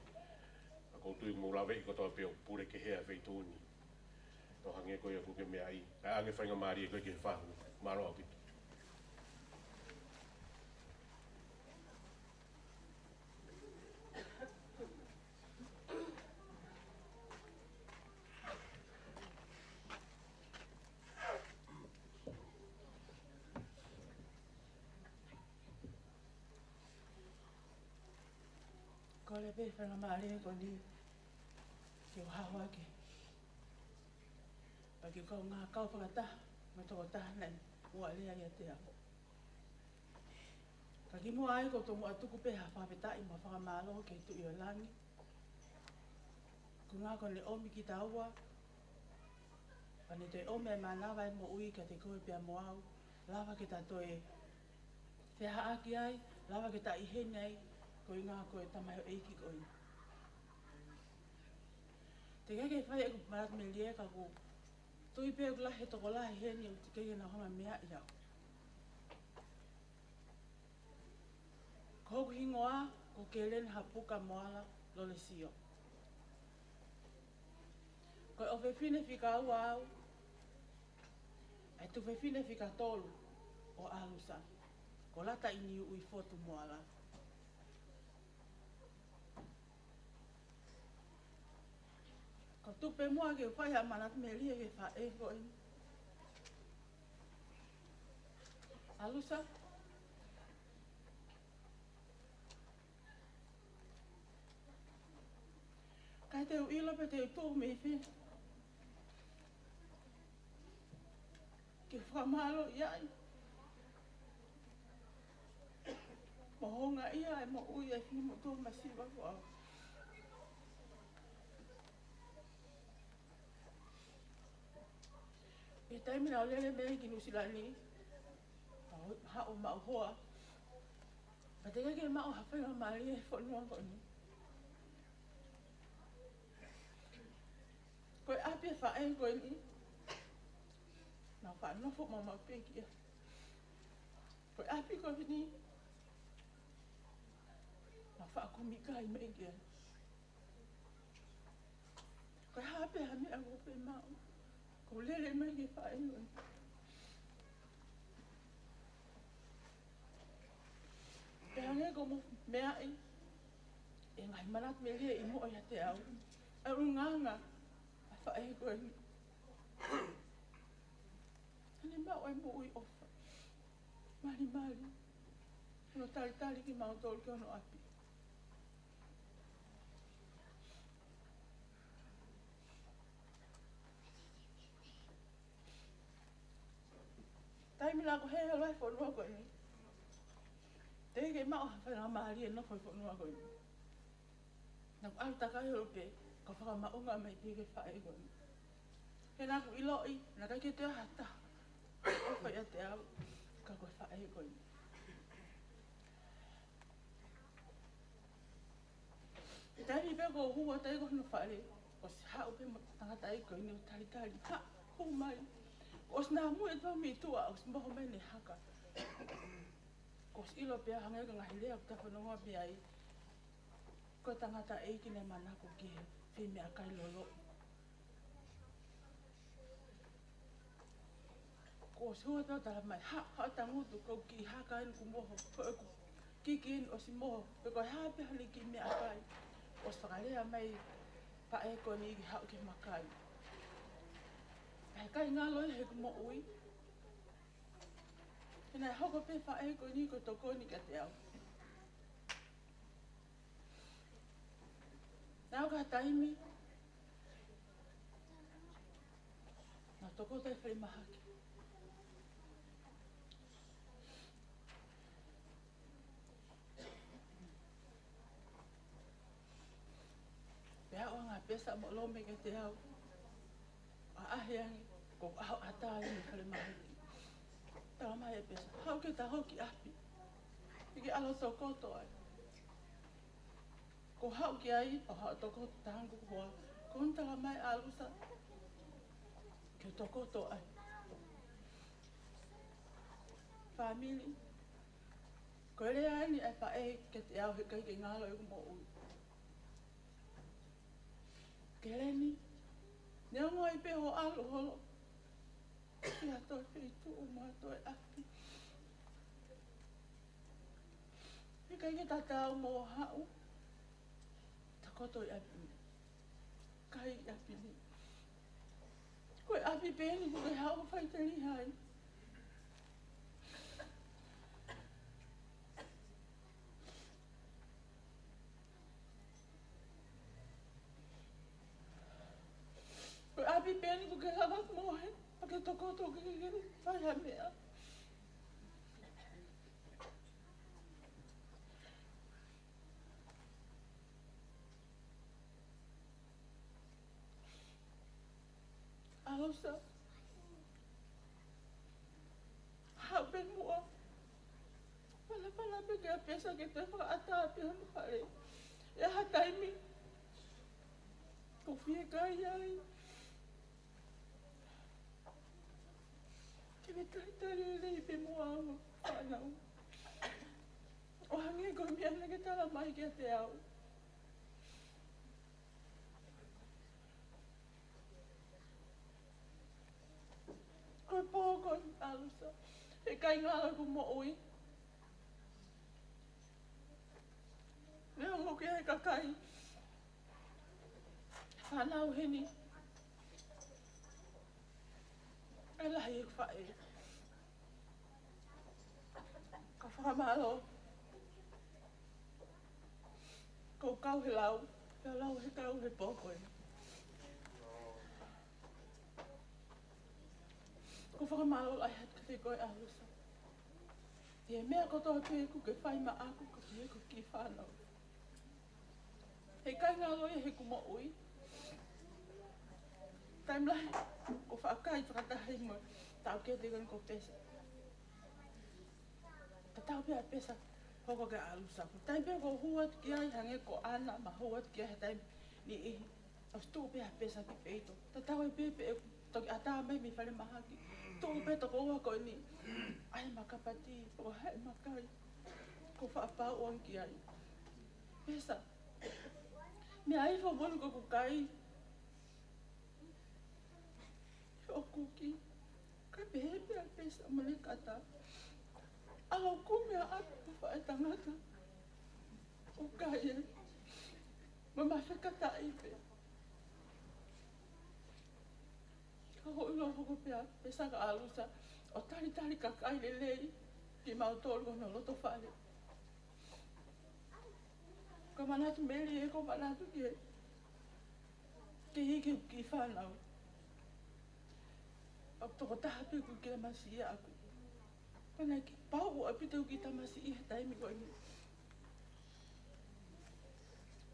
Ka ʻoku ou tui ʻoku mou laveʻi kotoa pē ʻoku pule kehe ʻa e feituʻu ni. ʻO hangē ko ia ʻoku ke meaʻi. Kae ʻoange faingamālie ko ē ki he fahu. Mālō ʻaupito. Kole pē faingamālie ko eni ke u haʻu ake. Pea ke u kaungā kau fakataha mo e tokotaha naʻe muʻa lea ʻiate au. Ka kimuʻa ai ʻoku ou tomuʻa tuku pē ha fakafetaʻi mo e fakamālō ki he Tuʻi ʻo Langi. Ko e ʻuhinga ko ʻene ʻomi kitaua, pea ne toe ʻomi e mānava e moʻui kiate koe pea mo au, lava ke ta toe feʻaʻaki ai, lava ke ta ʻi heni ai, ko e ʻuhinga ko e tamaioʻeiki ko eni. Teʻeki ke fai ʻeku manatu melie ka ʻoku ou tui pē ʻoku lahi e tokolahi heni ʻoku teʻeki ke nau hanga meaʻi au. Ko hoku hingoa, ko Keleni Hapuka Moala Lolesio. Ko e ʻofefine fika ua au, ʻa e tuofefine fika tolu ʻo ʻAlusa, ko Lata ʻIniuʻi Fotu Moala. Ko e tuku pē muʻa ke u fai ha manatu melie ki he faʻē ko eni. ʻAlusa. Kae te u ʻilo pe te u tuʻu mei fē ke fakamālōʻia ai. Mo houngaʻia e moʻui ʻa e finemotuʻa masiva ko au. ʻI he taimi naʻa ku lele mei ai ki Nuʻusila ni, ʻa, haʻu maʻu hoa. Pea teʻeki ke maʻu ha faingamālie he fonua ko eni. Ko e ʻapi e faʻē ko eni, naʻa ku faʻa nofo maʻu pē ki ai. Ko e ʻapi ko eni, naʻa ku faʻa kumi kai mai ki ai. Ko e hā pē ha meʻa ʻoku ou fiemaʻu, ʻoku ou lele mai ki he faʻē ko eni. Pea hangē ko hoʻomou meaʻi e ngaahi manatu melie ʻi muʻa ʻiate au, ʻa e ʻulungaanga ʻa e faʻē ko eni. Naʻa ne maʻu e moʻui ʻofa, malimali, hono talitali kimautolu ki hono ʻapi. Taimi naʻa ku hē holo he fonua ko eni, teʻeki ke maʻu ha faingamālie nofo he fonua ko eni. Naʻa ku ʻalu takai holo pē, ka u fakamaʻunga mai pē ki he faʻē ko eni. He naʻa ku ʻiloʻi naʻe ʻikai ke toe ʻi ai ha taha ʻofa ʻiate au ka ko e faʻē ko eni. Taimi pē ko ē ʻoku ou hū atu ai ki hono fale, kuo ʻosi haʻu pē mo e tangataʻeiki ko eni ʻo talitali, ha, hū mai. Kuo ʻosi namu e tau mei tuʻa, ʻosi moho mai ʻene haka. Kuo ʻosi ʻilo pē au hangē ko e ngaahi lea ʻoku ta fanongo mei ai, ko e tangataʻeiki naʻe manako ki he fai meʻakai loloʻi. Kuo ʻosi hū atu ʻo tala mai, ha, ha tangutu, ko e kiʻi haka eni kuo moho, ko e kiʻi kiki eni ʻosi moho, pe ko e hā pē haʻane kiʻi meʻakai. Kuo ʻosi fakalea mai e faʻē ko eni ke haʻu ki he makai. Pea ʻikai ngalo ia heʻeku moʻui. He naʻe hoko pē e faʻē ko eni ko e tokoni kiate au. Naʻe ʻi ai ha taimi naʻe tokoto e falemahaki. Pea ʻoange ʻe Pesa mo Lome kiate au. ʻAʻahi ange, ko au ʻatā ʻi he falemahaki. Talamai ʻe Pesa, haʻu ke ta hū ki ʻapi. ʻI ke ʻalu ʻo tokoto ai. Ko haʻu ki ai, ʻo haʻu ʻo tokoto tangu hoa. Ko hono talamai ʻe ʻAlusa ke tokoto ai. Fāmili, ko e lea eni ʻa e faʻē kiate au heʻikai ke ngalo ʻeku moʻui. Keleni, neongo ai pē hoʻo ʻalu holo, ʻi ha toe feituʻu mo ha toe ʻapi. Heʻikai ke tatau mo haʻu ʻo tokoto ʻi ʻapi ni. Kai ʻi ʻapi ni. Ko e ʻapi pē eni ʻoku ke haʻu ʻo faʻiteliha ai. Ko e ʻapi pē eni ʻoku ke lava mohe, ʻo ke tokoto ke ke fai ha meʻa. ʻAlusa. Haʻu pē muʻa. Fanafana pē kia Pesa ke toe fakaʻatā pē hono fale. ʻI ha taimi ʻoku fiekaia ai. Ke ne talitali lelei pē muʻa hono fānau. ʻO hangē ko e meʻa naʻa ke talamai kiate au. Ko e pō ko eni ʻAlusa, heʻikai ngalo ʻeku moʻui. Neongo ʻoku ʻi ai e kakai fānau heni, ʻe lahi e faʻē. Ka fakamālō. Ko e kau he lau, he lau he kau he pō ko ē. Ko e fakamālō lahi atu kiate koe ʻAlusa. ʻI he meʻa kotoa pē ʻoku ke fai maʻaku, ka pehē ko e kiʻi fānau. Heʻikai ngalo ia heʻeku moʻui. Taimi lahi, ʻoku ou faʻa kai fakataha mo e taʻokete ko eni ko Pesa. Tatau pē ʻa Pesa, hoko ki ʻAlusa. Ko e taimi pē ʻoku ou hū atu ki ai, hangē ko ʻAna, ma hū atu ki ai he taimi ʻe niʻihi. ʻOsi tuʻu pē ʻa Pesa ki peito. Tatau ai pē pe ʻe toki ʻatā mai mei falemahaki. Tuʻu pē tokoua ko eni. ʻAi ʻema kapatī, ʻo hae ʻema kai. ʻOku ou faʻa pauʻu ange ki ai. Pesa. Meʻa ifo moʻoni ʻoku ou kai. ʻOku ou ki. Ka pehē pē ʻa Pesa mo Lekata. ʻAlu ʻo kumi ʻa ʻapi mo faʻētangata ʻo kai ai. Ma ma fekataʻi pē. Ka hoʻi lo hoko pē ʻa Pesa kia ʻAlusa ʻo talitali kakai lelei kimautolu ʻi hono loto fale. Ka manatu Meli ē, ko e manatu ke, ke hiki ki fānau. ʻA tokotaha pē ʻoku ke tamasiʻi ʻaʻaku. Pea naʻe kiʻi pauʻu ʻaupito ʻeku kiʻi tamasiʻi he taimi ko eni.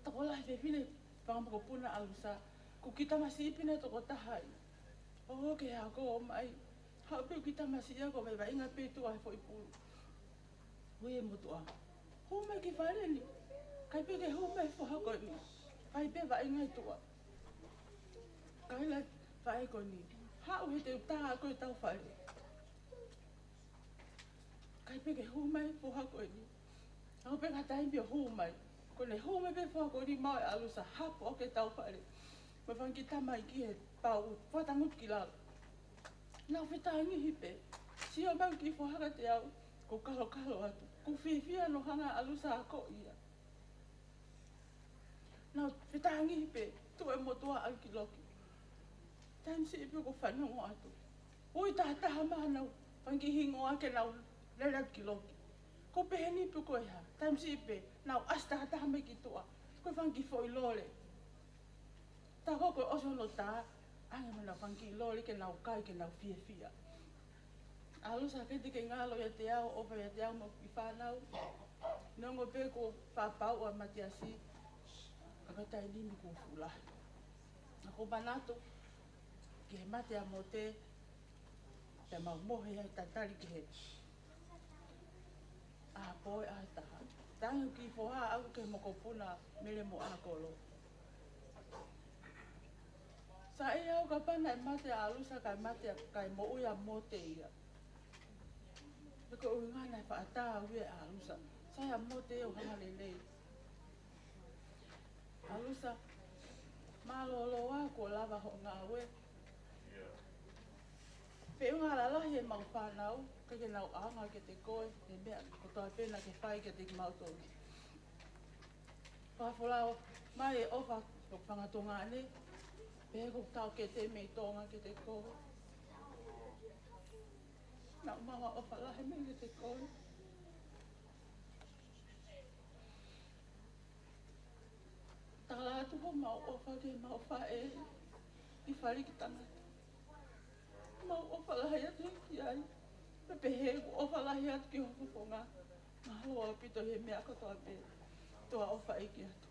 Tokolahi fefine fanga mokopuna ʻAlusa. Ko e kiʻi tamasiʻi pē naʻe tokotaha ai. ʻO ke ako mai. Haʻu pē ʻeku kiʻi tamasiʻi ʻaʻaku mei vaʻinga pē tuʻa he foʻi pulu. Ui e motuʻa. Hū mai ki fale ni. ʻIkai pē ke hū mai e foha ko eni. Fai pē vaʻinga ʻi tuʻa. Kaila faʻē ko eni. Haʻu he te u tā ko e tau fale. ʻIkai pē ke hū mai e foha ko eni. Aʻu pē ki ha taimi ʻo hū mai. Ko ʻene hū mai pē e foha ko eni maʻu ʻe ʻAlusa hapo ʻo ke tau fale. Mo e fanga kiʻi tamaiki he pau, fakatangutu ki lalo. Naʻa ku fetāngihi pē. Sio mai e kiʻi foha kiate au, ʻoku ou kalokalo atu. ʻOku ou fiefia hono hanga ʻe ʻAlusa ʻo akoʻi ia. Naʻa ku fetāngihi pē, tuʻu e motuʻa ʻalu ki loki. Taimi siʻi pē ʻoku ou fanongo atu. Ui tahataha mai honau fanga kiʻi hingoa ke nau lele atu ki loki. ʻOku ou pehē ni pē ko e hā, taimi siʻi pē, nau ʻasi tahataha mai ki tuʻa. Ko e fanga kiʻi foʻi lole. Ka ko e ʻosi hono tā, ʻange mo ʻena fanga kiʻi loli ke nau kai, ke nau fiefia. ʻAlusa, ʻikai te ke ngalo ʻiate au, ʻofa ʻiate au mo e kiʻi fānau. Neongo pē kuo fakapapauʻi ʻa Matiasi, ka ko e taimi ni kuo fuʻu lahi. Ka ʻoku ou manatu ki he mate ʻa Mote, pea mau mohe ai tatali ki he ʻaho pō ʻe ʻaho ʻe taha. Tangi ki he foha ʻaʻaku ki he mokopuna Mele mo ʻAkolo. Saiʻia au kapau naʻe mate ʻa ʻAlusa kae mate ʻa, kae moʻui ʻa Mote ia. He ko e ʻuhinga naʻe faʻa tā au ia ʻe ʻAlusa. Sai ʻa Mote ʻo hanga lelei. ʻAlusa, mālōlō ā kuo lava hoʻo ngāue. Feʻunga lalahi ʻemau fānau, ʻikai ke nau ʻaonga kiate koe, he meʻa kotoa pē naʻa ke fai kiate kimautolu. Fakafolau mai e ʻofa ʻo e fanga tuongaʻane, pehē ko e taʻokete mei Tonga kiate koe. Naʻa mau ʻofa lahi mai kiate koe. Tala atu homau ʻofa ki heʻemau faʻē ʻi Falikitangata. Mau ʻofa lahi atu ki ai. Pea pehē ʻoku ʻofa lahi atu ki ho fofonga. Mahalo ʻaupito he meʻa kotoa pē. Toa ʻofa ʻEiki atu.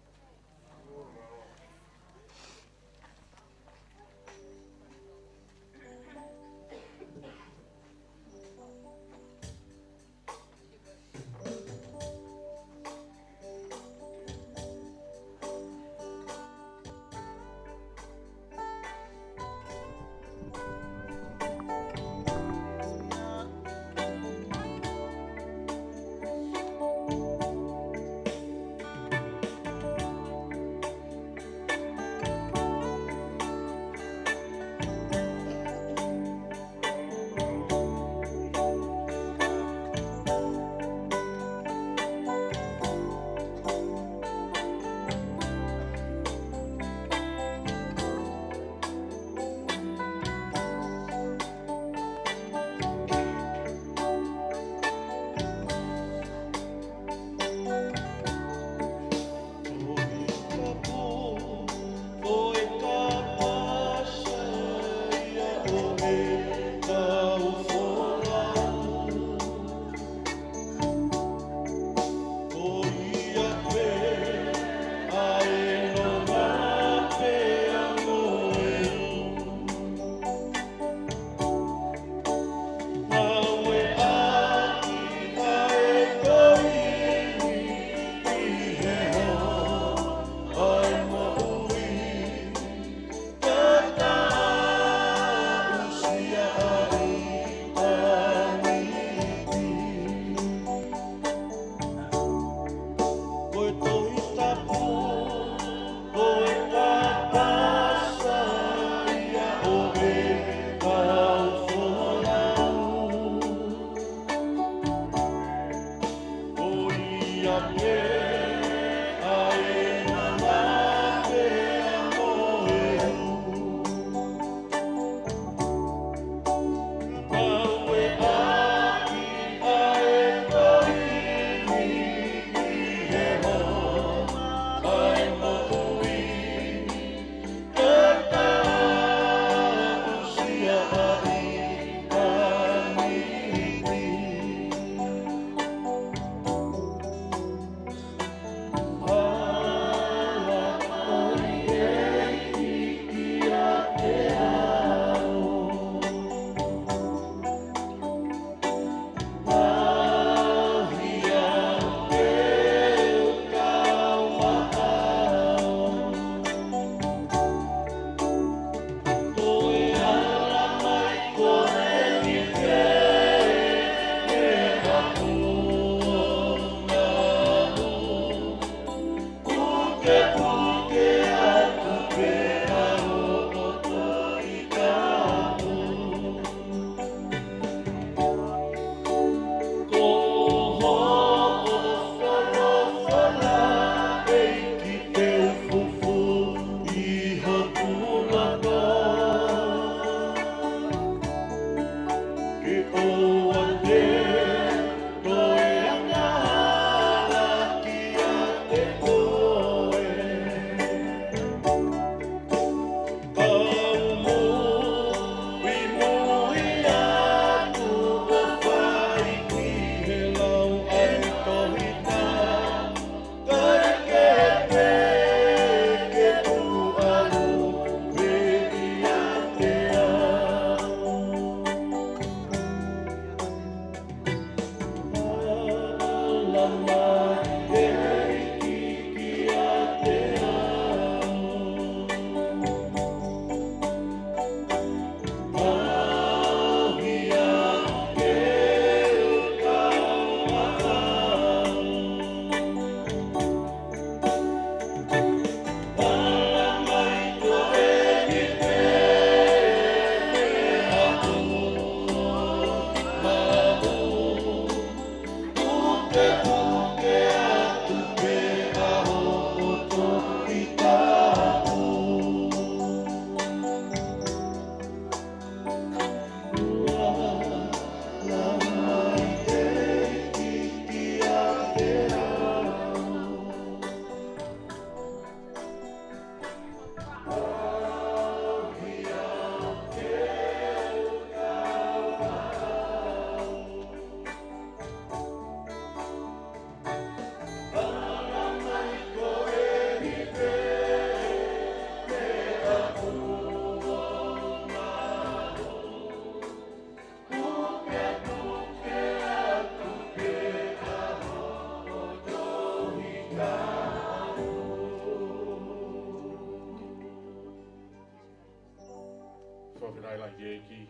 Fakafetaʻi ki he ʻEiki.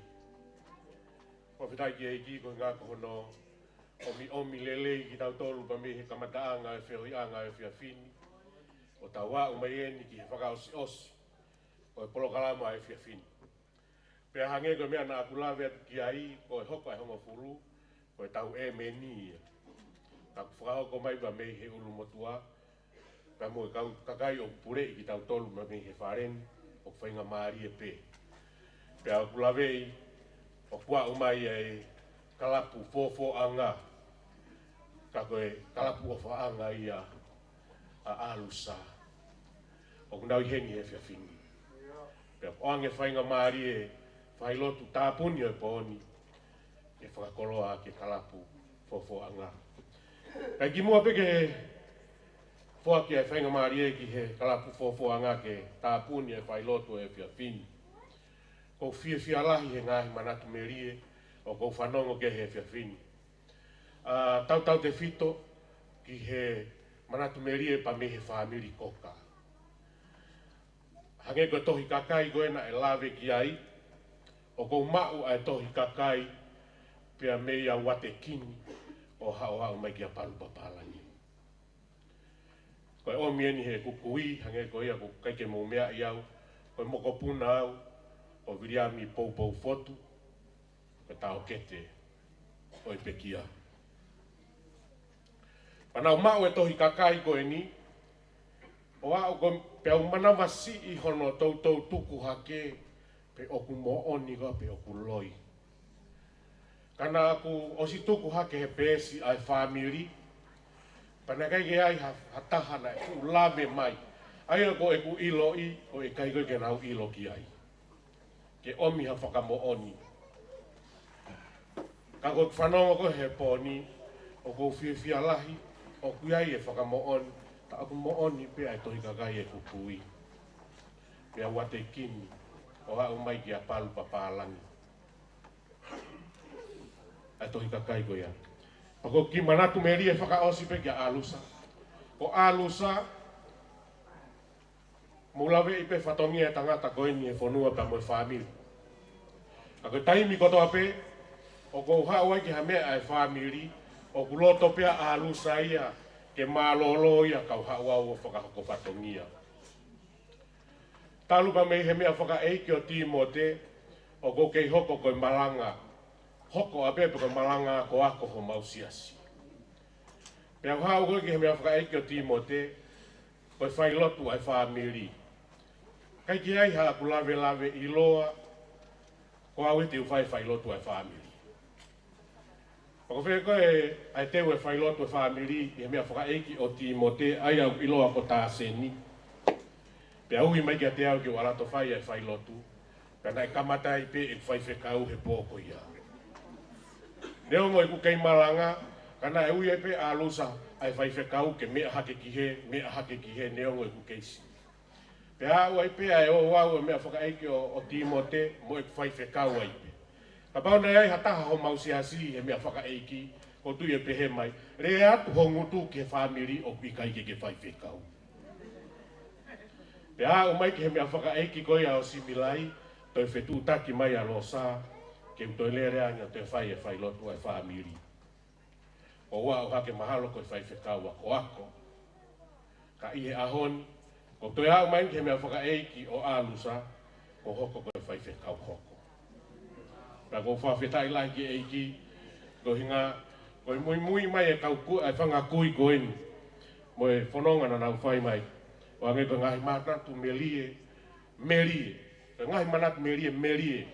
Fakafetaʻi ki he ʻEiki koeʻuhi ko hono ʻomi, ʻomi lelei kitautolu pea mei he kamataʻanga ʻo e feohiʻanga ʻo e efiafi ni, ʻo tau aʻu mai eni ki he fakaʻosiʻosi ʻo e polokalama ʻo e efiafi ni. Pea hangē ko e meʻa naʻa ku lave atu ki ai, ko e hoko ʻa e hongofulu, ko e tau ʻēmeni ia. Ka kuo fakahoko mai pea mei he ʻulumotuʻa, pea mo e kau kakai ʻoku puleʻi kitautolu pea mei he fale ni, ʻoku faingamālie pē. Pea ʻoku laveʻi, ʻoku aʻu mai ʻa e kalapu Fofoʻanga, ka ko e kalapu ʻofaʻanga ia ʻa ʻAlusa. ʻOku nau ʻi heni he efiafi ni. Pea ʻoange faingamālie, failotu tāpuni ʻo e pō ni, ke fakakoloa ki he kalapu Fofoʻanga. Kae kimuʻa pē ke foaki ʻa e faingamālie ki he kalapu Fofoʻanga ke tāpuni e failotu ʻo e efiafi ni, ʻoku ou fiefia lahi he ngaahi manatu melie ʻoku ou fanongo ki ai he efiafi ni. ʻA, tautautefito ki he manatu melie pea mei he fāmili Koka. Hangē ko e tohi kakai ko ē naʻe lave ki ai, ʻoku ou maʻu ʻa e tohi kakai pea mei a Uatekini ʻo haʻu, haʻu mai kia Palu Papālangi. Ko e ʻomi eni he kukui, hangē ko ia ʻoku ʻikai ke mou meaʻi au, ko e mokopuna au ʻo Viliami Poupou Fotu, ko e taʻokete ʻo e pekia. Pea naʻa ku maʻu e tohi kakai ko eni, ʻo aʻu ko ē pea u manavasiʻi hono toutou tuku hake, pe ʻoku moʻoni koā pe ʻoku loi. Ka naʻa ku ʻosi tuku hake he peesi ʻa e fāmili, pea naʻe ʻikai ke ʻi ai ha, ha taha naʻe fuʻu lave mai. ʻA ia ko ʻeku ʻiloʻi, ʻoku ʻikai ko ē ke nau ʻilo ki ai, ke ʻomi ha fakamoʻoni. Ka ko e fanongo ko ē he pō ni, ʻoku ou fiefia lahi, ʻoku ʻi ai e fakamoʻoni, tā ʻoku moʻoni pē ʻa e tohi kakai e kukui. Mei a Uatekini, ʻo aʻu mai kia Palu Papālangi. ʻA e tohi kakai ko ia. Pea ko e kiʻi manatu melie fakaʻosi pē kia ʻAlusa. Ko ʻAlusa, mou laveʻi pē fatongia e tangata ko eni he fonua pea mo e fāmili. Ka ko e taimi kotoa pē ʻoku ou haʻu ai ki ha meʻa ʻa e fāmili, ʻoku loto pē ʻa ʻAlusa ia ke mālōlō ia kau haʻu au ʻo fakahoko fatongia. Talu pea mei he meʻa fakaʻeiki ʻo Tīmote, ʻoku ou kei hoko ko e malanga. Hoko ʻapē pē ko e malanga akoako homau siasi. Pea u haʻu ko ē ki he meʻa fakaʻeiki ʻo Tīmote, ko e failotu ʻa e fāmili. ʻIkai ke ʻi ai haʻaku lavelave ʻiloa, ko au ē te u fai failotu ʻa e fāmili. Pea ko fē ko ē ʻa e teu e failotu e fāmili ʻi he meʻa fakaʻeiki ʻo Tīmote, ʻa ia ʻoku ʻiloa ko Tāseni. Pea ui mai kiate au ke u ʻalu atu ʻo fai ʻa e failotu. Pea naʻe kamata ai pē ʻeku faifekau he pō ko ia. Neongo ʻeku kei malanga, ka naʻe ui ai pē ʻa ʻAlusa ʻa e faifekau ke meʻa hake ki hē, meʻa hake ki hē, neongo ʻeku kei siʻi. Pea aʻu ai pē ʻa e ouau e meʻa fakaʻeiki ʻo, ʻo Tīmote mo ʻeku faifekau ai pē. Kapau naʻe ʻi ai ha taha homau siasi he meʻa fakaʻeiki, ʻoku ou tui ʻe pehē mai, lea atu ho ngutu ki he fāmili ʻoku ʻikai ke ke faifekau. Pea aʻu mai ki he meʻa fakaʻeiki ko ia ʻo Similai, toe fetuʻutaki mai ʻa Losa, ke u toe lele ange ʻo toe fai e failotu ʻa e fāmili. ʻO aʻu hake mahalo ko e faifekau akoako. Ka ʻi he ʻaho ni, ʻoku ou toe aʻu mai ki he meʻa fakaʻeiki ʻo ʻAlusa, ʻo hoko ko e faifekau hoko. Pea ʻoku ou fakafetaʻi lahi ki he ʻEiki, koeʻuhinga, ko e muimui mai e kau kui, e fanga kui ko eni, mo e fononga naʻa nau fai mai, ʻo hangē ko e ngaahi manatu melie, melie, ko e ngaahi manatu melie, melie,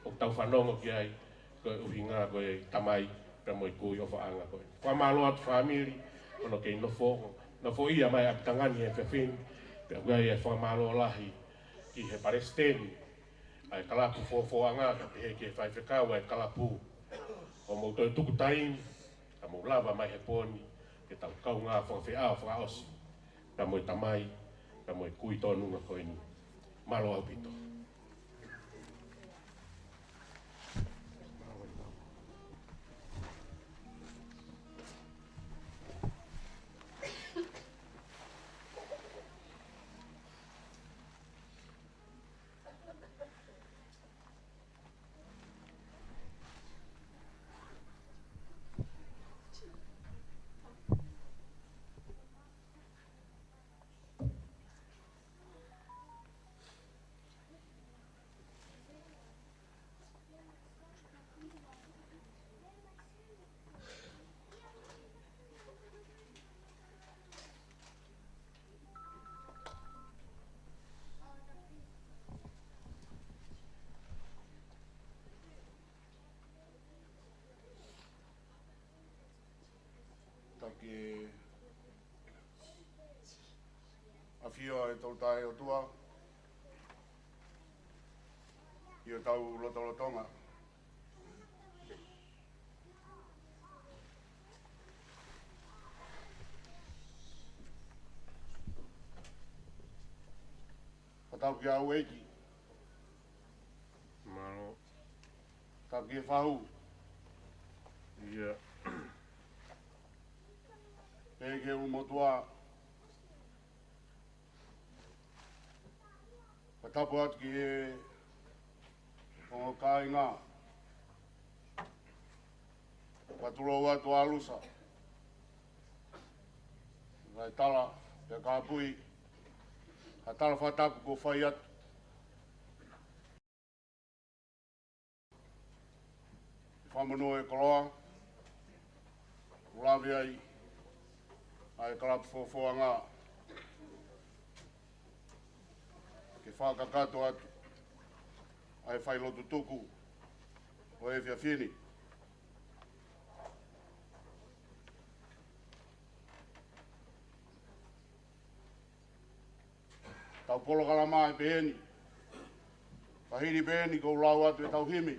ʻoku tau fanongo ki ai, koeʻuhinga ko e tamai, pea mo e kui ʻofaʻanga ko ē. Fakamālō atu fāmili, hono kei nofo, nofoʻia mai ʻapitanga ni he efiafi ni, pea ʻoku ʻi ai e fakamālō lahi ki he palesiteni ʻa e kalapu Fofoʻanga, kae pehē ki he faifekau ʻa e kalapu, ʻo mou toe tuku taimi, ka mou lava mai he pō ni, ke tau kaungā fakafeʻao fakaʻosi, pea mo e tamai, pea mo e kui tōnunga ko eni. Mālō ʻaupito. ʻIo, ʻe Tolu Tahaʻi ʻOtua, ʻi hotau lotolotonga, fakatapu ki he ʻEiki. Mālō. Fakatapu ki he fahu. ʻIo. Pea ki he ʻulumotuʻa. Fakatapu atu ki he ongo kāinga. Fakatulou atu ʻAlusa. Ngaahi tala, pea kāpui ha tala fakatapu kuo fai atu. Fakamonū e koloa, ʻoku lave ai ʻa e kalapu Fofoʻanga ke fakakakato atu ʻa e failotu tuku ʻo e efiafi ni. Tau polokalama ʻe peheni. Ka hili peheni ʻoku ou lau atu ʻetau himi.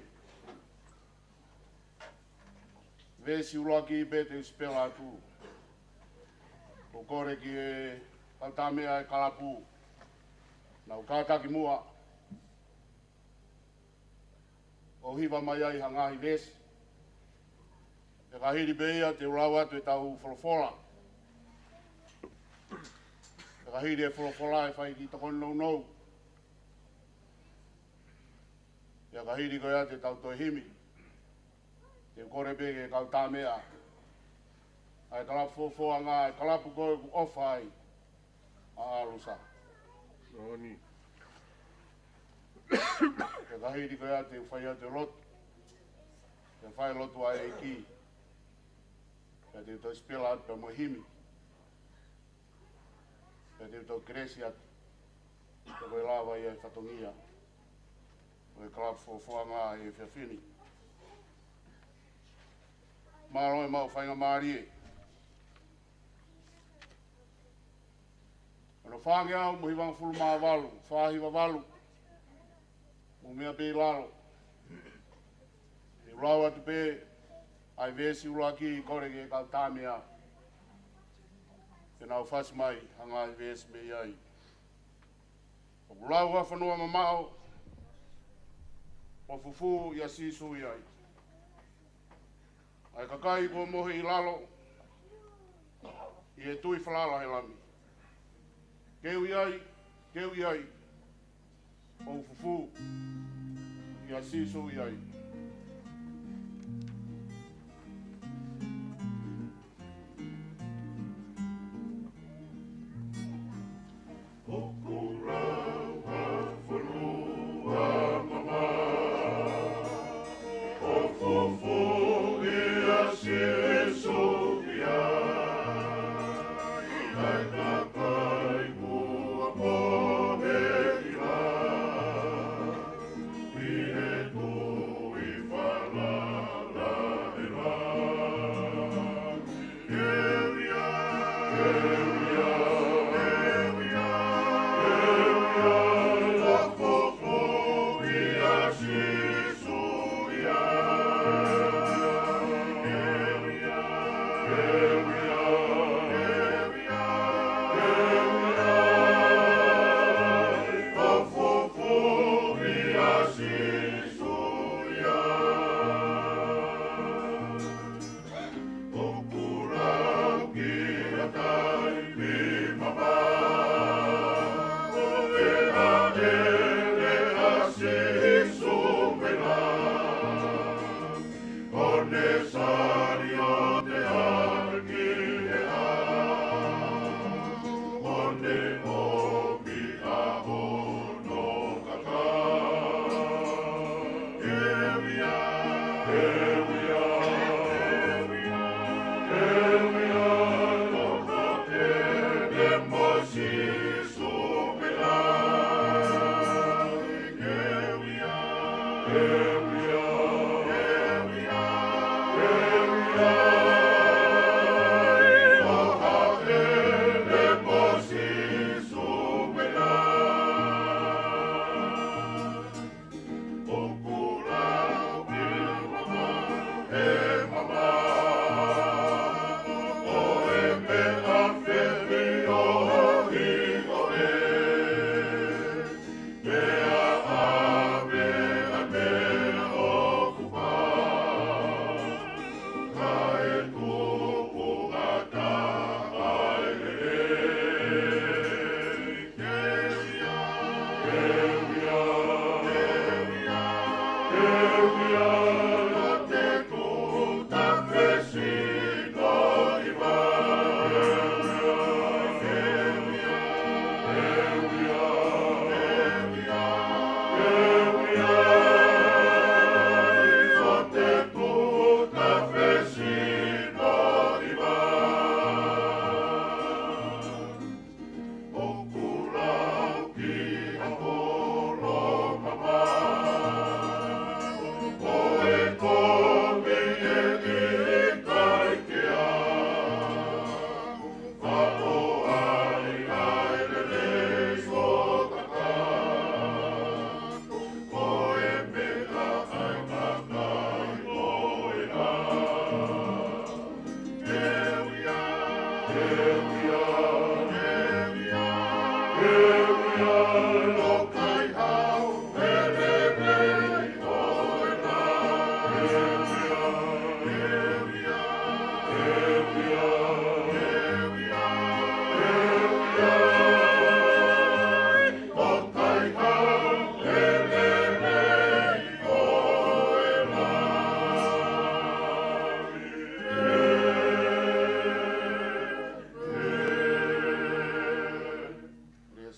Veesi ʻuluaki pē te u sipela atu. ʻOku ou kole ki he kau tamaiki ʻa e kalapu, nau kātaki muʻa ʻo hiva mai ai ha ngaahi veesi. Pea ka hili pē ia te u lau atu ʻetau folofola. Pea ka hili e folofola ʻe fai kiʻi tokoni nounou. Pea ka hili ko ia te tau toe himi. Te u kole pē ki he kau tamaiki ʻa e kalapu Fofoʻanga, ʻa e kalapu ko ē ʻoku ʻofa ai ʻa ʻAlusa. Moʻoni. Pea ka hili ko ia te u fai atu e lotu. Te u fai e lotu ʻa e ʻEiki. Pea te u toe sipela atu pea mo e himi. Pea te u toe kelesi atu. Pea ko e lava ia e fatongia ʻo e kalapu Fofoʻanga ʻi he efiafi ni. Mālō e maʻu faingamālie. Ono fāngeau mo hivangofulu mā valu, fā hiva valu. Mo e meʻa pē ʻi lalo. Te u lau atu pē ʻa e veesi ʻuluaki, kole ki he kau tamaiki ke nau fasi mai ha ngaahi veesi mei ai. ʻOku lau ha fonua mamaʻo, ʻo fufū ʻia Sīsū ʻi ai. ʻA e kakai kuo mohe ʻi lalo, ʻi he tui falala he Lami. Keu ʻi ai, keu ʻi ai, ʻo fufū ʻia Sīsū ʻi ai. ʻOku lau ha fonua mamaʻo, ʻo fufū ʻia Sīsū ʻi ai. ʻA e kakai kuo mohe ʻi lalo, ʻi he tui falala he Lami.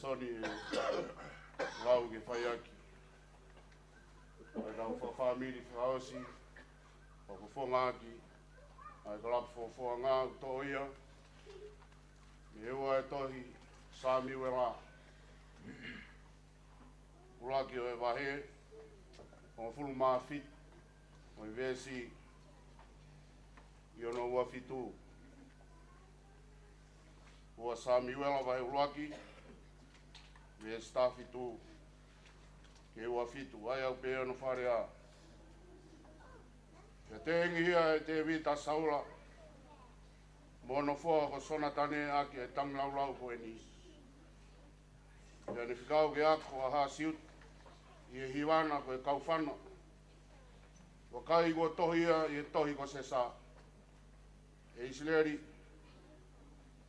Toni e lau ke fai ʻaki ʻa e lau fakafāmili fakaʻosi, ʻo fofonga ʻaki ʻa e kalapu fofonga ʻoku toʻo ia mei he ua e tohi Samiuela, ʻuluaki ʻo e vahe hongofulu mā fitu, ʻo e veesi ʻi hono ua fitu. Ua Samiuela vahe ʻuluaki, veesi taha fitu ki he ua fitu, ʻa ia ʻoku pehē hono fakalea: Pea tengihia ʻe Tēvita ʻa Saula mo hono foha ko Sonatane ʻaki ʻa e tangilāulau ko eni. Pea ne fekau ke ako ʻa Hasiuta ʻi he hiva na ko e kaufana, vakai, kuo tohi ia ʻi he tohi ko Sesa. ʻE ʻIsileli,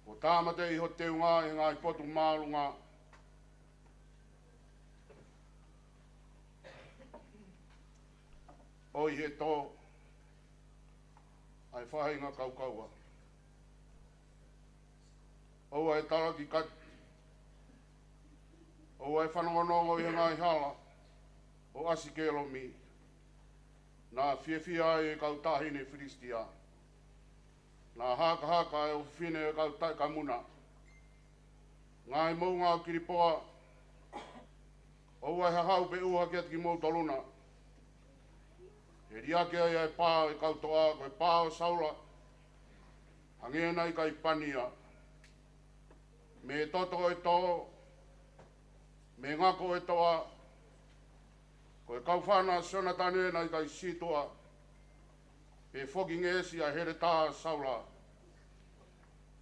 kuo tāmateʻi hoʻo teunga ʻi he ngaahi potu māʻolunga ʻo ʻi he tō ʻa e faʻahinga kaukaua. ʻOua ʻe talaki kati, ʻoua ʻe fanongonongo ʻi he ngaahi hala ʻo ʻAsikeloni. Naʻa fiefia ai e kau taʻahine Filisitia, naʻa hakahaka e ʻofefine ʻo e kau taʻekamu na. Ngaahi moʻunga ʻo Kilipoa, ʻoua ʻe hahau pe ʻuha kiate kimoutolu na. ʻE liʻaki ai ʻa e pā ʻo e kau toʻa, ko e pā ʻo Saula, hangē naʻe ʻikai pani ia. Mei he toto ʻo e tō, mei he ngako ʻo e toʻa, ko e kaufana ʻo Sonatane naʻe ʻikai sītuʻa, pe foki ngeʻesi ʻa e heletā ʻo Saula.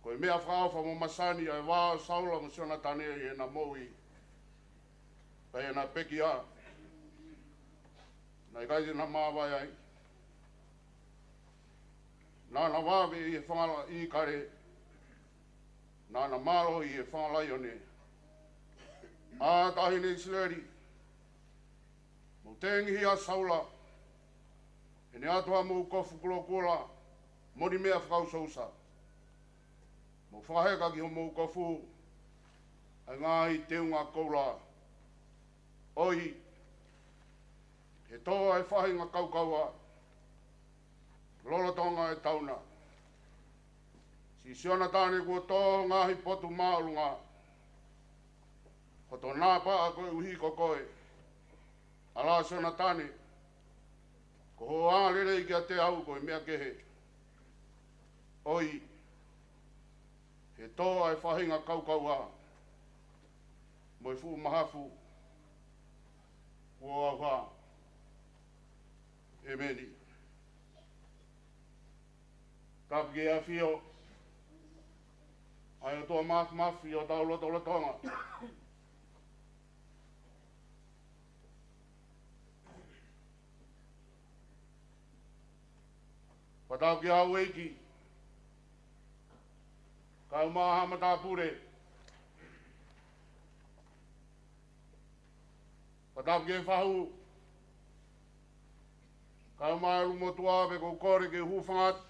Ko e meʻa fakaʻofa mo masani ʻa e vā ʻo Saula mo Sonatane ʻi heʻena moʻui, pea ʻi heʻena pekia naʻe ʻikai te na māvae ai. Naʻa na vave ʻi he fanga ʻīkale, naʻa na mālohi ʻi he fanga laione. ʻA taʻahine ʻIsileli, mou tengihia ʻa Saula, he naʻe ʻatu hamou kofu kulokula mo e meʻa fakaʻusaʻusa. Mou fakaheka ki homou kofu ʻa e ngaahi teunga koula. ʻOi, he tō ʻa e faʻahinga kaukaua lolotonga e tau na. Siʻi Sonatane kuo tō ho ngaahi potu māʻolunga, hoto nāpaʻa koeʻuhi ko koe. ʻAlā Sonatane, ko hoʻo ʻā lelei kiate au ko e meʻa kehe. ʻOi, he tō ʻa e faʻahinga kaukaua mo e fuʻu mahafu kuo ʻauha. ʻEmeni. Tapu ki he ʻAfio, ʻa e ʻOtua Māfimafi ʻi hotau lotolotonga. Fakatapu ki he houʻeiki, kae ʻumaʻā haʻa matāpule. Fakatapu ki he fahu, kae ʻumaʻā e ʻulumotuʻa, pea ʻoku ou kole ke u hūfanga atu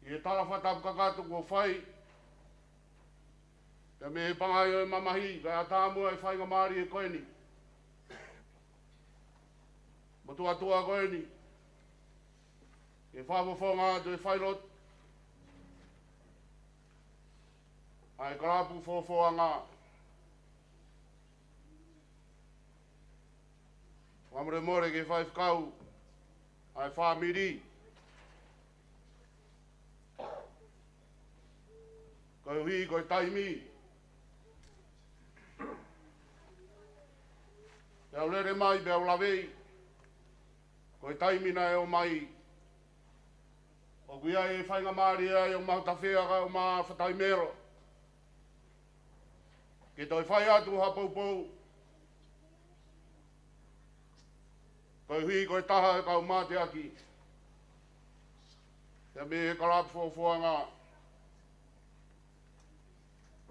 ʻi he tala fakatapu kakato kuo fai, pea mei he pangai ʻo e mamahi, kae ʻatā muʻa e faingamālie ko eni, mo e tuʻatuʻa ko eni, ke fakafofonga atu e failotu ʻa e kalapu fofonga. Fakamolemole ki he faifekau ʻa e fāmili, koeʻuhi ko e taimi pea u lele mai, pea u laveʻi, ko e taimi naʻe ō mai. ʻOku ʻi ai e faingamālie ai ʻo maʻu tafea kae ʻumaʻā e faʻahinga melo ke toe fai atu ha poupou, koeʻuhi ko e taha e kau mateaki, pea mei he kalapu fofonga.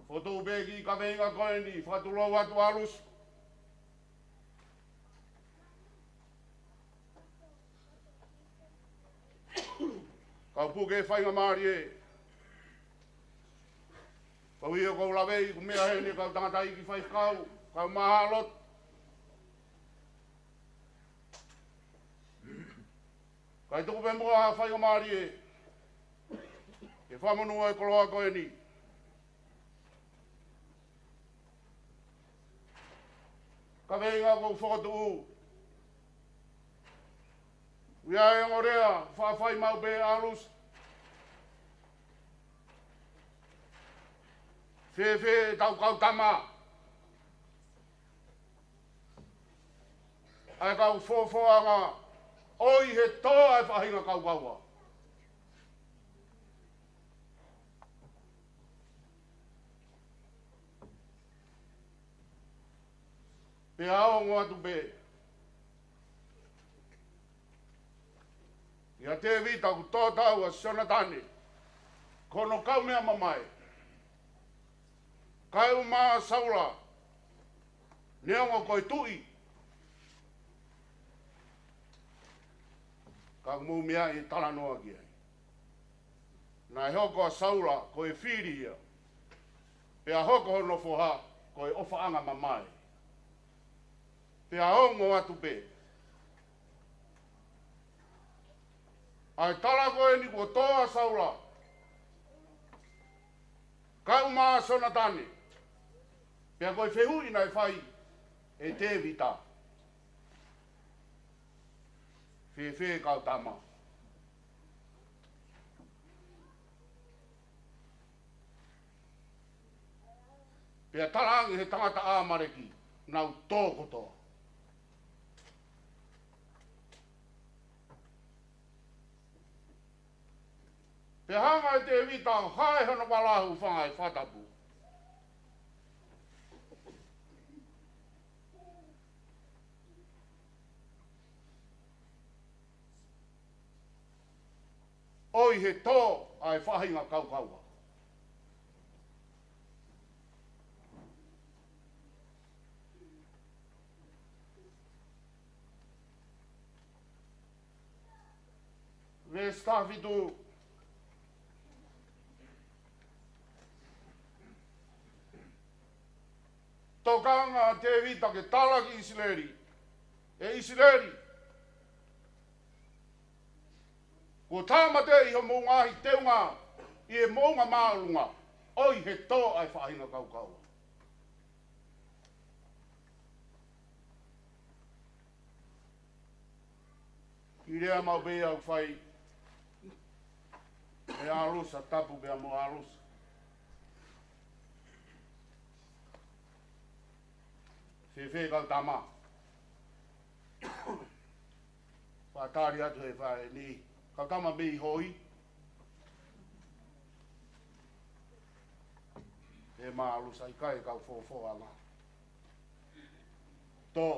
Fokotuʻu pē kiʻi kaveinga ko eni, fakatulou atu ʻalusi. Kau puke faingamālie. Ko ia ʻoku ou laveʻi, ʻoku meʻa heni kau tangataʻeiki faifekau, kau mahalo. Kae tuku pē muʻa ha faingamālie ke fakamonū e koloa ko eni. Kaveinga ʻoku ou fokotuʻu. ʻOku ʻi ai e ongo lea, faʻa fai maʻu pē ʻalu. Fēfē ʻetau kau tama? ʻA e kau fofoʻanga, ʻoi he tō ʻa e faʻahinga kaukaua. Pea ongo atu pē. ʻIa Tēvita ʻoku tō tau ʻa Sionatane, ko hono kaumeʻa mamae. Kae ʻumaʻā Saula, neongo ko e tuʻi. Ka mou meaʻi e talanoa ki ai. Naʻe hoko ʻa Saula ko e fili ia. Pea hoko hono foha ko e ʻofaʻanga mamae. Pea ongo atu pē. ʻA e tala ko eni kuo tō ʻa Saula. Kae ʻumaʻā Sionatane. Pea ko e fehuʻi naʻe fai ʻe Tēvita. Fēfē kau tama? Pea talaange he tangata ʻAmaleki, nau tō kotoa. Pea hanga ʻe Tēvita ʻo hae hono vala ʻo hūfanga he fakatapu. ʻOi he tō ʻa e faʻahinga kaukaua. Veesi taha fitu. Tokanga ʻa Tēvita ke tala ki ʻIsileli, ʻE ʻIsileli, kuo tāmateʻi hoʻomou ngaahi teunga ʻi he moʻunga māʻolunga, ʻoi he tō ʻa e faʻahinga kaukaua. Kiʻi lea maʻu pē ia ʻoku fai ʻe ʻAlusa, tapu pea mo ʻAlusa. Fēfē kau tama? Faʻa tali atu he faʻē ni, kau tama mei hoi. ʻE ʻAlusa, ʻikai, kau fofoʻanga. Tō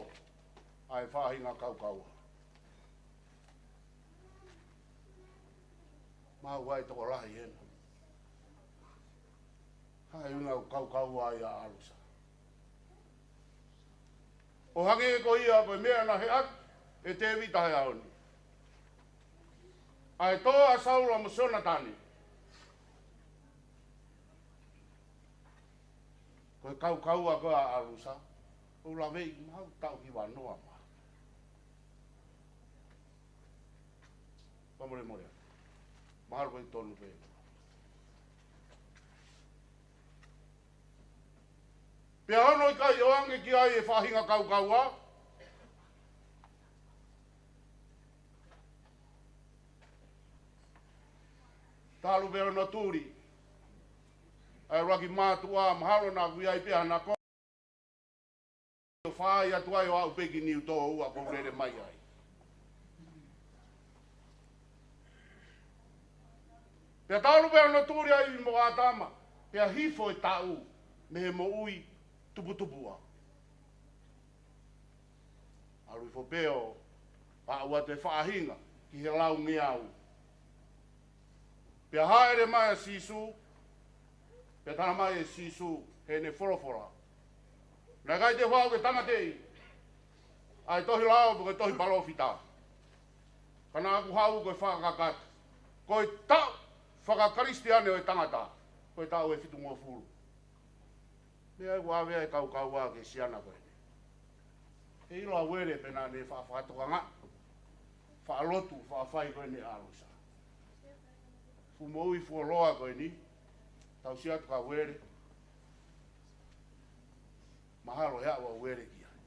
ʻa e faʻahinga kaukaua. Maʻu ai tokolahi hena. Hā e ʻuhinga ʻoku kaukaua ai ʻa ʻAlusa? ʻO hangē ko ia ko e meʻa naʻe ʻai ʻe Tēvita he ʻaho ni. ʻA e tō ʻa Saula mo Sionatane. Ko e kaukaua ko ē ʻa ʻAlusa, ʻoku laveʻi mahalo taʻu hiva noa mā. Fakamolemole. Mahalo ko e tonu pē. Pea hono ʻikai ʻoange ki ai e faʻahinga kaukaua. Talu pē hono tuli ʻa e ʻuluaki mātuʻa, mahalo naʻa ʻoku ʻi ai pē hana ko ʻo fai atu ai ʻo aʻu pē ki Niutōua ʻoku ou lele mai ai. Pea talu pē hono tuli ʻa ʻIvi mo ʻĀtama, pea hifo e taʻu mei he moʻui tuputupuʻa. ʻAlu hifo pē ʻo aʻu atu e faʻahinga ki he laungeau. Pea hāʻele mai ʻa Sīsū, pea tala mai ʻe Sīsū heʻene folofola, naʻe ʻikai te u haʻu ke tāmateʻi ʻa e tohi lao pe ko e tohi palōfita. Ka naʻa ku haʻu ko e fakakakato. Ko e taʻu fakakalisitiane ʻo e tangata, ko e taʻu ʻe fitungofulu. Pea ʻoku ʻave ai e kaukaua ki he siana ko eni. ʻE ʻilo ʻa Uele pe naʻa ne faʻa fakatokangaʻi, faʻa lotu, faʻa fai ko eni ʻa ʻAlusa. Fuʻu moʻui fuoloa ko eni, tausi atu kia Uele. Mahalo he ʻalu ʻa Uele ki ai.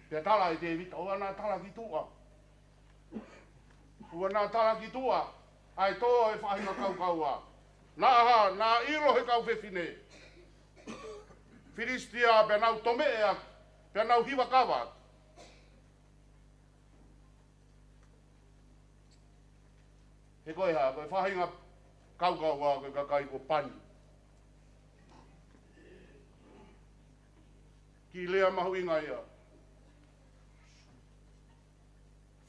Pea tala ʻe Tēvita, ʻoua naʻa tala ki tuʻa. ʻOua naʻa tala ki tuʻa ʻa e tō ʻa e faʻahinga kaukaua. Naʻa hā, naʻa ʻilo he kau fefine Filisitia, pea nau tomeʻe atu, pea nau hiva kava atu. He ko e hā, ko e faʻahinga kaukaua ko e kakai ko Pani. Kiʻi lea mahuʻinga ia.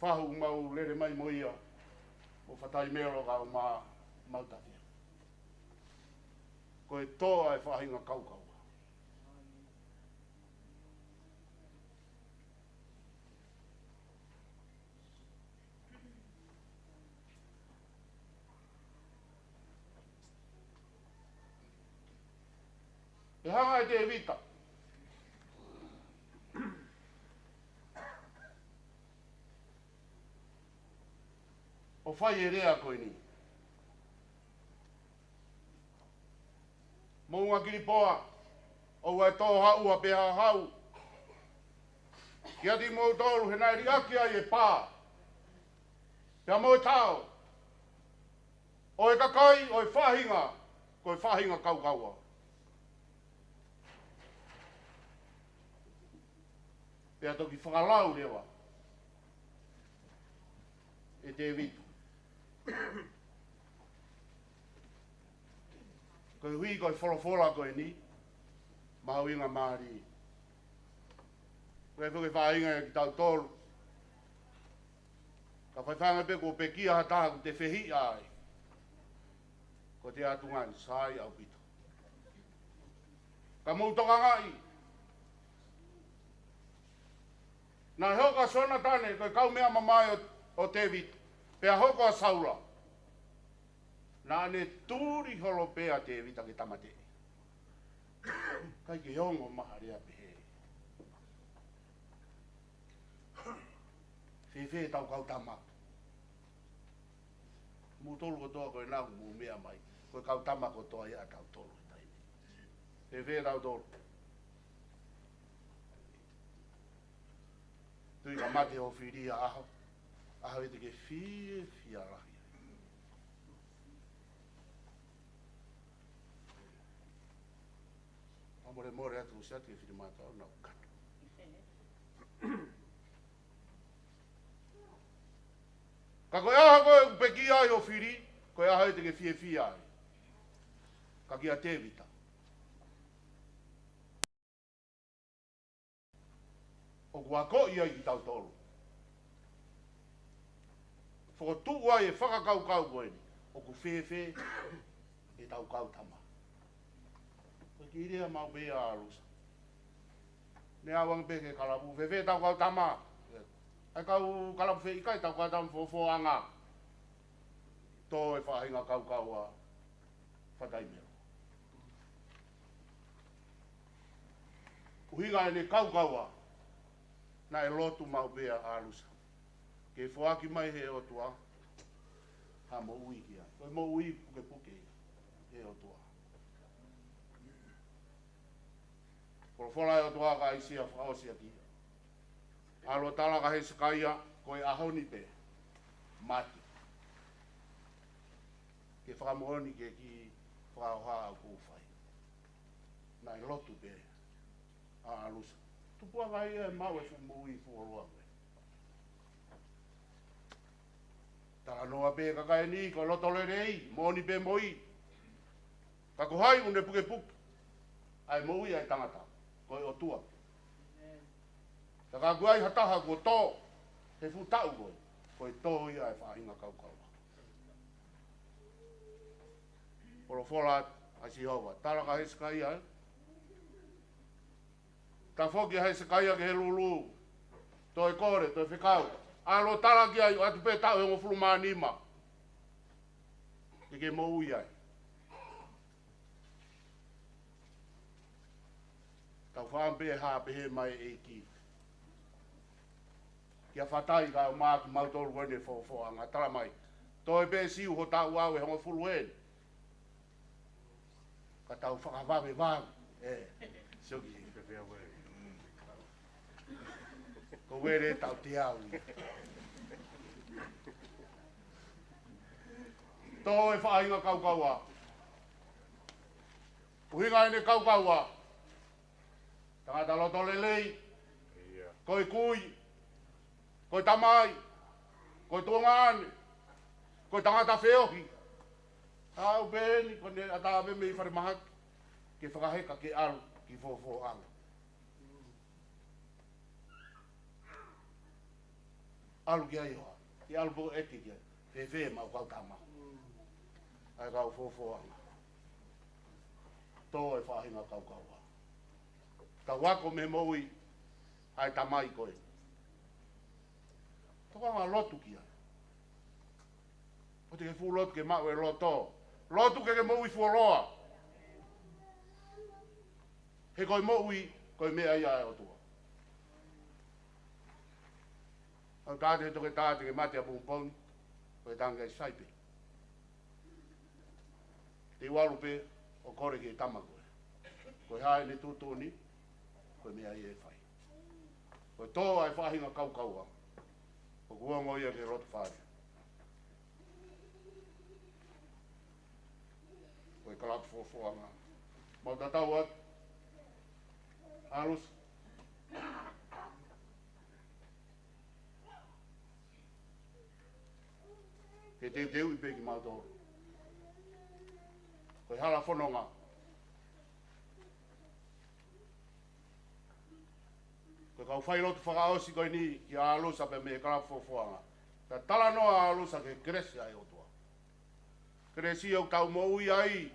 Fahu mau lele mai mo ia, mo Fatai Melo ka ʻo ma, mau tafe. Ko e tō ʻa e faʻahinga kaukaua. ʻE hanga ʻe Tēvita ʻo fai e lea ko eni. Moʻunga Kilipoa, ʻoua ʻe tō haʻua pe hahau kiate kimoutolu he naʻe liʻaki ai e pā, pea mo e tao ʻo e kakai, ʻo e faʻahinga, ko e faʻahinga kaukaua. Pea toki fakalau leva ʻe Tēvita. Koeʻuhi ko e folofola ko eni, mahuʻinga mālie. Ko e foki faʻahinga ia kitautolu. Ka faifanga pē kuo pekia ha taha kuo te fehiʻa ai, ko te atu ngani, sai ʻaupito. Ka mou tokangaʻi, naʻe hoko ʻa Sonatane ko e kaumeʻa mamae ʻo, ʻo Tēvita, pea hoko ʻa Saula. Naʻa ne tuli holo pē ʻa Tēvita ke tāmateʻi. ʻIkai ke ongo mai ha lea pehē. Fēfē ʻetau kau tama? Moutolu kotoa ko ena ʻoku mou meʻa mai, ko e kau tama kotoa ia ʻatautolu he taimi ni. Fēfē ʻatautolu? Tui ka mate hoʻo fili ʻi ha ʻaho, ʻaho ia te ke fiefia lahi ai. Fakamolemole atu, ʻosi atu ke fili mātuʻa, ʻoua naʻa kato. Ka ko e ʻaho ko ē ʻoku pekia ai hoʻo fili, ko e ʻaho ia te ke fiefia ai. Ka kia Tēvita, ʻoku akoʻi ai kitautolu. Fokotuʻu ai e fakakaukau ko eni, ʻoku fēfē ʻetau kau tama? Ko e kiʻi lea maʻu pē ia ʻa ʻAlusa. Ne ʻalu ange pē ki he kalapu, fēfē ʻetau kau tama? ʻA e kau kalapu fē, ʻikai, ʻetau kau tama fofoʻanga. Tō e faʻahinga kaukaua, Fatai Melo. ʻUhinga ʻene kaukaua, naʻe lotu maʻu pē ʻa ʻAlusa ke foaki mai he ʻOtua ha moʻui ki ai. Ko e moʻui pukepuke ia he ʻOtua. Folofola e ʻOtua kia ʻAisea fakaʻosi ʻaki ia. ʻAlu ʻo tala kia Hesekaia, ko e ʻaho ni pē, mate, ke fakamoʻoni ki he kiʻi fakaʻofa ʻoku ou fai. Naʻe lotu pē ʻa ʻAlusa. Tupuʻanga ia ʻe maʻu e fuʻu moʻui fuoloa ko ē. Talanoa pē kakai ni, ko e loto lelei, moʻoni pē moʻui. Ka ko hai ʻoku ne pukepuke ʻa e moʻui ʻa e tangata? Ko e ʻOtua. Ka ka ʻoku ai ha taha kuo tō he fuʻu taʻu ko ē, ko e tō ia ʻa e faʻahinga kaukaua. Folofola ʻa Sihova, tala kia Hesekaia, ē? Tafoki ʻa Hesekaia ki he lūlū, toe kole, toe fekau. ʻAlu ʻo tala ki ai, ʻoatu pē taʻu ʻe hongofulu mā nima ke ke moʻui ai. Tau fakaʻamu pē ha pehē mai ʻEiki. Kia fatai ka ʻomai kimautolu ʻene fofoʻanga, tala mai, toe pē Siu ho taʻu ʻe hongofulu eni. Ka tau fakavavevave. ʻE, sioki. Ko Uele tau te au. Tō e faʻahinga kaukaua. ʻUhinga ʻene kaukaua. Tangata loto lelei. Ko e kui. Ko e tamai. Ko e tuongaʻane. Ko e tangata feohi. Aʻu pē eni, ko ʻene ʻatā pē mei falemahaki. Ke fakaheka ke ʻalu ki fofoʻanga. ʻAlu ki ai hoa. Ke ʻalu pē ʻo ʻeke ki ai. Fēfē maʻu kau tama. ʻAi kau fofoʻanga. Tō e faʻahinga kaukaua. Tau ako mei he moʻui ʻa e tamai ko ē. Tokanga lotu ki ai. ʻOua te ke fuʻu lotu ke maʻu e loto. Lotu ke ke moʻui fuoloa. He ko e moʻui, ko e meʻa ia ʻa e ʻOtua. ʻOku ʻikai te ke toki tā te ke mate ʻapongipongi, ko e tangi ʻa e sai pē. Te u ʻalu pē ʻo kole ki he tama ko ē. Ko e hā ʻene tuʻutuʻuni, ko e meʻa ia ʻe fai. Ko e tō ʻa e faʻahinga kaukaua. ʻOku ongo ia ki he loto fale. Ko e kalapu fofoʻanga. Mau tatau atu. ʻAlusa. Ke teuteuʻi pē kimautolu. Ko e hala fononga. Ko e kau failotu fakaʻosi ko eni kia ʻAlusa pea mei he kalapu fofoʻanga. Ka talanoa ʻa ʻAlusa ki he kelesi ʻa e ʻOtua. Kelesi ʻoku tau moʻui ai.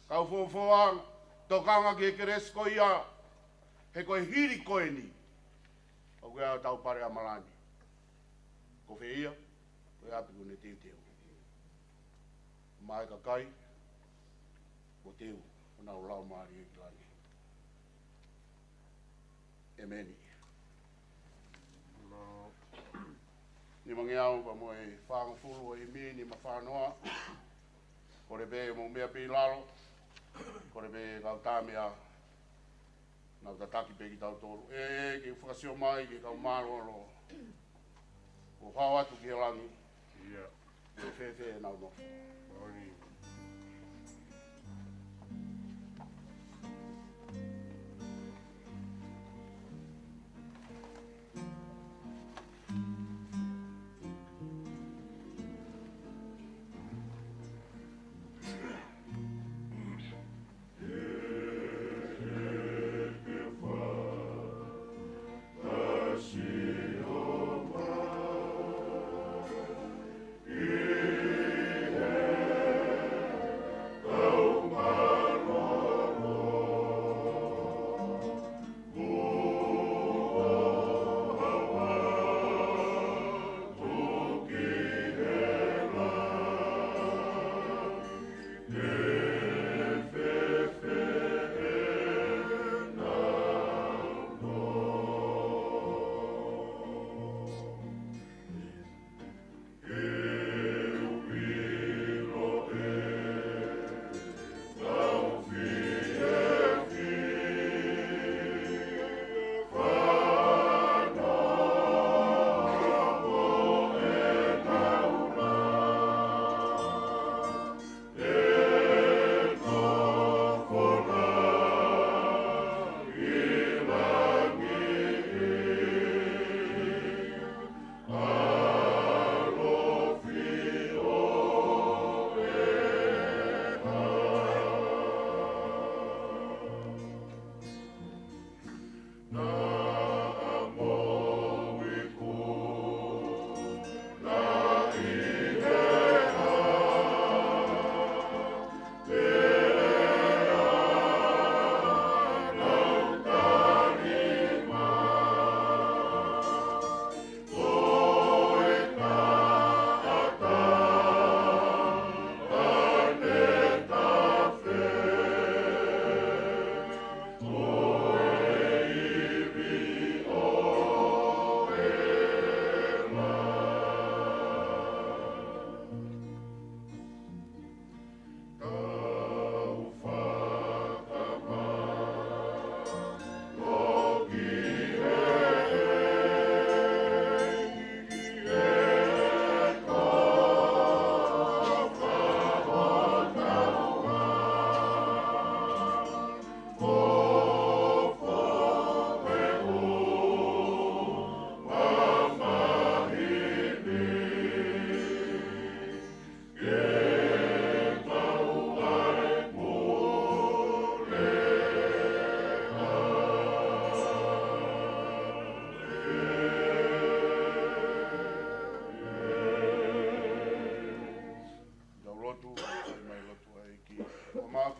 Kau fofoʻanga, tokanga ki he kelesi ko ia. He ko e hili ko eni. ʻOku ʻi ai hotau pale ʻa Malani. Ko fē ia, ko e ʻapi kuo ne teuteu. Mai kakai, kuo teu, kuo nau laumālie ki langi. ʻEmeni. Nimangeau pea mo e fāngofulu ʻo e himi, nima fā noa. Kole pē mou meʻa pē ʻi lalo. Kole pē kau tā meʻa. Nau tataki pē kitautolu. ʻE, ʻe, ke fakasio mai, ke kau mālōlō. ʻO hao atu ki he langi. Ia. Ke fēfē ʻenau nofo. Mālō.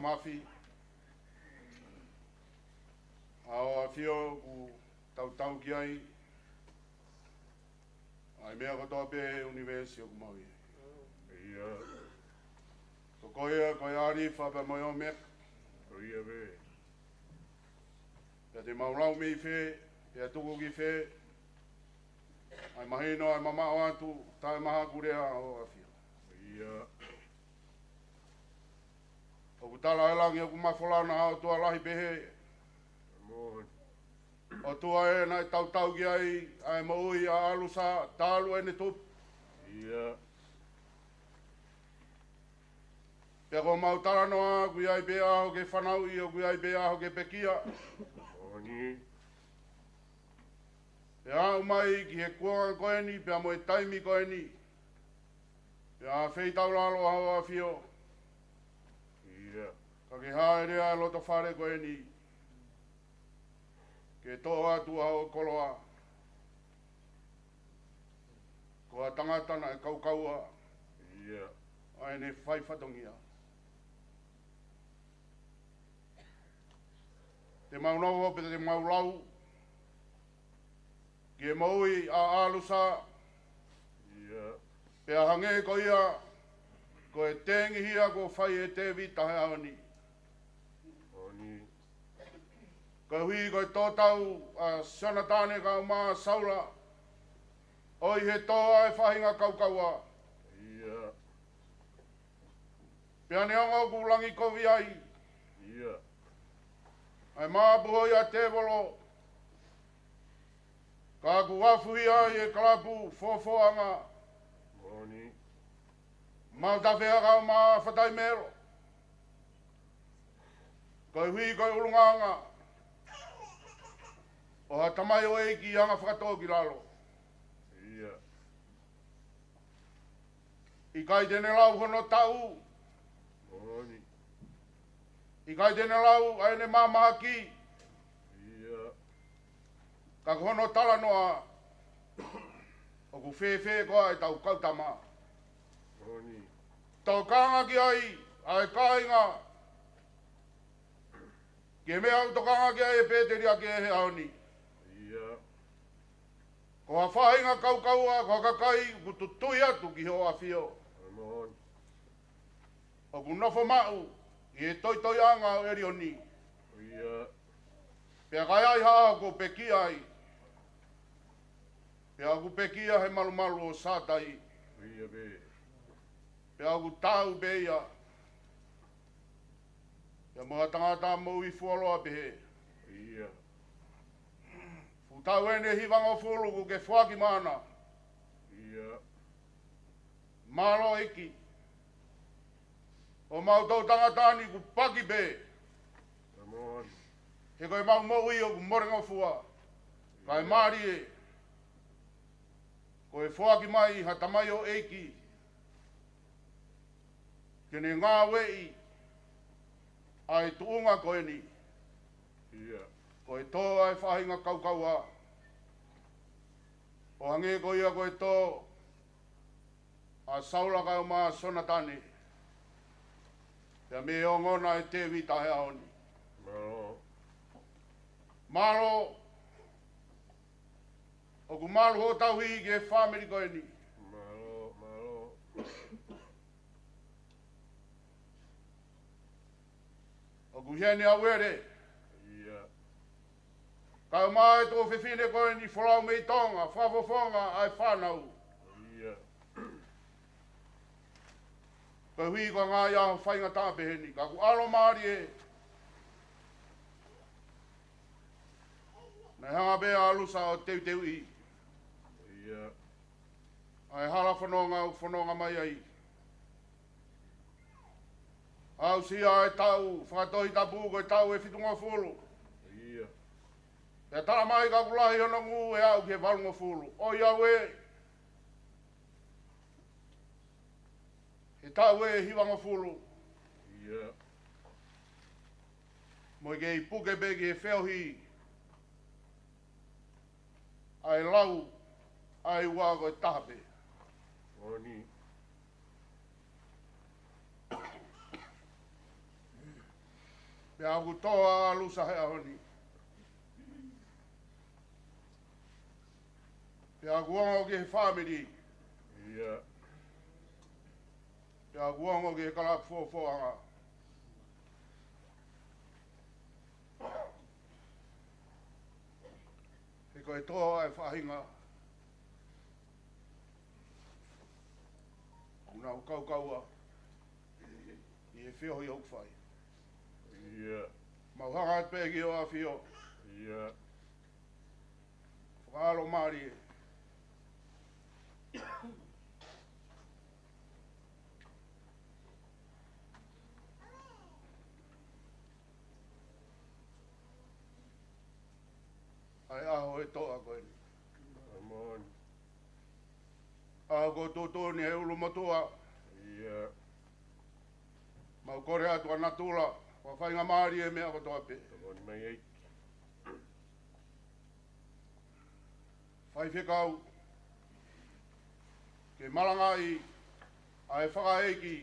Mafi, ʻa ʻAfio ʻoku tautau ki ai ʻa e meʻa kotoa pē he ʻunivēsi ʻoku mau ʻi ai. ʻIo. Ko koe ia, ko e ʻAlifa pea mo e ʻOmeka. ʻIo pē. Pea te mau lau mei fē, pea tuku ki fē, ʻa e mahino, ʻa e mamaʻo atu, taʻemaha ʻoku lea ʻa ʻAfio. ʻIo. ʻOku tala ʻe langi ʻoku mafola na, ʻa e ʻOtua lahi pehē. Moʻoni. ʻOtua ē naʻe tautau ki ai ʻa e moʻui ʻa ʻAlusa talu ʻene tupu. ʻIo. Pea ko ʻemau talanoa, ʻoku ʻi ai pē ʻaho ke fanauʻi, ʻoku ʻi ai pē ʻaho ke pekia. Moʻoni. Pea aʻu mai ki he kuonga ko eni, pea mo e taimi ko eni, pea feitaulalo ʻa ʻAfio. ʻIo. Ka ke hāʻele ʻa e loto fale ko eni ke toʻo atu ʻa hoʻo koloa. Ko ha tangata naʻe kaukaua. ʻIo. ʻA ʻene fai fatongia. Te mau nofo pē te mau lau ki he moʻui ʻa ʻAlusa. ʻIo. Pea hangē ko ia, ko e tengihia kuo fai ʻe Tēvita he ʻaho ni. Moʻoni. Koeʻuhi ko e tō tau ʻa Sonatane kae ʻumaʻā Saula, ʻo ʻi he tō ʻa e faʻahinga kaukaua. ʻIo. Pea neongo ʻoku langi kovi ai. ʻIo. ʻA e mapuho ia tēvolo, ka ʻoku afuhi ai e kalapu fofoʻanga. Moʻoni. Mau tafea kae ʻumaʻā Fatai Melo. Koeʻuhi ko e ʻulungaanga ʻo ha tamaioʻeiki anga fakatōkilalo. ʻIo. ʻIkai te ne lau hono taʻu. Moʻoni. ʻIkai te ne lau ʻa ʻene mamahaki. ʻIo. Ka ko hono talanoa, ʻoku fēfē koā ʻetau kau tama. Moʻoni. Tokanga ki ai ʻa e kāinga. Ki he meʻa ʻoku tokanga ki ai e pēteliake he ʻaho ni. ʻIo. Ko ha faʻahinga kaukaua, ko ha kakai ʻoku tutui atu ki hoʻo ʻAfio. Moʻoni. ʻOku nofo maʻu ʻi he toitoiʻanga ʻo ʻElioni. ʻIo. Pea ka ai ha ʻaho kuo pekia ai, pea ʻoku pekia he malumalu ʻo Satai. ʻIo pē. Pea ʻoku tau pē ia. Pea mo ha tangata moʻui fuoloa pehē. ʻIo. Fuʻu taʻu ʻeni ʻe hivangofulu kuo ke foaki maʻana. ʻIo. Mālō ʻEiki. ʻO mau tau tangata ni kuo paki pē. Come on. He ko ʻemau moʻui ʻoku molengofua. Kae mālie, ko e foaki mai ha tamaioʻeiki ke ne ngāueʻi ʻa e tuʻunga ko eni. ʻIo. Ko e tō ʻa e faʻahinga kaukaua, ʻo hangē ko ia ko e tō ʻa Saula kae ʻumaʻā Sonatane, pea mei he ongona ʻe Tēvita he ʻaho ni. Mālō. Mālō. ʻOku malu hoʻo tauhi ki he fāmili ko eni. Mālō, mālō. ʻOku ʻi heni ʻa Uele. ʻIo. Kae ʻumaʻā e tuofefine ko eni folau mei Tonga, fakafofonga ʻa e fānau. ʻIo. Koeʻuhi ko e ngaahi ʻaho faingataʻa pehē ni, ka ʻoku ʻalomālie. Naʻe hanga pē ʻa ʻAlusa ʻo teuteuʻi. ʻIo. ʻA e hala fononga ʻoku fononga mai ai. Aʻusia e taʻu fakatohitapu ko e taʻu ʻe fitungofulu. ʻIo. Pea tala mai ka ʻoku lahi hono ngū ʻe aʻu ki he valungofulu. ʻOiauē, he taʻu ʻe hivangofulu. ʻIo. Mo e kei puke pē ki he feohi ʻa e lau ʻa e ua ko e taha pē. Moʻoni. Pea ʻoku tō ʻa Lusa he ʻaho ni. Pea ʻoku ongo ki he fāmili. ʻIo. Pea ʻoku ongo ki he kalapu fōfōʻanga. He ko e tō ʻa e faʻahinga ʻoku nau kaukaua ʻi he feohi ʻoku fai. ʻIo. Mau hanga atu pē ki hoʻo ʻAfio. ʻIo. Fakaʻalomālie. ʻA e ʻaho ʻo e toʻa ko eni. ʻAmeni. ʻA ia ko e tuʻutuʻuni ʻa e ʻulumotuʻa. ʻIo. Mau kole atu ʻa natula, ʻa e faingamālie ʻa e meʻa kotoa pē. ʻAmeni mai ʻEiki. Faifekau, ke malangaʻi ʻa e fakaʻeiki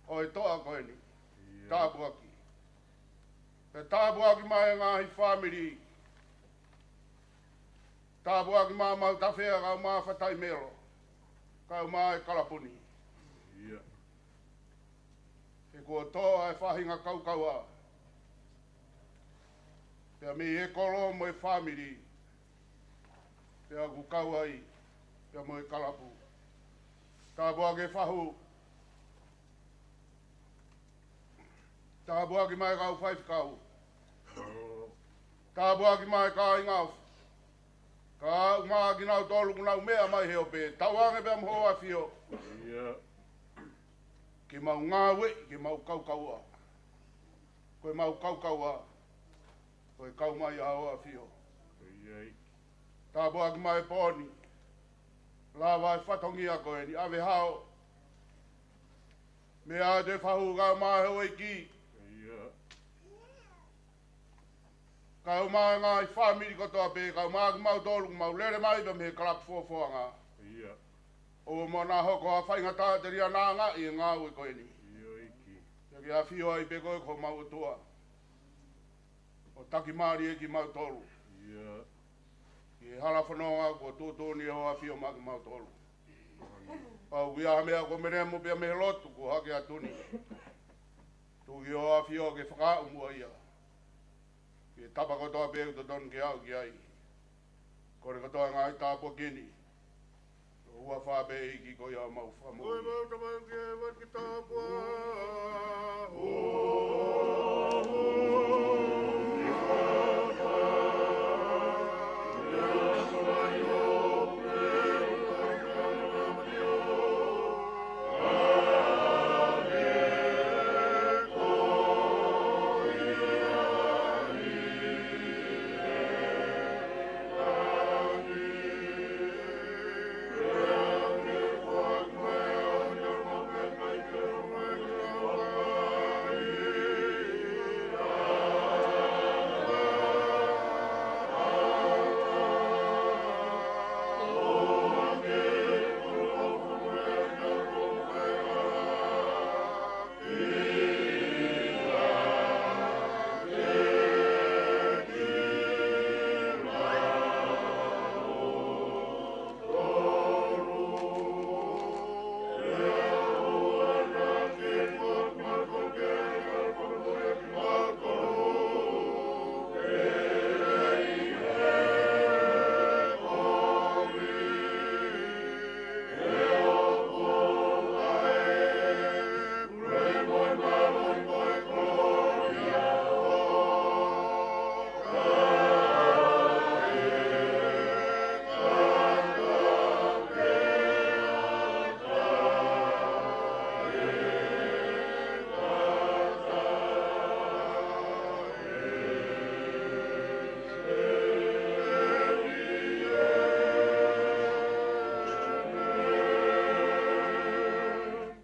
ʻo e toʻa ko eni. ʻIo. Tāpuaki. Pea tāpuaki mai e ngaahi fāmili. Tāpuaki mai ʻa Mautafea, kau mai ʻa Fataimelo, kau mai ʻa e kalapu ni. ʻIo. He kuo tō ʻa e faʻahinga kaukaua. Pea mei he kolo mo e fāmili. Pea ʻoku kau ai, pea mo e kalapu. Tāpuaki e fahu. Tāpuaki mai e kau faifekau. Tāpuaki mai e kāinga. Kau mai kinautolu ʻoku nau meʻa mai he ope. Tauange pea mo hoʻo ʻAfio. ʻIo. Ke mau ngāueʻi, ke mau kaukaua. Ko e mau kaukaua. Ko e kau mai ʻa hoʻo ʻAfio. ʻIo. Tāpuaki mai e pō ni. Lava e fatongia ko eni, ʻave hao. Meʻa atu e fahu kau mai hoʻo ʻEiki. ʻIo. Kau mai e ngaahi fāmili kotoa pē, kau mai kimautolu, mau lele mai pea mei he kalapu fōfōʻanga. ʻIo. ʻO mo na hoko ʻa e faingataʻa telia na anga ʻi he ngāue ko eni. ʻIo ʻEiki. Pea ke ʻafio ai pē koe ko homau ʻOtua. ʻO taki mālie kimautolu. ʻIo. ʻI he hala fononga kuo tuʻutuʻuni ʻe hoʻo ʻAfio maʻa kimautolu. Pau ki ha meʻa ko e melemo pea mei he lotu kuo hake atu ni. Tuku ki hoʻo ʻAfio ke fakaaʻu muʻa ia. Ki he tapa kotoa pē ʻoku totonu ke aʻu ki ai. Kole kotoa e ngaahi tāpuaki ni. ʻI ho huafa pē ʻEiki ko ia homau Fakamoʻui. Ko e mau Tamai ʻoku ʻi hēvani ke tāpuaki.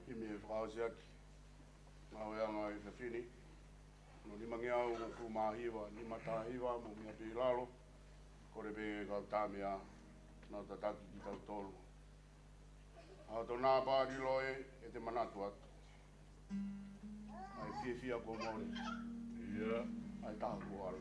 Himi fakaʻosi ʻaki. Ngāueʻanga ʻi he fefine. Hono nimangeau hongofulu mā hiva, nima taha hiva, mo e meʻa pē ʻi lalo. Kole pē kau tā meʻa, nau tataki kitautolu. ʻA hoto nāpā lilo ē, ʻe te manatu atu. ʻA e fiefia kuo mole. ʻIo. ʻA e taha kuo ʻalu.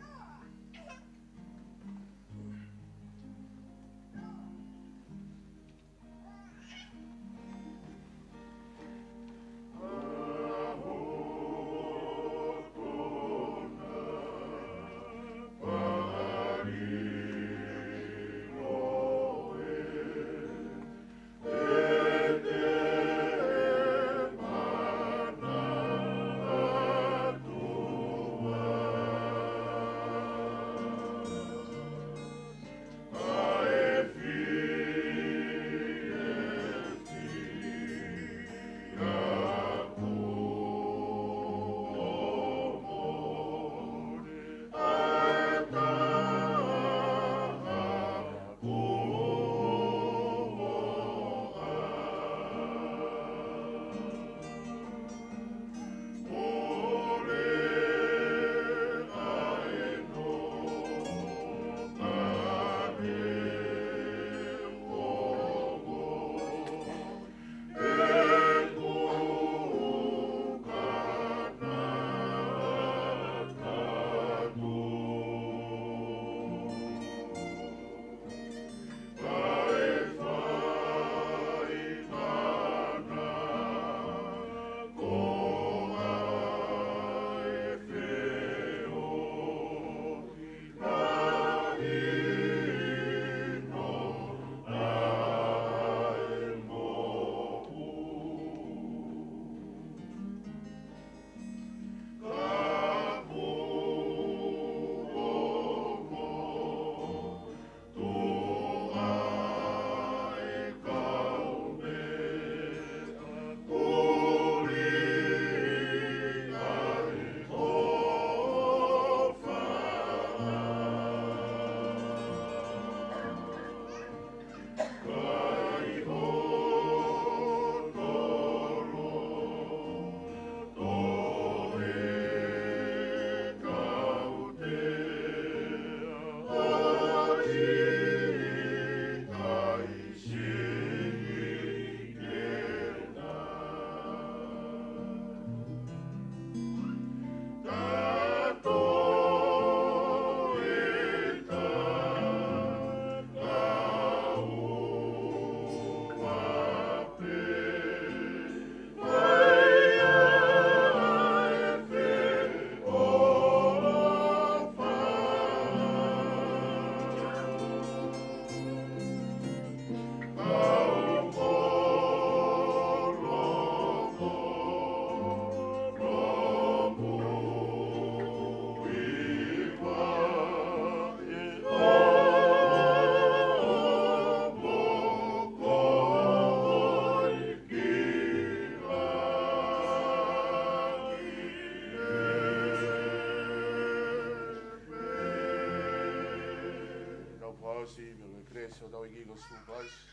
Tau fakaʻosi mei he kelesi ʻo hotau ʻEiki ko Sīsū Kalaisi,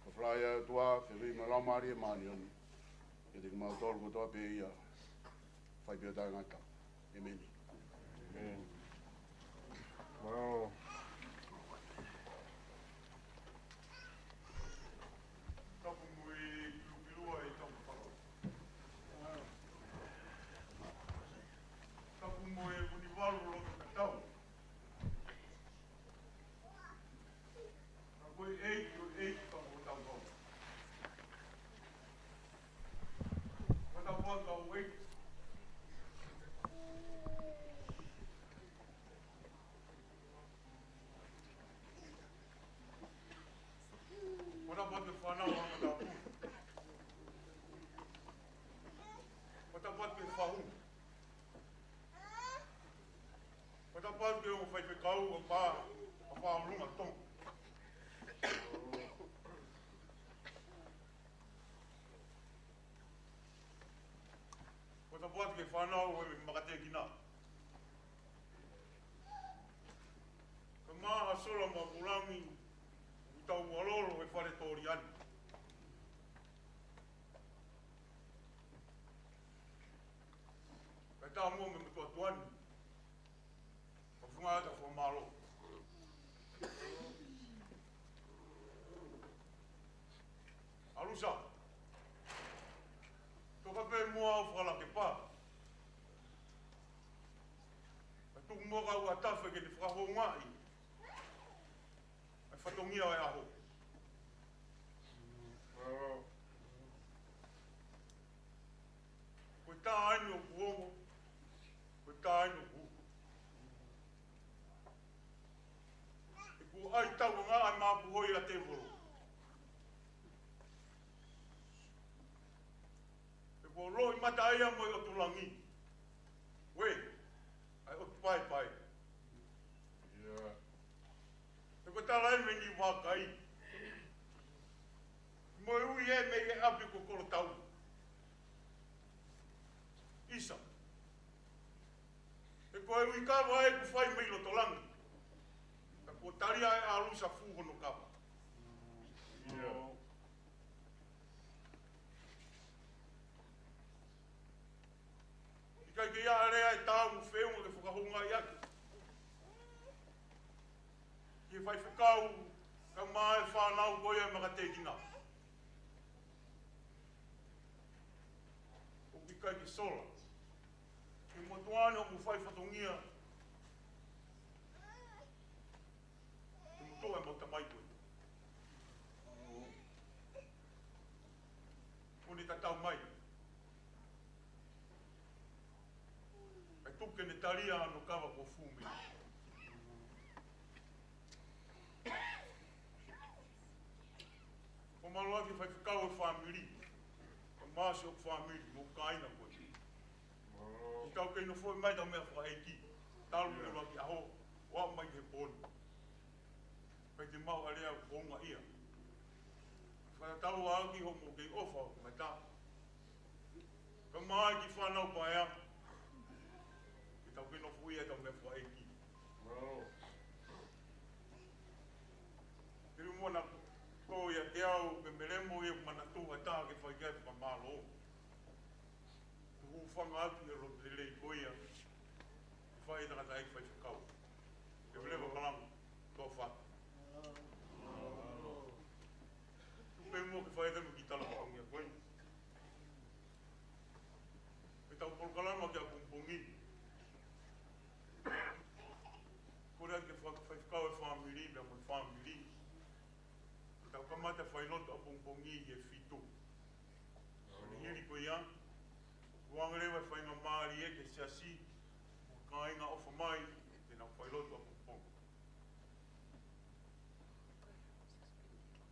ko e folofola ʻa e ʻOtua, feohi mo e Laumālie Māʻoniʻoni, ke ʻiate kimautolu kotoa pē ia, fai pē ʻo taʻengata. ʻĒmeni. ʻĒmeni. Mālō. Tapu mo e pilupilua ʻi he tau fakalo. Tapu mo e ʻunivalu loto tatau. Ka ko e ʻEiki ʻo e ʻeiki, ka ko e tau tau. Ka tau fakau ʻEiki. Ko e tapa ke fānau ʻa e matāpule. Ko e tapa ke fahu. Ko e tapa ke ongo faifekau ʻo pā, ʻo pā ʻolunga Tonga. Ko e tapa ke fānau ʻo e makatekina. Ka maha sola ma pulangi, ʻoku tau ʻalolo he fale tōliani. Ka tā mo me motu atu ani. Ka funga ata fakamālō. ʻAlusa. Toka pē muʻa ʻo fakalake pā. Tongia e aho. Ko e taimi ʻoku ongo, ko e taimi ʻoku uku. He kuo ʻai tauʻanga ʻa e māpuhoi ʻa tēvolo. He kuo loʻimata ia mo e ʻotu langi. Uē, ʻa e ʻotu paepae. He ko e tala ē mei Niuvakai. Mo e ui ē mei he ʻapi ko Kolotau. ʻIsa. He ko e ui kava ē kuo fai mei loto langi. Ka kuo tali ʻa e ʻalu sa fū hono kava. ʻIkai ke ʻi ai ha lea ʻe taau mo feʻunga ke fakahoungaʻi ʻaki. Ki he faifekau, kae ʻumaʻā e fānau ko ia ʻa e makatekina. ʻOku ʻikai ke sola. Ke motuʻa ʻo mou fai fatongia. Ke motuʻa ʻemau tamai ko ē. Kuo ne tatau mai. ʻE tuku ke ne talia hono kava kuo fū mei. Ko mālō ʻa e faifekau e fāmili. Ko māsi ʻo e fāmili, mo kāinga ko ē. Ke tau kei nofoʻi mai ʻetau meʻafakaʻeiki. Talu mei he ʻuluaki ʻaho, ʻo aʻu mai ki he pō ni. Pea te mau ʻalu ʻo houngaʻia. Fakatatau ʻaki hoʻomou kei ʻofa mai tā. Kae ʻumaʻā e kiʻi fānau paea. Ke tau kei nofoʻia ʻetau meʻafakaʻeiki. Te u mou na ko ia te au ke melemo ia manatu ha taha ke fai ki ai fakamālō. Tuku hūfanga atu he lotu lelei ko ia. Ke fai e tangataʻeiki faifekau. Ke melemo malanga. Tofa. Tuku pē muʻa ke fai atu mo e kiʻi tala fatongia ko ē. Ko ʻetau polokalama ki he pongipongi. Kole atu ki he fa-, faifekau e fāmili, pea mo e fāmili. Ke tau kamata failotu ʻapongipongi he fitu. Ko e hili ko ia, ʻoange leva e faingamālie ki he siasi, mo e kāinga ʻofa mai, ke nau failotu ʻapongipongi.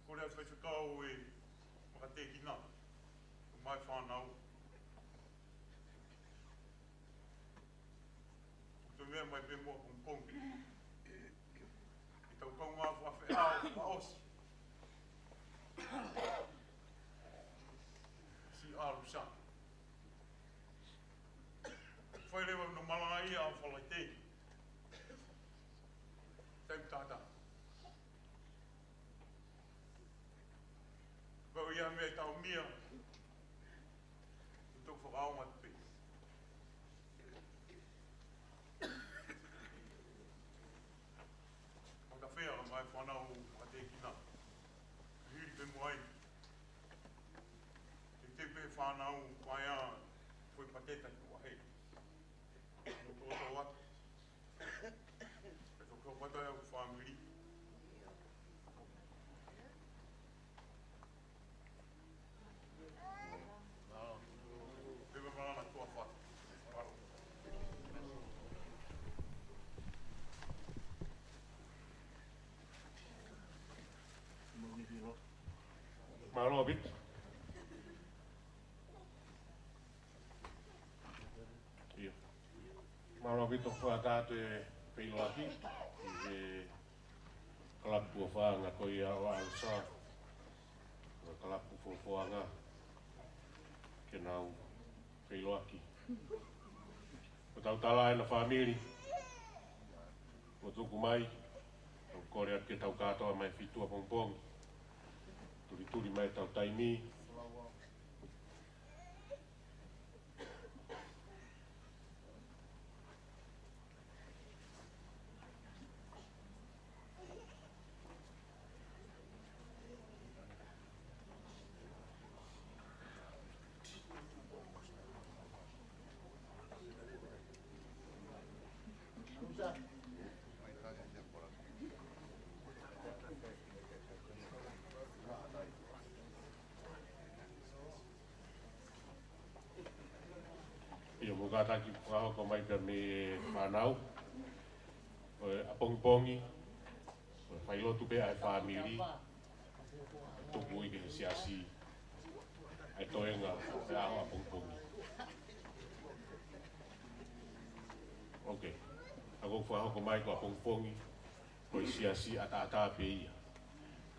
Kole atu faifekau e makatekina, mo e fānau. Ko e meʻa mai pē muʻa pongipongi. Ke tau kaungā fakafeʻao, fakaʻosi. Siʻi ʻalu sa. Fai leva hono malanga ia ʻa Falaite. Taimi tatau. Ko ia meʻa ʻe taʻomia. ʻE toki fakaongo atu pē. Makafea mai fānau makatekina. Hili pē muʻa ai. Ke te pē fānau paea foʻi pateta ki ʻuahe. Mo tōtō atu. Pea toki ʻoatu ʻa e fāmili. Pea malanga tuʻa fā. Mālō ʻaupito. ʻIo. Mālō ʻaupito fakataha atu e feiloaki ʻi he kalapu ʻofaʻanga ko ia ʻo ʻAlusa. Ko e kalapu fofoʻanga ke nau feiloaki. Ko ʻetau tala ʻena fāmili. Kuo tuku mai. Tau kole atu ke tau kātoa mai fitu ʻapongipongi. Tulituli mai ʻetau taimi. Kātaki fakahoko mai pea mei he fānau ʻo e ʻapongipongi, ʻo e failotu pē ʻa e fāmili, tuku hake he siasi ʻa e toenga ʻo e ʻaho ʻapongipongi. Ok. ʻOku fakahoko mai ko e ʻapongipongi ko e siasi ʻataʻatā pē ia.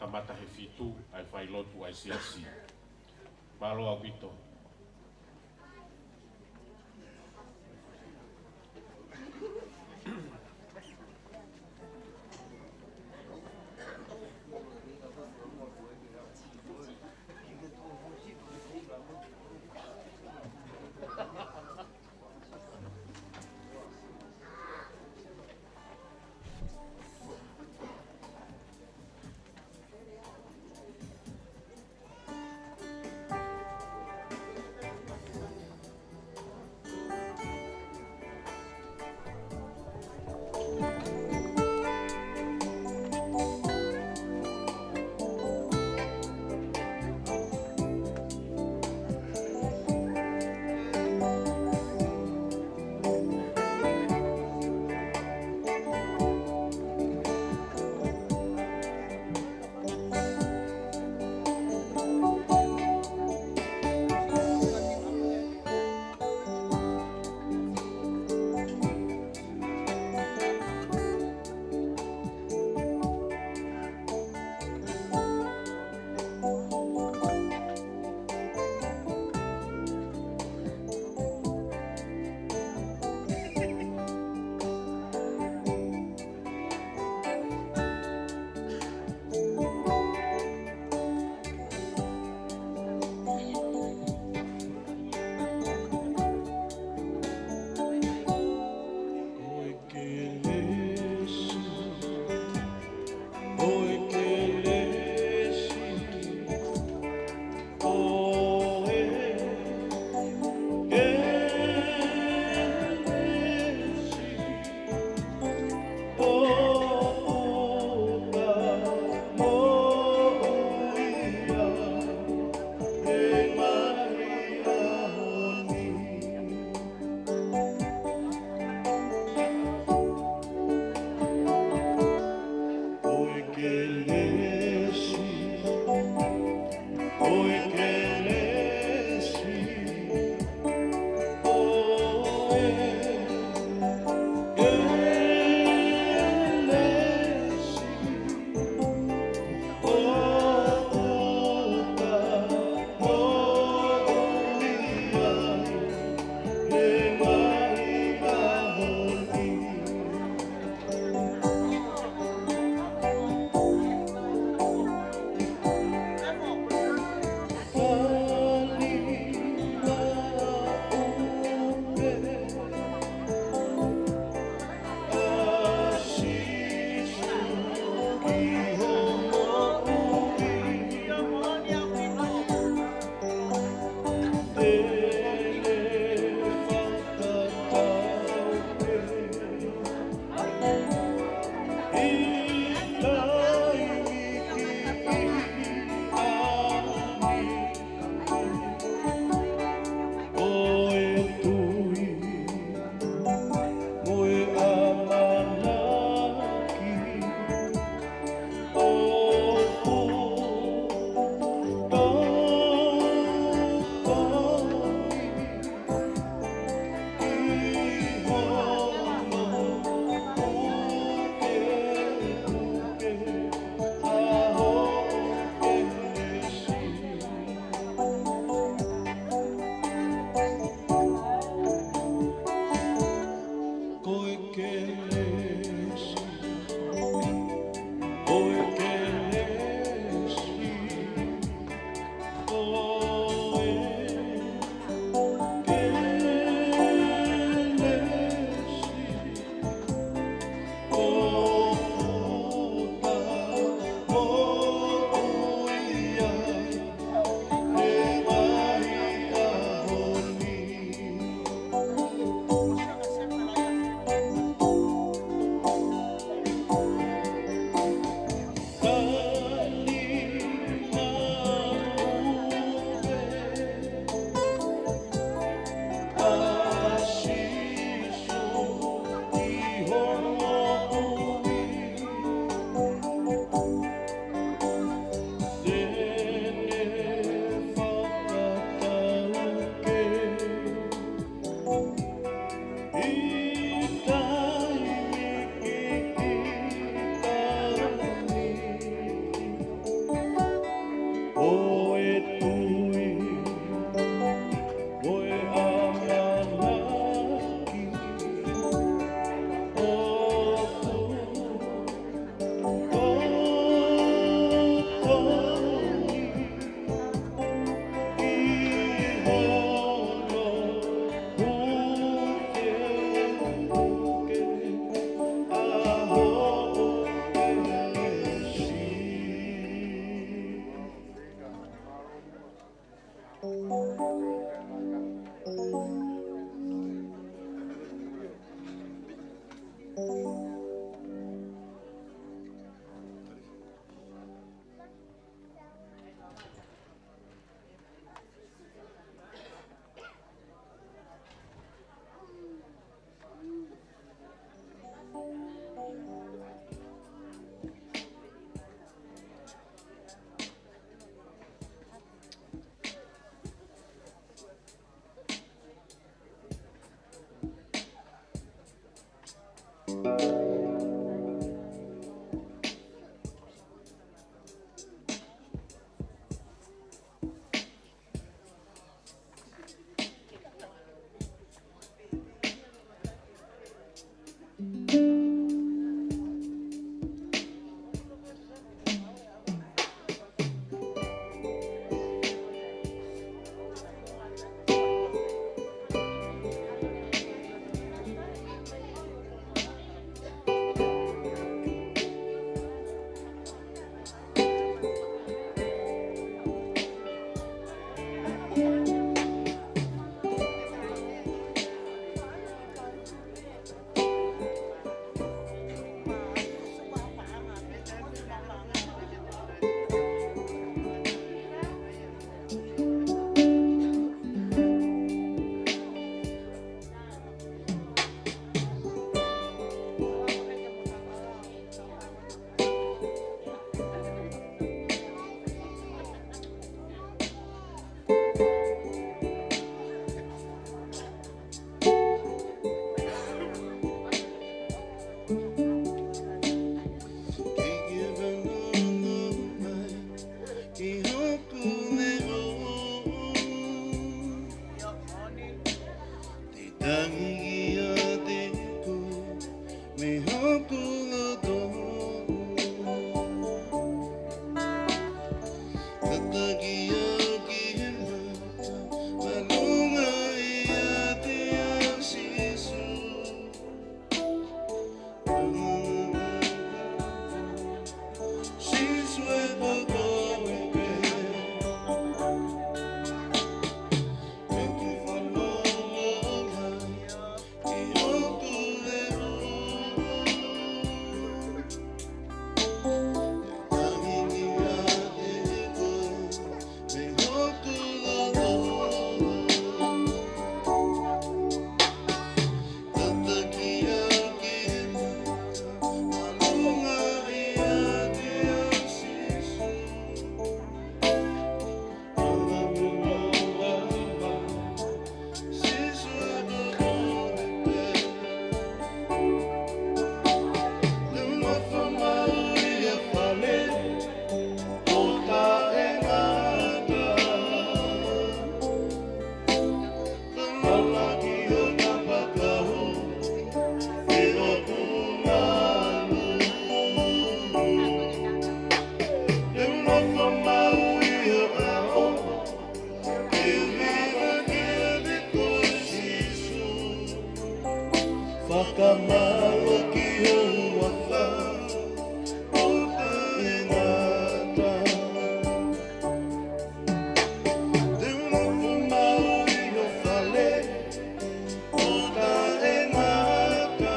Kamata he fitu ʻa e failotu ʻa e siasi. Mālō ʻaupito. Te tangi kiate koe mei hoku loto. Tataki au ki he mata, māʻolunga ʻiate au Sīsū. Sīsū ē, ko koe pē. Thank you for love. Fakamālō ki hoʻo huafa, ʻo taʻengata. Te u nofo maʻu ʻi ho fale, ʻo taʻengata.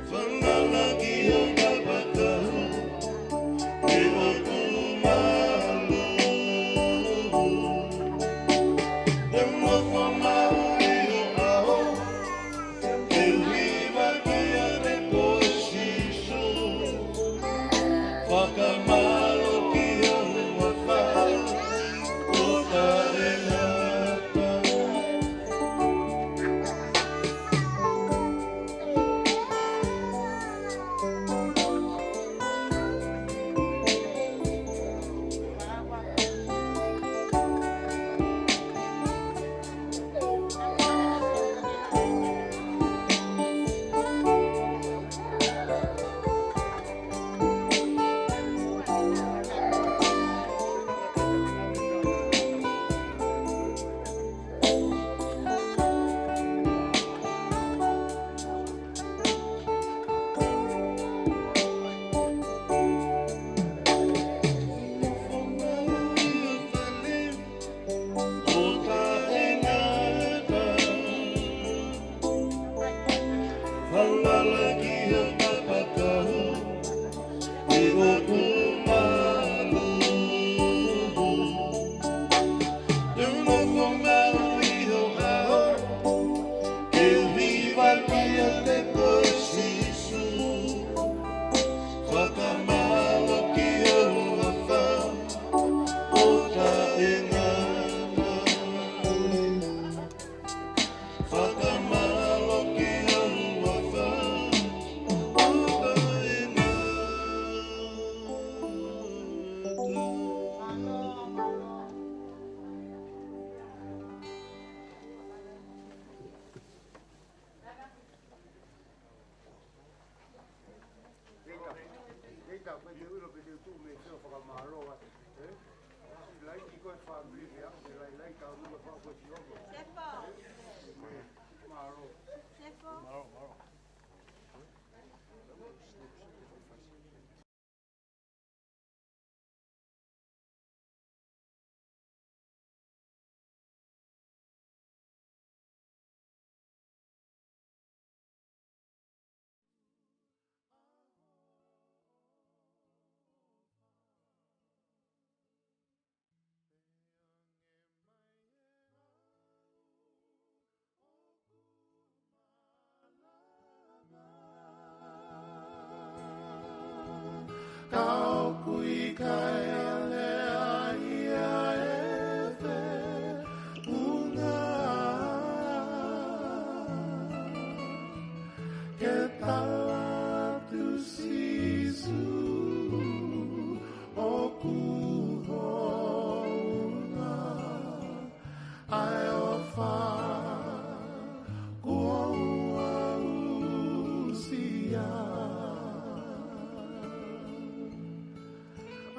Fanala ki hoʻo kapakau, ʻi hoku malu. Te u nofo maʻu ʻi ho ʻao, ke u hiva kiate koe Sīsū. Fakamālō ki hoʻo huafa, ʻo taʻengata. Fanala ki hoʻo kapakau, ʻi hoku malu. Te u nofo maʻu ʻi ho ʻao, ke u hiva kiate koe Sīsū. Fakamālō ki hoʻo huafa, ʻo taʻengata. Fakamālō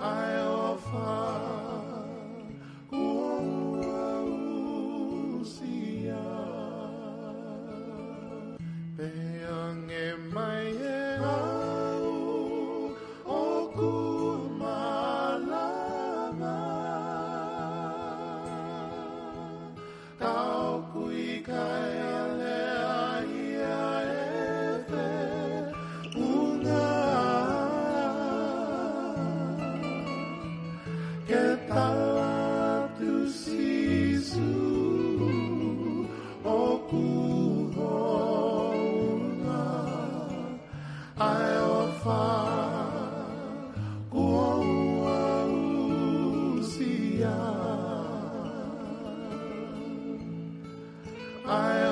ʻa e ʻofa kuo u aʻusia. Pea hangē mai ʻe au ʻoku malava, ka ʻoku ʻikai lea ia ʻe feʻunga ke tala atu Sīsū ʻoku hounga ʻa e ʻofa kuo u aʻusia. ʻA e